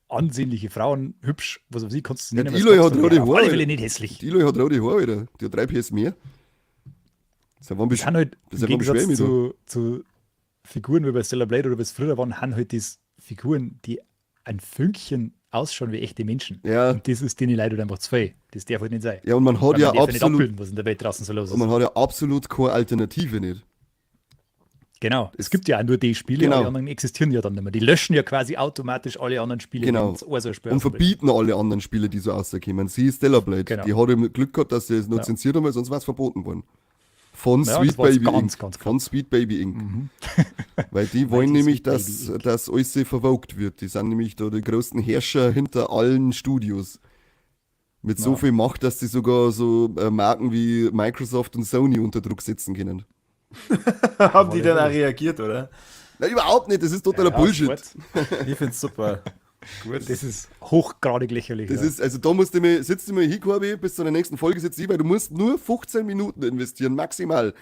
ansehnliche Frauen, hübsch, was weiß ich, kannst du Ja, nennen. die was Eloy du hat magst, aber rote auf alle Haare. Fälle nicht hässlich. die Eloy hat rote Haare, Alter. Die hat 3 PS mehr. Seit wann Die bist sind halt das im ist einfach Gegensatz beschwer mich zu Figuren wie bei Stellar Blade oder wie es früher waren, haben halt diese Figuren, die ein Fünkchen ausschauen wie echte Menschen. Ja. Und das ist denen leider einfach zu viel. Das darf halt nicht sein. Ja, und man hat Weil ja man darf ja nicht absolut, abbilden, was in der Welt draußen so los und ist. man hat ja absolut keine Alternative nicht. Genau. Es gibt ja auch nur die Spiele, Genau. alle anderen existieren ja dann nicht mehr. Die löschen ja quasi automatisch alle anderen Spiele, Genau. wenn's ein so ein Spiel Und rausbringt. verbieten alle anderen Spiele, die so rauskommen. Sie ist Stellar Blade. Genau. Die hat eben Glück gehabt, dass sie es nur Ja. zensiert haben, weil sonst wäre es verboten worden. Von Ja, Sweet das war jetzt Baby ganz, Inc. ganz knapp. Von Sweet Baby Inc. Weil die wollen Mighty nämlich, Sweet Baby dass, Inc. dass alles vervogt wird. Die sind nämlich da die größten Herrscher hinter allen Studios. Mit so Ja. viel Macht, dass sie sogar so Marken wie Microsoft und Sony unter Druck setzen können. Haben die dann auch reagiert, oder? Nein, überhaupt nicht, das ist totaler Ja, Bullshit. sofort. Ich find's super. Gut. Das ist hochgradig lächerlich. Das ja. ist, also da musst du mir, sitzt du mir hin, Corby, bis zu der nächsten Folge sitzt ich, weil du musst nur 15 Minuten investieren, maximal.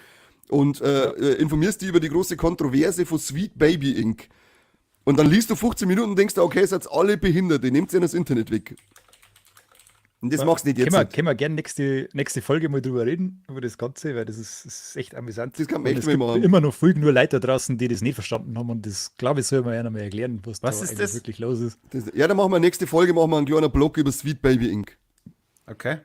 Und informierst dich über die große Kontroverse von Sweet Baby Inc. Und dann liest du 15 Minuten und denkst dir, okay, seid alle behindert, ihr nehmt ja das Internet weg. Und das machst du nicht jetzt. Können wir gerne nächste Folge mal drüber reden, über das Ganze, weil das ist echt amüsant. Das kann man Und echt es mal gibt machen. immer noch viel nur Leute da draußen, die das nicht verstanden haben und das, glaube ich, soll man ja noch mal erklären, was Was da ist eigentlich das? wirklich los ist. Das, ja, dann machen wir nächste Folge, machen wir einen kleinen Blog über Sweet Baby Inc. Okay.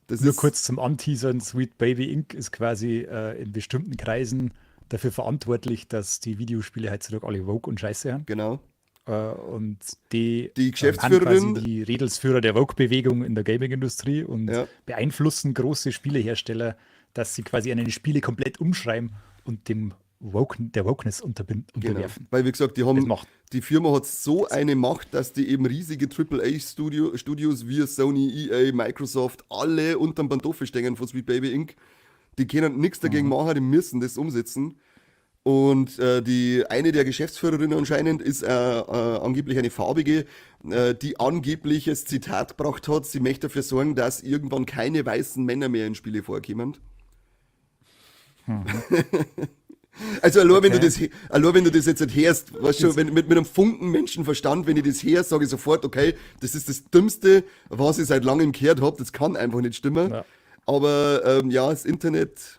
Das Nur ist, kurz zum Anteasern, Sweet Baby Inc. ist quasi in bestimmten Kreisen dafür verantwortlich, dass die Videospiele heutzutage alle woke und scheiße sind. Genau. Und die, Die haben Geschäftsführerin- quasi die Redelsführer der Woke-Bewegung in der Gaming-Industrie und Ja. beeinflussen große Spielehersteller, dass sie quasi eine Spiele komplett umschreiben und dem Woke, der Wokeness Genau. unterwerfen. Weil, wie gesagt, die Das haben, macht die Firma hat so eine Macht, dass die eben riesige AAA-Studios wie Sony, EA, Microsoft, alle unterm Pantoffel stehen von Sweet Baby Inc. Die können nichts dagegen machen, die müssen das umsetzen. Und die eine der Geschäftsführerinnen anscheinend ist angeblich eine farbige, die angebliches Zitat gebracht hat, sie möchte dafür sorgen, dass irgendwann keine weißen Männer mehr in Spiele vorkommen. Also allein, wenn du Okay. das, allein wenn du das jetzt nicht hörst, weißt du, wenn, mit einem Funken Menschenverstand, wenn ich das höre, sage ich sofort, okay, das ist das Dümmste, was ich seit langem gehört habe, das kann einfach nicht stimmen. Ja. Aber ja, das Internet,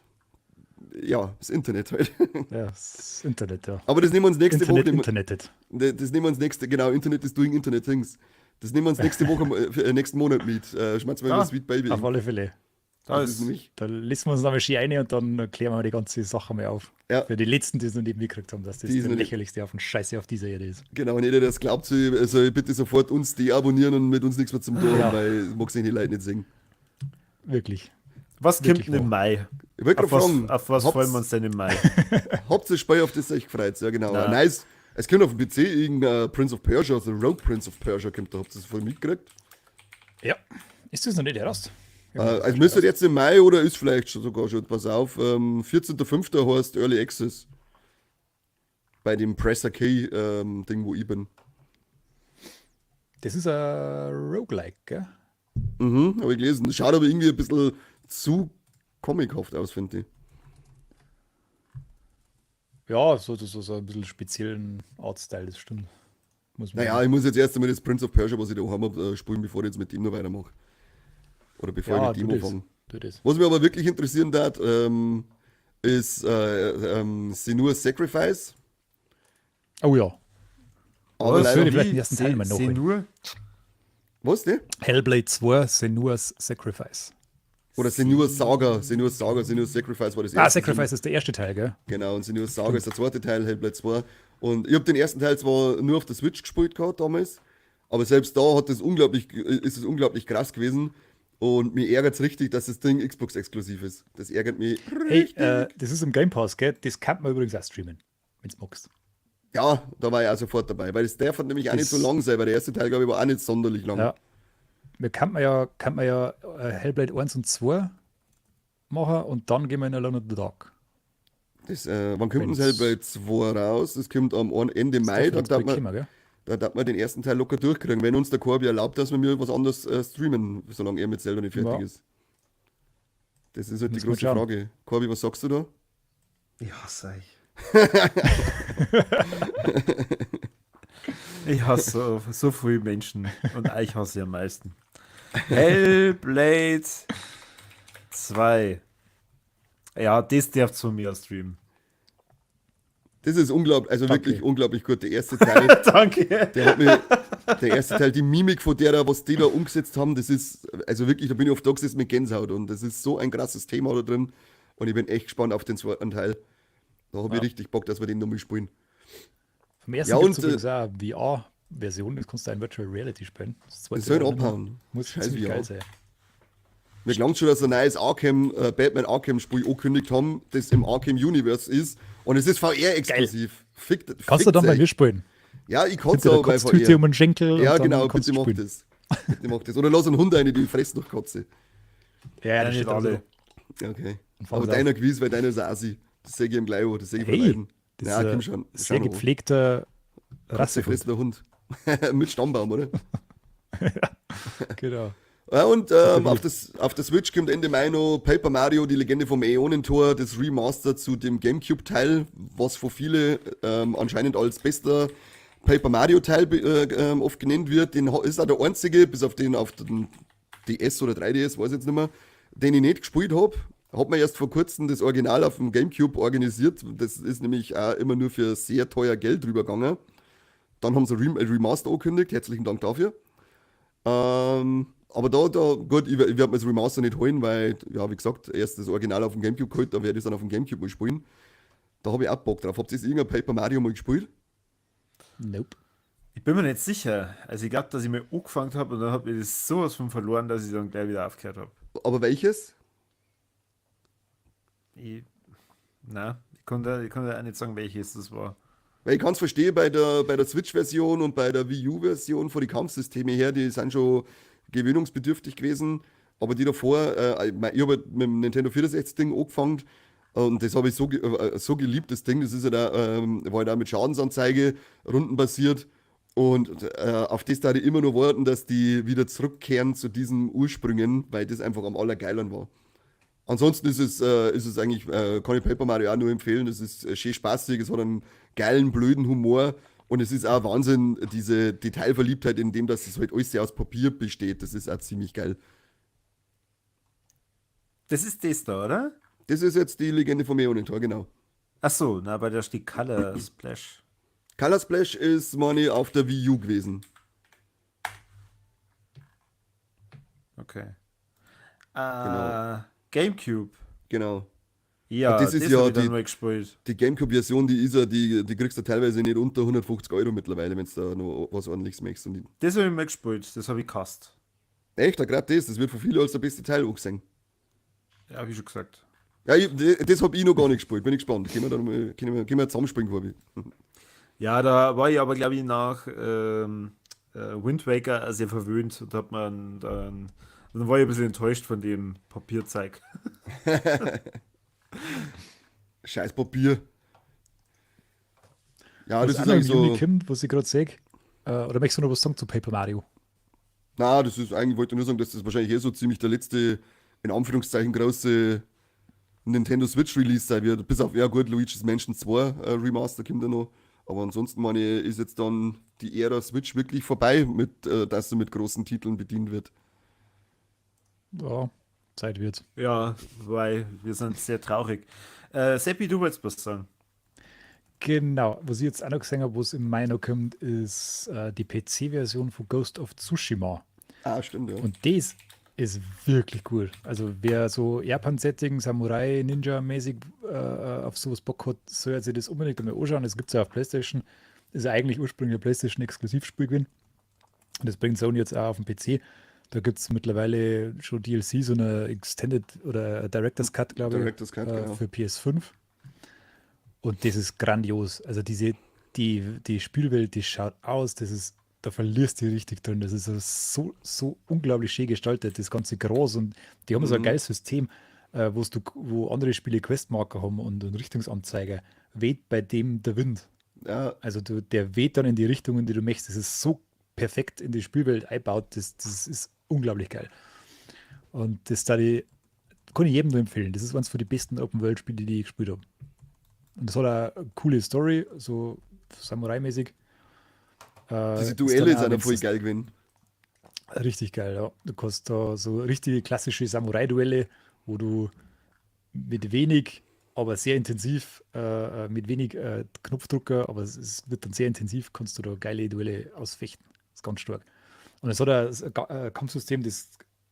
ja, das Internet halt. Ja, das Internet, ja. Aber das nehmen wir uns nächste Internet, Woche. Internetet. Das nehmen wir uns nächste, genau, Internet is doing Internet things. Das nehmen wir uns nächste Woche, nächsten Monat mit. Schmerz mal Ah, über Sweet Baby. Auf alle Fälle. Da Das ist ist, nämlich, Da lesen wir uns nochmal schön ein und dann klären wir die ganze Sache mal auf. Ja. Für die Letzten, die es noch nicht mitgekriegt haben, dass das Die es der noch nicht- lächerlichste auf den Scheiße auf dieser Erde ist. genau, und jeder, der es glaubt, soll bitte sofort uns deabonnieren und mit uns nichts mehr zum tun Ja. haben, weil ich mag sich die Leute nicht sehen. Wirklich. was kommt Wirklich denn im wahr. Mai? Ich wollte Auf gerade was, fragen, auf was habt's- freuen wir uns denn im Mai? Habt ihr ein Spiel, auf das ihr euch gefreut? Ja, genau. Nein. Nice. Es kommt auf dem PC irgendein Prince of Persia, also Rogue Prince of Persia kommt da. Habt ihr das voll mitgekriegt? Ja. Ist das noch nicht heraus? Also müsstet jetzt im Mai oder ist vielleicht schon sogar schon, pass auf, 14.05. heißt Early Access. Bei dem Presser Key Ding, wo ich bin. Das ist ein Roguelike, gell? Mhm, habe ich gelesen. Schaut aber irgendwie ein bisschen zu comichaft aus, finde ich. Ja, so ein bisschen speziellen Artstyle, das stimmt. Muss man Naja, sagen. ich muss jetzt erst einmal das Prince of Persia, was ich da habe, spielen, bevor ich jetzt mit dem noch weitermache. Oder bevor ja, ich mit dem tu das. anfange. Tu das. Was mich aber wirklich interessieren darf, ist Senua's Sacrifice. Oh ja. Aber Das leider, würde ich vielleicht den ersten Teil mal nachholen. Nur? was, ne? Hellblade 2, Senua's Sacrifice. Oder Senua's Saga, Senua's Saga, Senua's Sacrifice war das Ah, erste. Sacrifice ist der erste Teil, gell? Genau, und Senua's Saga ist der zweite Teil, Hellblade 2. Und ich habe den ersten Teil zwar nur auf der Switch gespielt gehabt damals, aber selbst da hat das unglaublich, ist es unglaublich krass gewesen. Und mir ärgert es richtig, dass das Ding Xbox-exklusiv ist. Das ärgert mich Hey, richtig. das ist im Game Pass, gell? Das kann man übrigens auch streamen, wenn's magst. Ja, da war ich auch sofort dabei, weil das darf nämlich auch nicht so Das- lang sein, weil der erste Teil, glaube ich, war auch nicht sonderlich lang. Ja. Wir kann man ja Hellblade 1 und 2 machen und dann gehen wir in Alone in the Dark. Das, wann kommt denn Wenn's- Hellblade 2 raus? Das kommt am Ende Mai, Das da darf darf jetzt man, kommen, gell? da darf man den ersten Teil locker durchkriegen, wenn uns der Corby erlaubt, dass wir mir was anderes streamen, solange er mit Zelda nicht fertig Ja. ist. Das ist halt die Müssen wir große schauen. Frage. Corby, was sagst du da? Ich hasse euch. Ich hasse so, so viele Menschen und euch hasse ich am meisten. Hellblade 2. Ja, das darf zu mir streamen. Das ist unglaublich, also Danke. wirklich unglaublich gut. Der erste Teil, Danke. der hat mir, der erste Teil, die Mimik von der, was die da umgesetzt haben, das ist, also wirklich, da bin ich oft da gesessen mit Gänsehaut und das ist so ein krasses Thema da drin und ich bin echt gespannt auf den zweiten Teil. Da habe ich richtig Bock, dass wir den nochmal spielen. Vom ersten Ja, ja, gibt es und, übrigens auch eine VR-Version, das kannst du in Virtual Reality spielen. Das zweite Das soll auch nicht mehr. abhauen. Muss Scheiß ziemlich VR. geil sein. Mir gelangt schon, dass sie ein neues Arkham, Batman Arkham Spiel angekündigt haben, das im Arkham Universe ist und es ist VR-exklusiv. Fickt, Kannst du dann bei euch. mir spielen? Ja, ich kann's Bitte der auch bei Kotztüte VR. um den Schenkel. Ja, und dann genau, kannst bitte du mach spielen. das. Bitte mach das. Oder lass einen Hund rein, die fressen noch Katze. Ja, ja, das nicht steht alle. alle. Okay. Und fang Aber auf. deiner gewiss, weil deiner ist ein Asi. Das sehe ich ihm gleich an, das sehe ich von Hey, beiden. das Ja, ist komm ein schon. sehr Schau noch an. gepflegter Katze Rassehund. fressender Hund. Mit Stammbaum, oder? Genau. Ja, und auf der Switch kommt Ende Mai noch Paper Mario, die Legende vom Äonentor, das Remaster zu dem Gamecube-Teil, was von viele anscheinend als bester Paper Mario-Teil oft genannt wird. Den ist auch der einzige, bis auf den auf den DS oder 3DS, weiß ich jetzt nicht mehr, den ich nicht gespielt hab. Hab mir erst vor kurzem das Original auf dem Gamecube organisiert. Das ist nämlich auch immer nur für sehr teuer Geld rübergegangen. Dann haben sie ein Remaster angekündigt. Herzlichen Dank dafür. Aber da, gut, ich werde mir das Remaster nicht holen, weil, ja, wie gesagt, erst das Original auf dem Gamecube geholt, da werde ich es dann auf dem Gamecube mal spielen. Da habe ich auch Bock drauf. Habt ihr irgendein Paper Mario mal gespielt? Nope. Ich bin mir nicht sicher. Also ich glaube, dass ich mir angefangen habe und dann habe ich das sowas von verloren, dass ich dann gleich wieder aufgehört habe. Aber welches? Ich, nein, ich Ich konnte auch nicht sagen, welches das war. Weil ich kann es verstehen, bei der Switch-Version und bei der Wii U-Version von den Kampfsystemen her, die sind schon gewöhnungsbedürftig gewesen. Aber die davor, ich habe halt mit dem Nintendo 64-Ding angefangen und das habe ich so geliebt, das Ding. Das ist ja da, war ja da mit Schadensanzeige rundenbasiert. Und auf das da ich immer nur warten, dass die wieder zurückkehren zu diesen Ursprüngen, weil das einfach am allergeileren war. Ansonsten ist es eigentlich, kann ich Paper Mario auch nur empfehlen. Das ist schön spaßig, es hat einen geilen, blöden Humor und es ist auch Wahnsinn, diese Detailverliebtheit, in dem, dass es halt alles aus Papier besteht. Das ist auch ziemlich geil. Das ist das da, oder? Das ist jetzt die Legende vom Äonentor, genau. Ach so, na, aber da steht Color Splash. Color Splash ist, meine ich, auf der Wii U gewesen. Okay. Genau. GameCube. Genau. Ja, Und das ist ja hab ich dann mal gespielt. Die GameCube-Version, die ist ja, die kriegst du teilweise nicht unter 150 Euro mittlerweile, wenn du da noch was Ordentliches möchtest. Und die, Das habe ich mal gespielt, das habe ich gehasst. Echt, gerade das wird von vielen als der beste Teil angesehen. Ja, habe ich schon gesagt. Ja, das habe ich noch gar nicht gespielt, bin ich gespannt. Können wir dann mal, können wir zusammenspielen, Corby? Ja, da war ich aber, glaube ich, nach Wind Waker sehr verwöhnt und hat man dann war ich ein bisschen enttäuscht von dem Papierzeug. Scheiß Papier. Ja, Was das auch ist noch im eigentlich Juni so. kommt, was ich gerade sehe. Oder möchtest du noch was sagen zu Paper Mario? Na, das ist eigentlich, wollte nur sagen, dass das wahrscheinlich eh so ziemlich der letzte, in Anführungszeichen, große Nintendo Switch Release sein wird. Bis auf, ja gut, Luigi's Mansion 2 Remaster kommt da noch. Aber ansonsten, meine ich, ist jetzt dann die Ära Switch wirklich vorbei, dass sie mit großen Titeln bedient wird. Ja, Zeit wird. Ja, weil wir sind sehr traurig. Seppi, du wolltest was sagen. Genau, was ich jetzt auch noch gesehen habe, was im Mai noch kommt, ist die PC-Version von Ghost of Tsushima. Ah, stimmt, ja. Und das ist wirklich gut. Also wer so Japan-Setting, Samurai, Ninja-mäßig auf sowas Bock hat, soll sich das unbedingt einmal anschauen. Das gibt es ja auf PlayStation. Ist ja eigentlich ursprünglich ein PlayStation-Exklusivspiel gewesen. Und das bringt Sony jetzt auch auf den PC. Da gibt es mittlerweile schon DLC, so eine Extended oder Director's Cut, glaube ich, Director's Cut, genau. für PS5. Und das ist grandios. Also die Spielwelt, die schaut aus, das ist, da verlierst du dich richtig drin. Das ist so, so unglaublich schön gestaltet, das ganze groß und die haben so ein geiles System, wo andere Spiele Questmarker haben und Richtungsanzeiger, weht bei dem der Wind. Also der weht dann in die Richtung, in die du möchtest. Das ist so perfekt in die Spielwelt eingebaut, das ist unglaublich geil. Und das da die, kann ich jedem nur empfehlen. Das ist eines von den besten Open-World-Spiele, die ich gespielt habe. Und das hat auch eine coole Story, so Samurai-mäßig. Diese Ist Duelle dann auch, sind ja wenn's voll das- geil gewesen. Richtig geil, ja. Du kannst da so richtige klassische Samurai-Duelle, wo du mit wenig, aber sehr intensiv, mit wenig Knopfdrucker, aber es wird dann sehr intensiv, kannst du da geile Duelle ausfechten. Das ist ganz stark. Und es hat ein Kampfsystem, das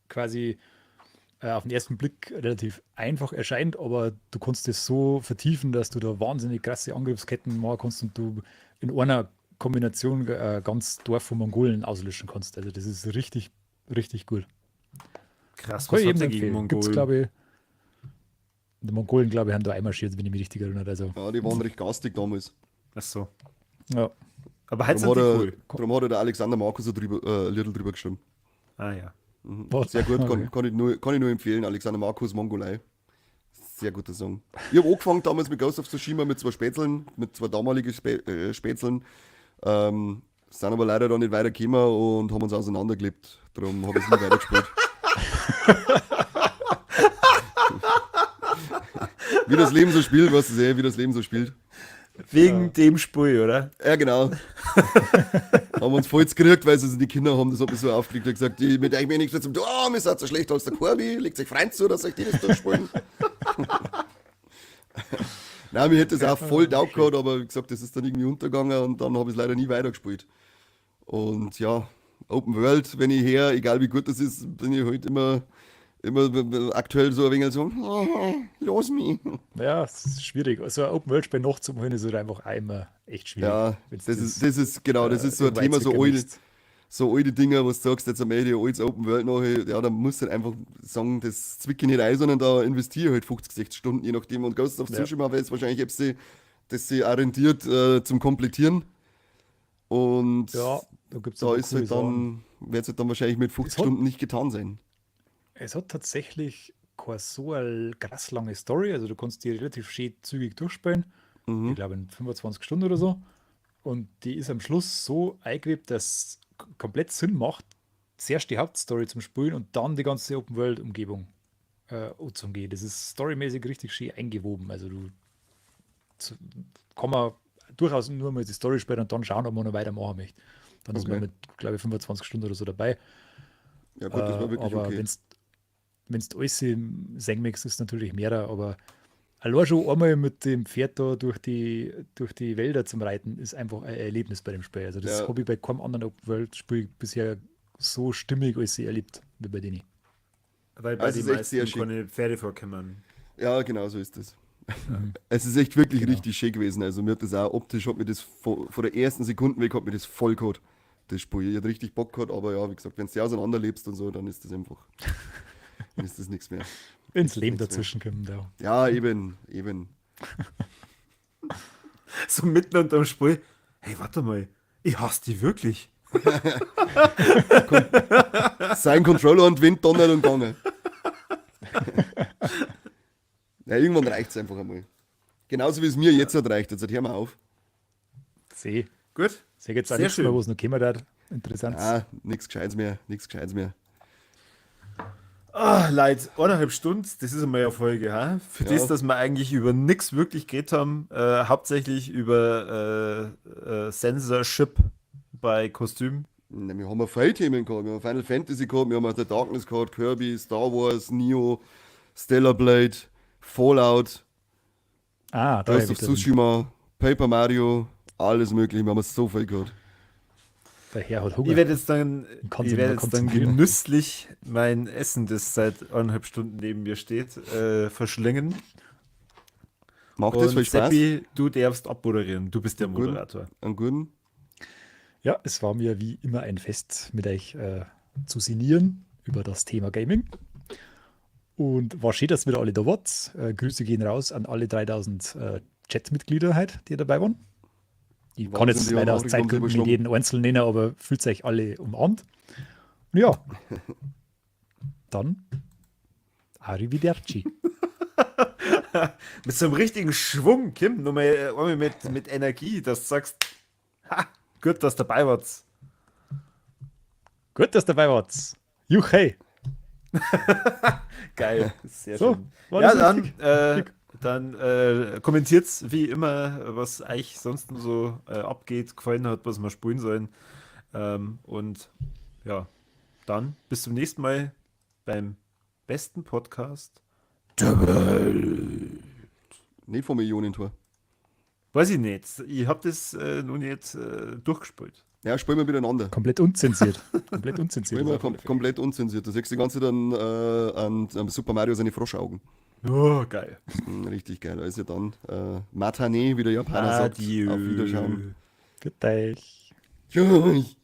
quasi auf den ersten Blick relativ einfach erscheint, aber du kannst das so vertiefen, dass du da wahnsinnig krasse Angriffsketten machen kannst und du in einer Kombination ganz Dorf von Mongolen auslöschen kannst. Also das ist richtig, richtig gut. Krass, Kann was ich hat jedem der gegen empfehlen. Gibt's, Mongolen? glaube ich, die Mongolen, glaube ich, haben da einmarschiert, wenn ich mich richtig erinnere. Also, Ja, die waren recht garstig damals. Ach so. ja. Aber heute Darum sind hat, die er, cool. darum hat er der Alexander Marcus ein Liedl drüber geschrieben. Ah ja. Was? Sehr gut, Okay. kann ich nur empfehlen. Alexander Marcus, Mongolei. Sehr guter Song. Ich habe angefangen damals mit Ghost of Tsushima mit zwei Spätzeln, mit zwei damaligen Spätzeln. Sind aber leider dann nicht weitergekommen und haben uns auseinandergelebt. Darum habe ich es nie weitergespielt. Wie das Leben so spielt, weißt du eh, wie das Leben so spielt. Wegen dem Spiel, oder? Ja, genau. Haben uns voll gekriegt, weil sie es die Kinder haben, das hat mich so aufgeregt. Ich gesagt, die, mit euch mir nichts mehr zum tun. Oh, mir seid so schlecht als der Corby. Legt sich Freund zu, dass euch die das durchspielen. Nein, mir hätte es auch voll taugt gehabt, aber wie gesagt, das ist dann irgendwie untergegangen und dann habe ich es leider nie weitergespielt. Und ja, Open World, wenn ich her, egal wie gut das ist, bin ich halt immer aktuell so ein wenig so, los mich. Ja, es ist schwierig. Also ein Open-World-Spiel noch zu holen, ist halt einfach auch immer echt schwierig. Ja, Wenn's das ist, genau, das ist so ein weit Thema, so weg alt, möchtest. so alte Dinger, wo du sagst, jetzt am Ende alles Open World nachher, ja, da musst du halt einfach sagen, das zwicke ich nicht ein, sondern da investiere ich halt 50, 60 Stunden, je nachdem. Und Ghost of Tsushima wäre es wahrscheinlich, ob sie, das sie auch rentiert zum Komplettieren. Und Ja, da gibt's da ist halt dann, wird es halt dann wahrscheinlich mit 50 Stunden nicht getan sein. Es hat tatsächlich keine so eine krass lange Story, also du kannst die relativ schön zügig durchspielen. Ich glaube in 25 Stunden oder so. Und die ist am Schluss so eingewebt, dass es komplett Sinn macht, zuerst die Hauptstory zum Spielen und dann die ganze Open-World-Umgebung anzugehen. Das ist storymäßig richtig schön eingewoben. Also du zu, kann man durchaus nur mal die Story spielen und dann schauen, ob man noch weitermachen möchte. Dann ist man mit, glaube ich, 25 Stunden oder so dabei. Ja gut, das war wirklich aber okay. Wenn du alles im sehen möchtest, ist natürlich mehr, aber allein schon einmal mit dem Pferd da durch die Wälder zum Reiten ist einfach ein Erlebnis bei dem Spiel. Also das habe ich bei keinem anderen Open-World-Spiel bisher so stimmig als ich erlebt, wie bei denen. Weil bei Also den es ist echt sehr meisten schick. keine Pferde vorkommen. Ja, genau so ist das. Es ist echt wirklich richtig schön gewesen. Also mir hat das auch optisch, hat mir das von der ersten Sekunde weg, hat mir das voll gehabt, das Spiel. Ich hatte richtig Bock gehabt, aber ja, wie gesagt, wenn du auseinanderlebst und so, dann ist das einfach, dann ist das nichts mehr. Ins Leben Nichts mehr. dazwischen kommen, ja. Ja, eben, eben. So mitten unterm Spiel, hey, warte mal, ich hasse die wirklich. Sein Controller und Wind donnert und gegangen. Ja, irgendwann reicht es einfach einmal. Genauso wie es mir jetzt halt reicht. Jetzt hör mal auf. Seh. Gut. Seh jetzt auch Sehr nichts mehr, schön. was noch kommen wird. Interessant. Ah, nichts Gescheites mehr, nichts Gescheites mehr. Ah, Leute, 1,5 Stunden, das ist einmal eine Folge, ha? Für das, dass wir eigentlich über nichts wirklich geredet haben, hauptsächlich über Censorship bei Kostümen. Ne, wir haben ja viele Themen gehabt. Wir haben Final Fantasy gehabt, wir haben The Darkness gehabt, Kirby, Star Wars, Nioh, Stellar Blade, Fallout, Ah, da Ghost hab of ich den- Tsushima, Paper Mario, alles mögliche. Wir haben so viel gehabt. Der Herr hat Hunger. Ich werde jetzt dann, Kann ich sich werde nicht jetzt mehr dann konzentrieren. genüsslich mein Essen, das seit 1,5 Stunden neben mir steht, verschlingen. Macht das Und viel Spaß? Seppi, du darfst abmoderieren. Du bist der Guten. Moderator. Einen guten? Ja, es war mir wie immer ein Fest, mit euch zu sinnieren über das Thema Gaming. Und war schön, dass wieder alle da wart. Grüße gehen raus an alle 3000 Chat-Mitglieder heute, die dabei waren. Ich kann Wahnsinn, jetzt die leider haben aus auch Zeitgründen überschlagen. nicht jeden einzelnen nennen, aber fühlt euch alle umarmt. Und ja, dann arrivederci. Mit so einem richtigen Schwung, Kim, nochmal einmal mit Energie, dass du sagst, ha, gut, dass du dabei wart. Gut, dass du dabei wart. Juchei. Geil, sehr So, schön. war Ja, das dann, richtig? dann kommentiert wie immer, was euch sonst noch so abgeht, gefallen hat, was wir spielen sollen. Und ja, dann bis zum nächsten Mal beim besten Podcast. Nicht vom Millionentor. Weiß ich nicht. Ich hab das noch nicht durchgespielt. Ja, spielen wir miteinander. Komplett unzensiert. Komplett unzensiert. Spielen wir komplett unzensiert. Du siehst die ganze Zeit dann an Super Mario seine Froschaugen. Oh, geil. Richtig geil. Also dann Matane, wie der Japaner sagt. Adieu. Auf Wiederschauen. Für euch. Tschüss.